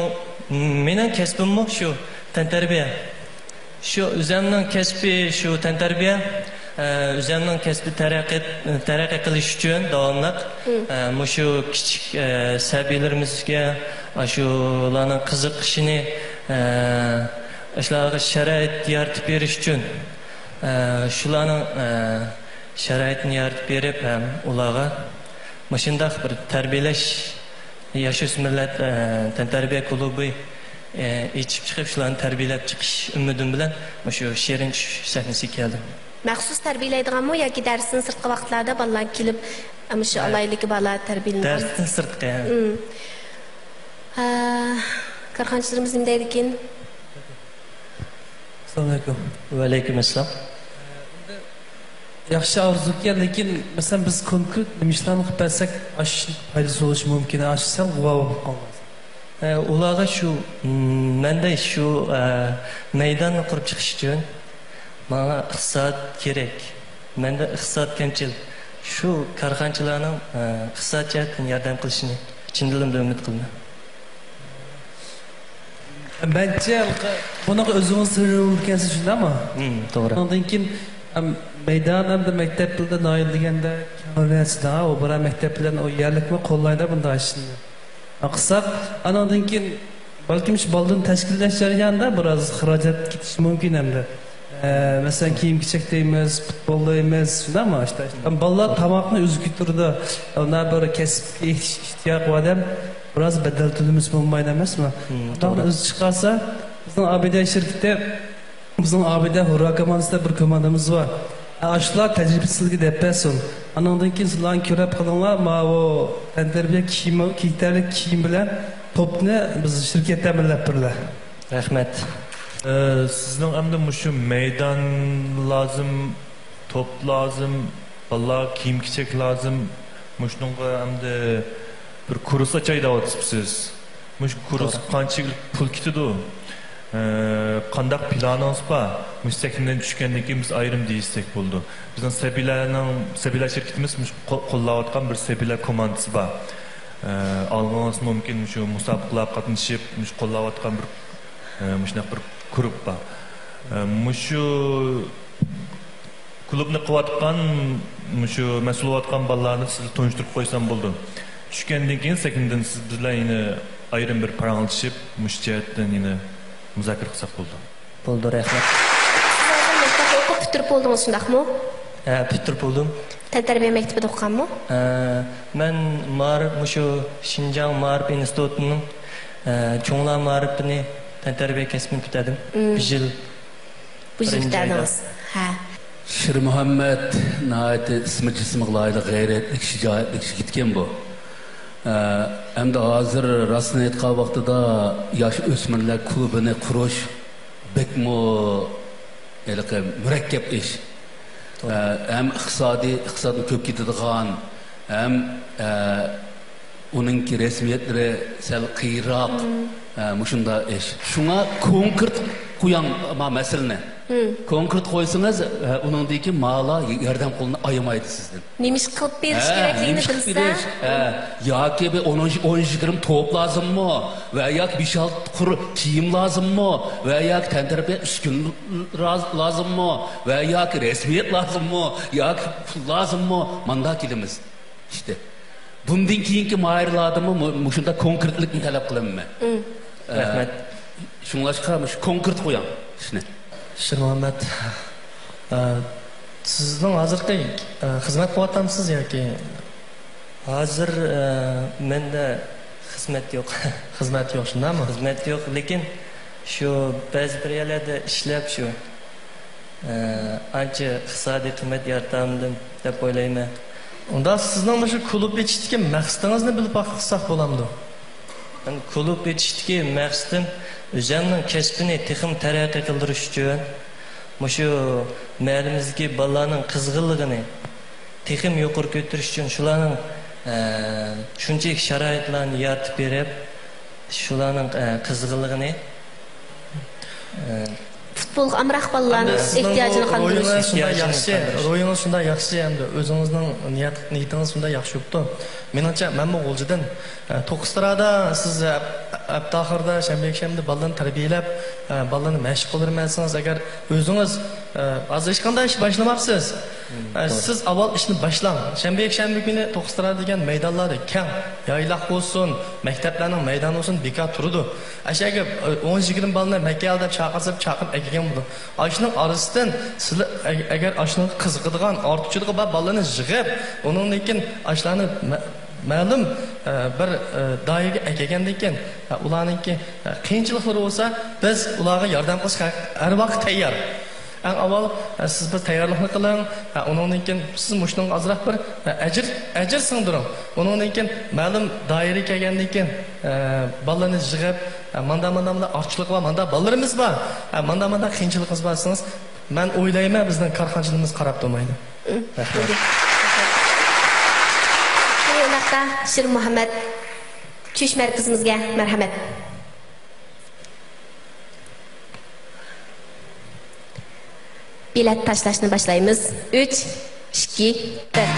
مېنىڭ كەسپىممۇ شۇ تەنتەربىيە. شۇ ئۆزەمنىڭ كەسپى شۇ تەنتەربىيە. ئە، ئۆزەمنىڭ كەسپى تەرەققىي، تەرەققىي قىلىش ئۈچۈن داۋاملىق، ئە، مۇشۇ كىچىك، ئە، سەبىيلىرىمىزگە ئاشۇلارنىڭ قىزىقىشىنى، ئە، ئاشۇلارغا شارائىت يارىتىپ بېرىش ئۈچۈن، ئە، شۇلارنىڭ، ئە، شارائىتىنى يارىتىپ بېرىپ ھەم ئۇلارغا مۇشۇنداق بىر تەربىيەلەش، ياش ئۆسمۈرلەر، ئە، تەنتەربىيە كۇلۇبى، ئە، ئېچىپ چىقىپ، شۇلارنى تەربىيەلەپ چىقىش ئۈمىدىم بىلەن مۇشۇ شېرىن چۈش سەھنىسىگە كەلدىم. مەخسۇس تەربىيەلەيدىغانمۇ ياكى دەرستىن سىرتقى ۋاقىتلاردا بالىلار كېلىپ، مۇشۇ ھە. ئالاھىدىلىكى بالىلار تەربىيەلىنىدىغان؟ دەرستىن سىرتقى، ھە. مم. ھە، كارخانىچىلىرىمىز نېمە دەيدىكىن؟ ئەسسالامۇئەلەيكۇم. ۋەئەلەيكۇم ئەسسالام. ياخشى ئارزۇكەن، لېكىن، مەسىلەن، بىز كونكرېت نېمە ئىشلارنى قىلىپ بەرسەك، ئاشۇ پايدىسى بولۇشى مۇمكىن، ئاشۇ سەل غۇۋا بولۇپ قالغان. ئە، ئۇلارغا شۇ، م، مەندە شۇ، ئە، مەيداننى قۇرۇپ چىقىش ئۈچۈن ماڭا ئىقتىساد كېرەك. مەندە ئىقتىساد كەمچىل. شۇ كارخانىچىلارنىڭ، ئە، ئىقتىساد جەھەتتىن ياردەم قىلىشىنى چىن دىلىمدىن ئۈمىد قىلىمەن. مەنچە، بۇنىڭغا ئۆزىڭىز سەۋەب بولىدىكەنسىز، شۇنداقمۇ؟ ھىم، توغرا. ئۇنىڭدىن كېيىن، ئەم، مەيدان ئەمدى مەكتەپ بىلەن ناھىيە دېگەندە كەڭرى ئەسلىدە، ئۇ بىرەر مەكتەپ بىلەن ئۇ يەرلىكمۇ قوللايدۇ بۇنداق ئىشنى. قىلساق، ئانىڭدىن كېيىن بەلكىم شۇ بالىدىن تەشكىللەش جەريانىدا بىراز خىراجەت كېتىشى مۇمكىن ئەمدى. ئە، مەسىلەن، كىيىم-كېچەك دەيمىز، پۇتبول دەيمىز، شۇنداقمۇ؟ ئاشتا، ئاشتا. بالىلار تاماقنى ئۆزى كۆتۈرىدۇ. ئۇنداق بىر كەسىپكە ئېھتىياج بار ئادەم بىراز بەدەل تۆلىمىسە بولمايدۇ ئەمەسمۇ؟ ھىم، توغرا. ئۆزى چىقارسا، بىزنىڭ ئابىدە شىركىتى، بىزنىڭ ئابىدە ھۇررا كوماندىسىدا بىر كوماندىمىز بار. ئاشۇلار تەجرىبىسىزلىكى دەپ بەرسۇن. ئانىڭدىن كېيىن سىلەرنى كۆرۈپ قېلىڭلار، ماۋۇ تەنتەربىيە كىيىمى، كېتەرلىك كىيىم بىلەن توپنى بىز شىركەتتە تەمىنلەپ بېرىلە. رەھمەت. ئە، سىزنىڭ ئەمدى مۇشۇ مەيدان لازىم، توپ لازىم، بالىلارغا كىيىم-كېچەك لازىم. مۇشۇنىڭغا ئەمدى بىر كۇرس ئاچاي دەۋاتىسىز. مۇشۇ كۇرسقا قانچىلىك پۇل كېتىدۇ؟ ئە، قانداق پىلانىڭىز بار؟ مۇشۇ سەھنىدىن چۈشكەندىن كېيىن بىز ئايرىم دېيىشسەك بولىدۇ. بىزنىڭ سەبىيلەرنىڭ، سەبىيلەر شىركىتىمىز مۇشۇ قو-، قوللاۋاتقان بىر سەبىيلەر كوماندىسى بار. ئە، ئالغىڭىز مۇمكىن، مۇشۇ مۇسابىقىلەرگە قاتنىشىپ، مۇشۇ قوللاۋاتقان بىر، ئە، مۇشۇنداق بىر گۇرۇپپا بار. ئە، مۇشۇ كۇلۇبنى قىلىۋاتقان، مۇشۇ مەسئۇل بولۇۋاتقان بالىلارنى سىزگە تونۇشتۇرۇپ قويسام بولىدۇ. چۈشكەندىن كېيىن سەھنىدىن سىز بىلەن يەنە ئايرىم بىر پاراڭلىشىپ، مۇشۇ جەھەتتىن يەنە مۇزاكىرە قىلساق بولىدۇ. بولىدۇ، رەھمەت. سىز ھازىر مەكتەپنى ئوقۇپ پۈتتۈرۈپ بولدىڭىز، شۇنداقمۇ؟ ھە، پۈتتۈرۈپ بولدۇم. تەنتەربىيە مەكتىپىدە ئوقۇغانمۇ؟ ھە، مەن مائارىپ، مۇشۇ شىنجاڭ مائارىپ ئىنستىتۇتىنىڭ، ھە، چوڭلار مائارىپىنى تەنتەربىيە كەسپىنى پۈتتۈردۈم. مم. بىر يىل بۇ يىل بىرىنچى ئايدا. پۈتتۈردىڭىز. ھە. شىرمۇھەممەت ناھايىتى ئىسمى جىسمىغا لايىق، غەيرەتلىك، شىجائەتلىك يىگىتكەن بۇ. ئە، ئەمدى ھازىر راستىنى ئېيتقان ۋاقتىدا ياش ئۆسمۈرلەر كۇلۇبىنى قۇرۇش بەكمۇ ھېلىقى مۇرەككەپ ئىش. توغرا. ئە، ھەم ئىقتىسادىي، ئىقتىسادمۇ كۆپ كېتىدىغان، ھەم، ئە، ئۇنىڭكى رەسمىيەتلىرى سەل قىيىنراق، مم. ئە، مۇشۇنداق ئىش. شۇڭا كونكرېت قويۇڭ ما مەسىلىنى. مم. كونكرېت قويسىڭىز، ئە، ئۇنىڭدىن كېيىن مالا ياردەم قولىنى ئايىمايدۇ سىزدىن. نېمە ئىش قىلىپ بېرىش ھە، كېرەكلىكىنى نېمە ئىش قىلىپ بىلسە. بېرىش؟ ھە، ياكى بىر ئون، ئون يىگىرمە توپ لازىممۇ؟ ۋە ياكى بەش-ئالتە قۇر كىيىم لازىممۇ؟ ۋە ياكى تەنتەربىيە ئۈسكۈنە لاز-، لازىممۇ؟ ۋە ياكى رەسمىيەت لازىممۇ؟ ياكى پۇل لازىممۇ؟ ماندا كېلىمىز. ئىشتە. بۇندىن كېيىنكى ماھىرلاردىنمۇ مۇ-، مۇشۇنداق كونكرېتلىقنى تەلەپ قىلىمەن مەن. مم. ئە، رەھمەت. شۇڭلاشقا مۇشۇ كونكرېت قويۇڭ ئىشنى. شىرمۇھەممەت، ئە، سىزنىڭ ھازىرقى، ئە، خىزمەت قىلىۋاتامسىز ياكى؟ ھازىر، ئە، مەندە خىزمەت يوق. خىزمەت يوق، شۇنداقمۇ؟ خىزمەت يوق، لېكىن شۇ بەزى بىر يەرلەردە ئىشلەپ شۇ ئە، ئانچە ئىقتىسادىي قىممەت يارىتالمىدىم دەپ ئويلايمەن. ئۇنداق سىزنىڭ مۇشۇ كۇلۇب ئېچىشتىكى مەقسىتىڭىزنى بىلىپ باقساق بولامدۇ؟ مەن كۇلۇب ئېچىشتىكى مەقسىتىم ئۆزۈمنىڭ كەسپىنى تېخىمۇ تەرەققىي قىلدۇرۇش ئۈچۈن، مۇشۇ مەھەللىمىزدىكى بالىلارنىڭ قىزغىنلىقىنى تېخىمۇ يۇقىرى كۆتۈرۈش ئۈچۈن شۇلارنىڭ، ئە، شۇنچىلىك شارائىتلارنى يارىتىپ بېرىپ، شۇلارنىڭ، ئە، قىزغىنلىقىنى، ئە، پۇتبولغا ئامراق بالىلارنىڭ ئەمدى سىزنىڭ ئېھتىياجىنى بۇ قاندۇرۇش. روھىڭىز شۇنداق ئېھتىياجىنى ياخشى، قاندۇرۇش. روھىڭىز شۇنداق ياخشى ئەمدى. ئۆزىڭىزنىڭ نىيەت، نىيىتىڭىز شۇنداق ياخشى بوپتۇ. مېنىڭچە، مەنمۇ غۇلجىدىن، ئە، توققۇز تارادا سىز، ئە، ھەپتە ئاخىرىدا، شەنبە، يەكشەنبىدە بالىلارنى تەربىيەلەپ، ئە، بالىلارنى مەشىق قىلدۇرىمەن دېسىڭىز، ئەگەر ئۆزىڭىز، ئە، ھازىر ھېچقانداق ئىش باشلىماپسىز. ئە، توغرا. سىز ئاۋۋال ئىشنى باشلاڭ. شەنبە، يەكشەنبە كۈنى توققۇز تارا دېگەن مەيدانلاردا كەڭ، يايلاق بولسۇن، مەكتەپلەرنىڭ مەيدانى بولسۇن، بىكار تۇرىدۇ. ئەشەگە، ئە، ئون يىگىرمە بالىنى مەككە دەپ چاقىرسا، چاقىرىپ ئەكەلگەن بولىدۇ. ئاشۇنىڭ ئارىسىدىن سىلەر ئەگ-، ئەگەر ئاشۇنىڭغا قىزىقىدىغان، ئارتۇقچىلىقى بار بالىلارنى يىغىپ، ئۇنىڭدىن كېيىن ئاشۇلارنى مە-، مەلۇم، ئە، بىر، ئە، دائىرىگە ئەكەلگەندىن كېيىن، ئە، ئۇلارنىڭكى، ئە، قىيىنچىلىقلىرى بولسا، بىز ئۇلارغا ياردەم قىلىشقا ھەر ۋاقىت تەييار. ئەڭ ئاۋۋال، ئە، سىز بىر تەييارلىقنى قىلىڭ. ئە، ئۇنىڭدىن كېيىن سىز مۇشۇنىڭغا ئازراق بىر، ئە، ئەجىر، ئەجىر سىڭدۈرۈڭ. ئۇنىڭدىن كېيىن مەلۇم دائىرىگە كەلگەندىن كېيىن، ئە، بالىلارنى يىغىپ، ئە، ماندا، ماندا، ماندا ئارتۇقچىلىق بار، ماندا بالىلىرىمىز بار، ئە، ماندا، ماندا قىيىنچىلىقىمىز بار دېسىڭىز، مەن ئويلايمەن، بىزنىڭ كارخانىچىلىرىمىز قاراپ تۇرمايدۇ. رەھمەت. قېنى، ئۇنداقتا شىرمۇھەممەت چۈش مەركىزىمىزگە مەرھەمەت. بېلەت تاشلاشنى باشلايمىز. ئۈچ، ئىككى، بىر.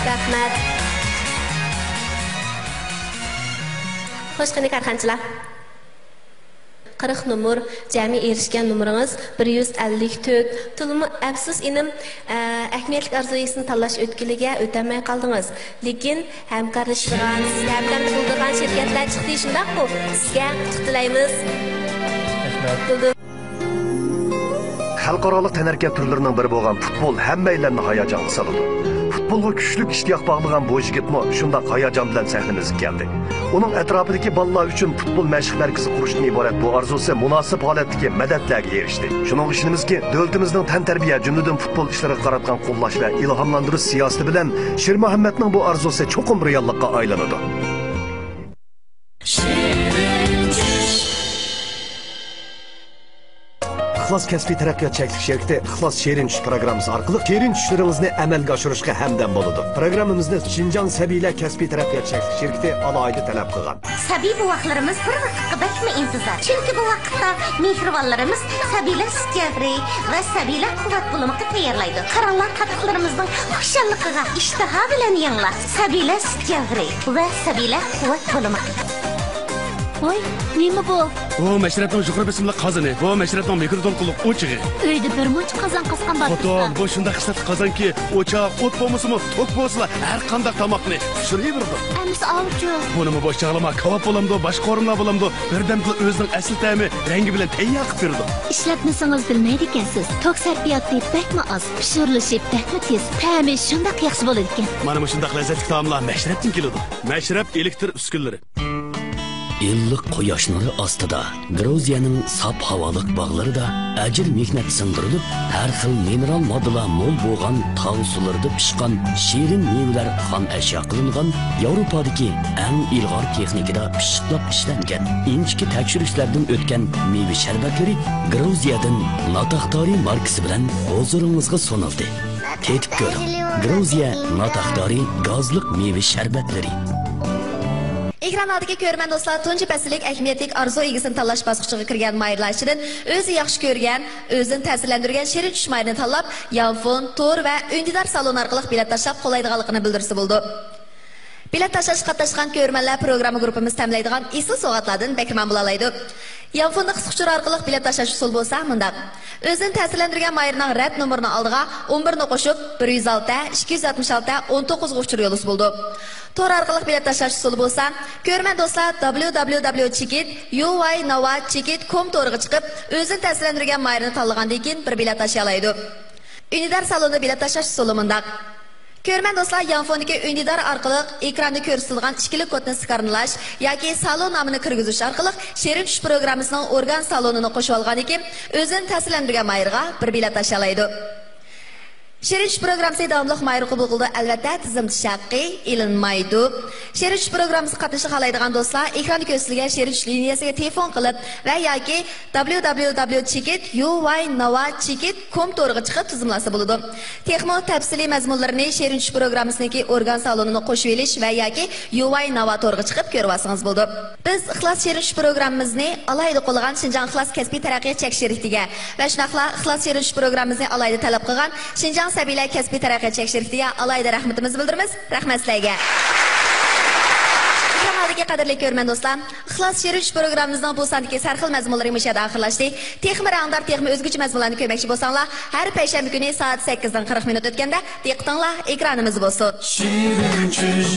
رەھمەت. خوش، قېنى كارخانىچىلار. قىرىق نومۇر، جەمئىي ئېرىشكەن نومۇرىڭىز بىر يۈز ئەللىك تۆت. تولىمۇ ئەپسۇس ئىنىم، ئە، ئەھمىيەتلىك ئارزۇ ئىگىسىنى تاللاش ئۆتكىلىگە ئۆتەلمەي قالدىڭىز. لېكىن ھەمكارلىشىدىغان، سىزگە ھەمكارلىق قىلىدىغان شىركەتلەر چىقتى، شۇنداققۇ؟ سىزگە ئۇتۇق تىلەيمىز. رەھمەت. خەلقئارالىق تەنھەرىكەت تۈرلىرىنىڭ بىرى بولغان پۇتبول ھەممەيلەننى ھاياجانغا سالىدۇ. پۇتبولغا كۈچلۈك ئىشتىياق باغلىغان بۇ يىگىتمۇ شۇنداق ھاياجان بىلەن سەھنىمىزگە كەلدى. ئۇنىڭ ئەتراپىدىكى بالىلار ئۈچۈن پۇتبول مەشىق مەركىزى قۇرۇشتىن ئىبارەت بۇ ئارزۇسى مۇناسىپ ھالەتتىكى مەدەتلەرگە ئېرىشتى. شۇنىڭغا ئىشىنىمىزكى، دۆلىتىمىزنىڭ تەنتەربىيە، جۈملىدىن پۇتبول ئىشلىرىغا قاراتقان قوللاش ۋە ئىلھاملاندۇرۇش سىياسىتى بىلەن شىرمۇھەممەتنىڭ بۇ ئارزۇسى چوقۇم رېئاللىققا ئايلىنىدۇ. ئىخلاس كەسپىي تەرەققىيات چەكلىك شىركىتى ئىخلاس شېرىن چۈش پىروگراممىسى ئارقىلىق شېرىن چۈشلىرىڭىزنى ئەمەلگە ئاشۇرۇشقا ھەمدەم بولىدۇ. پىروگراممىمىزنى شىنجاڭ سەبىيلەر كەسپىي تەرەققىيات چەكلىك شىركىتى ئالاھىدە تەلەپ قىلغان. سەبىي بوۋاقلىرىمىز بىر ۋاقىتقا بەكمۇ ئىنتىزار. چۈنكى بۇ ۋاقىتتا مېھرىبانلىرىمىز سەبىيلەر سۈت گەۋھىرى ۋە سەبىيلەر قۇۋۋەت بولۇمىغا تەييارلايدۇ. قاراڭلار، قانداقلىرىمىزنىڭ خۇشاللىقىغا ئىشتىھا بىلەن يەڭلار. سەبىيلەر سۈت گەۋھىرى ۋە سەبىيلەر قۇۋۋەت بولۇمى. ۋاي، نېمە بۇ؟ بۇ مەشرەپنىڭ يۇقىرى بېسىملىق قازىنى. بۇ مەشرەپنىڭ مىكرو دولقۇنلۇق ئوچىقى. ئۆيدە بىر مۇنچە قازان قاسقان بار. خوتۇن، بۇ شۇنداق خىسلەتلىك قازانكى، ئوچاق، ئوت بولمىسىمۇ، توك بولسىلا، ھەر قانداق تاماقنى پىشۇرۇۋېرىدۇ. ئەمىسە ئاۋۇچۇ. بۇنىمۇ بوش چاغلىما، كاۋاپ بولامدۇ، باشقا قورۇملار بولامدۇ، بىردەمدىلا ئۆزىنىڭ ئەسلى تەمى، رەڭگى بىلەن تەييار قىلىپ بېرىدۇ. ئىشلەتمىسىڭىز بىلمەيدىكەنسىز. توك سەرپىياتى بەكمۇ ئاز، پىشۇرۇلۇشى بەكمۇ تېز، تەمى شۇنداق ياخشى بولىدىكەن. مانا مۇشۇنداق لەززەتلىك تائاملار مەشرەپتىن كېلىدۇ. مەشرەپ ئېلېكتر ئۈسكۈنىلىرى. ئىللىق قۇياش نۇرى ئاستىدا، گرۇزىيەنىڭ ساپ ھاۋالىق باغلىرىدا ئەجىر مېھنەت سىڭدۈرۈلۈپ، ھەر خىل مىنېرال ماددىلار مول بولغان تاغ سۇلىرىدا پىشقان شېرىن مېۋىلەر خام ئەشيا قىلىنغان، ياۋروپادىكى ئەڭ ئىلغار تېخنىكىدا پىششىقلاپ ئىشلەنگەن، ئىنچىكە تەكشۈرۈشلەردىن ئۆتكەن مېۋە شەربەتلىرى گرۇزىيەدىن ناتاختارى ماركىسى بىلەن ھۇزۇرىڭىزغا سۇنۇلدى. تېتىپ كۆرۈڭ. گرۇزىيە ناتاختارى گازلىق مېۋە شەربەتلىرى. ئېكران ئالدىدىكى كۆرۈرمەن دوستلار، تۇنجى پەسىللىك ئەھمىيەتلىك ئارزۇ ئىگىسىنى تاللاش باسقۇچىغا كىرگەن ماھىرلار ئىچىدىن ئۆزى ياخشى كۆرگەن، ئۆزىنى تەسىرلەندۈرگەن شېرىن چۈش ماھىرىنى تاللاپ، يانفون، تور ۋە ئۈندىدار سالونى ئارقىلىق بېلەت تاشلاپ قوللايدىغانلىقىنى بىلدۈرسە بولىدۇ. بېلەت تاشلاشقا قاتناشقان كۆرۈرمەنلەر پروگرامما گۇرۇپپىمىز تەمىنلەيدىغان ئېسىل سوۋغاتلاردىن بەھرىمەن بولالايدۇ. يانفوندا قىسقا ئۇچۇر ئارقىلىق بېلەت تاشلاش ئۇسۇلى بولسا مۇنداق. ئۆزىنى تەسىرلەندۈرگەن ماھىرنىڭ رەت نومۇرىنى ئالدىغا ئون بىرنى قوشۇپ، بىر يۈز ئالتە، ئىككى يۈز ئاتمىش ئالتە، ئون توققۇزغا ئۇچۇر يوللىسا بولىدۇ. تور ئارقىلىق بېلەت تاشلاش ئۇسۇلى بولسا، كۆرۈرمەن دوستلار، دبليۇ دبليۇ دبليۇ چېكىت يۇ ۋاي ناۋا چېكىت كوم تورىغا چىقىپ، ئۆزىنى تەسىرلەندۈرگەن ماھىرنى تاللىغاندىن كېيىن بىر بېلەت تاشلىيالايدۇ. ئۈندىدار سالوندا بېلەت تاشلاش ئۇسۇلى مۇنداق. كۆرۈرمەن دوستلار، يانفوندىكى ئۈندىدار ئارقىلىق ئېكراندا كۆرسىتىلگەن ئىككىلىك كودنى سكانىرلاش ياكى سالون نامىنى كىرگۈزۈش ئارقىلىق شېرىن چۈش پروگراممىسىنىڭ ئورگان سالونىنى قوشۇۋالغاندىن كېيىن، ئۆزىنى تەسىرلەندۈرگەن ماھىرغا بىر بېلەت تاشلايدۇ. شېرىن چۈش پروگراممىسى داۋاملىق ماھىر قوبۇل قىلىدۇ، ئەلۋەتتە، تىزىملىتىش ھەققى ئېلىنمايدۇ. شېرىن چۈش پروگراممىسىغا قاتنىشىشنى خالايدىغان دوستلار ئېكراندا كۆرسىتىلگەن شېرىن چۈش لىنىيەسىگە تېلېفون قىلىپ ۋە ياكى دبليۇ دبليۇ دبليۇ چېكىت يۇ ۋاي ناۋا چېكىت كوم تورىغا چىقىپ تىزىملاتسا بولىدۇ. تېخىمۇ تەپسىلىي مەزمۇنلىرىنى شېرىن چۈش پروگراممىسىنىڭكى ئورگان سالونىنى قوشۇۋېلىش ۋە ياكى يۇ ۋاي ناۋا تورىغا چىقىپ كۆرۈۋالسىڭىز بولىدۇ. بىز ئىخلاس شېرىن چۈش پروگراممىمىزنى ئالاھىدە قوللىغان شىنجاڭ ئىخلاس كەسپىي تەرەققىيات چەك شىركىتىگە ۋە شۇنداقلا ئىخلاس شېرىن چۈش پروگراممىمىزنى ئالاھىدە تەلەپ قىلغان شىنجاڭ سەبىيلەر كەسپىي تەرەققىيات چەك شىركىتىگە ئالاھىدە رەھمىتىمىزنى بىلدۈرىمىز. رەھمەت سىلەرگە. ئېكران ئالدىدىكى قەدىرلىك كۆرۈرمەن دوستلار، ئىخلاس شېرىن چۈش پروگراممىمىزنىڭ بۇ ساندىكى سەرخىل مەزمۇنلىرى مۇشۇ يەردە ئاخىرلاشتى. تېخىمۇ رەڭدار، تېخىمۇ ئۆزگىچە مەزمۇنلارنى كۆرمەكچى بولساڭلار، ھەر پەيشەنبە كۈنى سائەت سەككىزدىن قىرىق مىنۇت ئۆتكەندە دىققىتىڭلار ئېكرانىمىزدا بولسۇن. شېرىن چۈش.